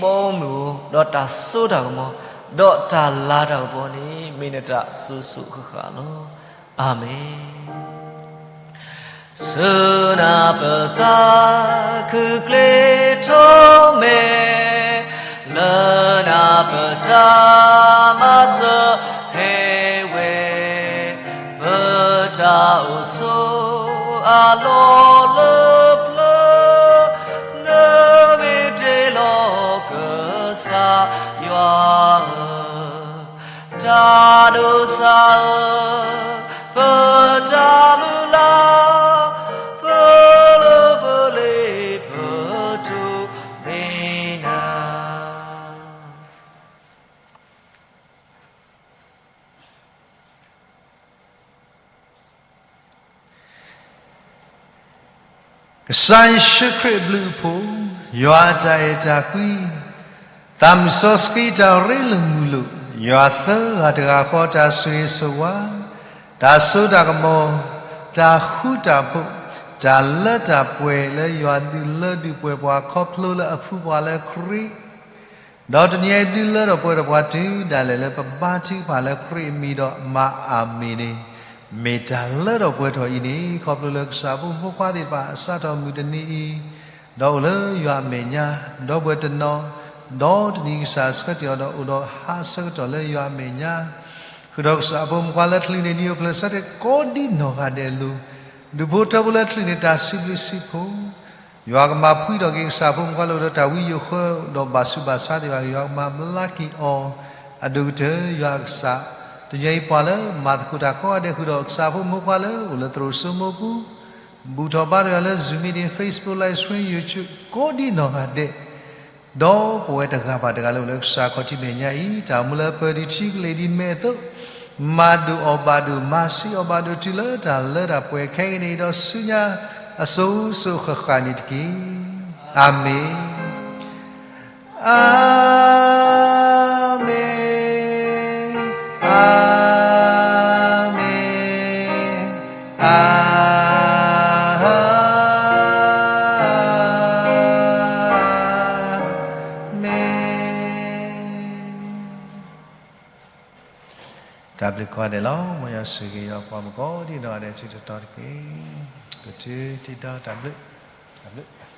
မုၢ်ဧိၤ, ဒီးတၢ်စိတၢ်ကမီၤ, ဒီးတၢ်လၤတၢ်ကပီၤန့ၣ် မ့ၢ်နတၢ်စိၤစိၤဃၣ်ဃၣ်လီၤ. အၤမ့ၣ်. ဆူနၤပသးခုကျ့ထီၣ်မဲာ်, လၢနၤပတၢ်မၤစၢၤဟဲဝဲ, ပတၢ်အိၣ်ဆိးအလီၢ်လၢပျၢၤ, နမ့ၢ်တ့လီၤကစၢ်ယွၤဧၢ, တၢ်ဒိးစၢ်ဧၢ, ပတၢ်မုၢ်လၢ်, ပလၢပလ့ပထူၣ်မ့ၢ် ကစၢ်ယ့ၣ်ၡူးခရံာ်အဘျုးအဖှိၣ်, ယွၤအတၢ်အဲၣ်တၢ်ကွံ, သးမုၢ်စီဆှံတၢ်ရ့လိာ်မုာ်လိာ်, ယွၤသၢဂၤတဂၤဃီတၢ်ဆိၣ်ဂ့ၤဆိၣ်ဝါ, တၢ်စိတၢ်ကမီၤ, တၢ်ဃူတၢ်ဖိး, တၢ်လၢတၢ်ပှဲၤလၢယွၤဒုးလၢဒုးပှဲၤပှၤခီဖျိလၢအဖုပှၤလၢခရံာ် ဒီးတနံၤအံၤဒုးလၢထီၣ်ပှဲၤထီၣ်ပှၤတုၤဒၣ်လဲာ်လၢပဘါထုကဖၣ်လၢခရံာ်အမံၤဒီးမၤအၤမ့ၣ်န့ၣ်, မ့ၢ်တၢ်လၢထီၣ်ပှဲၤထီၣ်အံၤန့ၣ် ခီဖျိလၢကစၢ်အဖိမုၣ်ဖိခွါသ့ၣ်တဖၣ်အစးထီၣ်မုၢ်တနံၤအံၤ, ဒီးအိၣ်လၢယွၤအမဲာ်ညါ, ဒီပုၢ်ဝဲၢ်တနီၤ, ဒီးတနံၤကစၢ်ဆှၢတ့ၢ်အီၤဒီးအိၣ်ဒီးဟးဆၢကတီၢ်လၢယွၤအမဲာ်ညါ, ဃုာ်ဒီးကစၢ်အဖိမုၣ်ဖိခွါလၢချုးန့ၣ် နံၤအိၣ်ဖျဲၣ်ဆၢထၢၣ်ကိးဒံနီၢ်ဂၤဒဲးအလိၤ, ဒူၣ်ဖိထၢဖိလၢချုးန့ၣ်တၢ်စံးဘျုးစံးဖှိၣ် ယွၤကမၤဖှံထီၣ်က့ၤကစၢ်ဖိမုၣ်ဖိခွါလၢအိၣ်ဒီးတၢ်ဝံယိာ်ဃၢ ဒီးဘၣ်ဆူးဘၣ်ဆါသ့ၣ်တဖၣ် ယွၤကမၤဘျါက့ၤအီၤ, အဒိၣ်ကတၢၢ်ယွၤအကစၢ်, တနံၤအံၤပှၤလၢမၤသကိးတၢ်ကိးဂၤဒဲးဃုာ်ဒီးကစၢ်ဖိမုၣ်ဖိခွါလၢအိၣ်လၢသရိာ်စိမိပူၤ, ဘူၣ်ထီၣ်ဘါထီၣ်ယွၤလၢ Zoom meeting, Facebook live stream, YouTube ကိးဒံနီၢ်ဂၤဒဲး ဒီးပဝဲတဂၤဘၣ်တဂၤလၢအိၣ်လၢကစၢ်ခီၣ်ထံးမဲာ်ညါအံၤ တၢ်အိၣ်မူလၢပၢၤဒံးထံကလ့ၢ်ဒံးမဲာ်အသိး, မၤဒိၣ်အီၤဘၣ်ဒိၣ် မၤဆှံအီၤဘၣ်ဒိၣ်တုၤလၢတၢ်လၢတၢ်ပှဲၤခဲကနံၣ်အံၤဒီးဆူညါအစိၤစိၤဃၣ်ဃၣ်န့ၣ်တက့ၢ်. အၤမ့ၣ်, အၤမ့ၣ်, အၤမ့ၣ်, အၤမ့ၣ်. တၢ်ဘျုးကိးဂၤဒဲးလီၤ. မ်ယွၤဆိၣ်ဂ့ၤယွၤပှၤမုၣ်ကိးဒံနီၢ်ဂၤဒဲး ထံတတီၤတက့ၢ်. ပတုၤတံၤဒီးတၢ်ဘျုး, တၢ်ဘျုး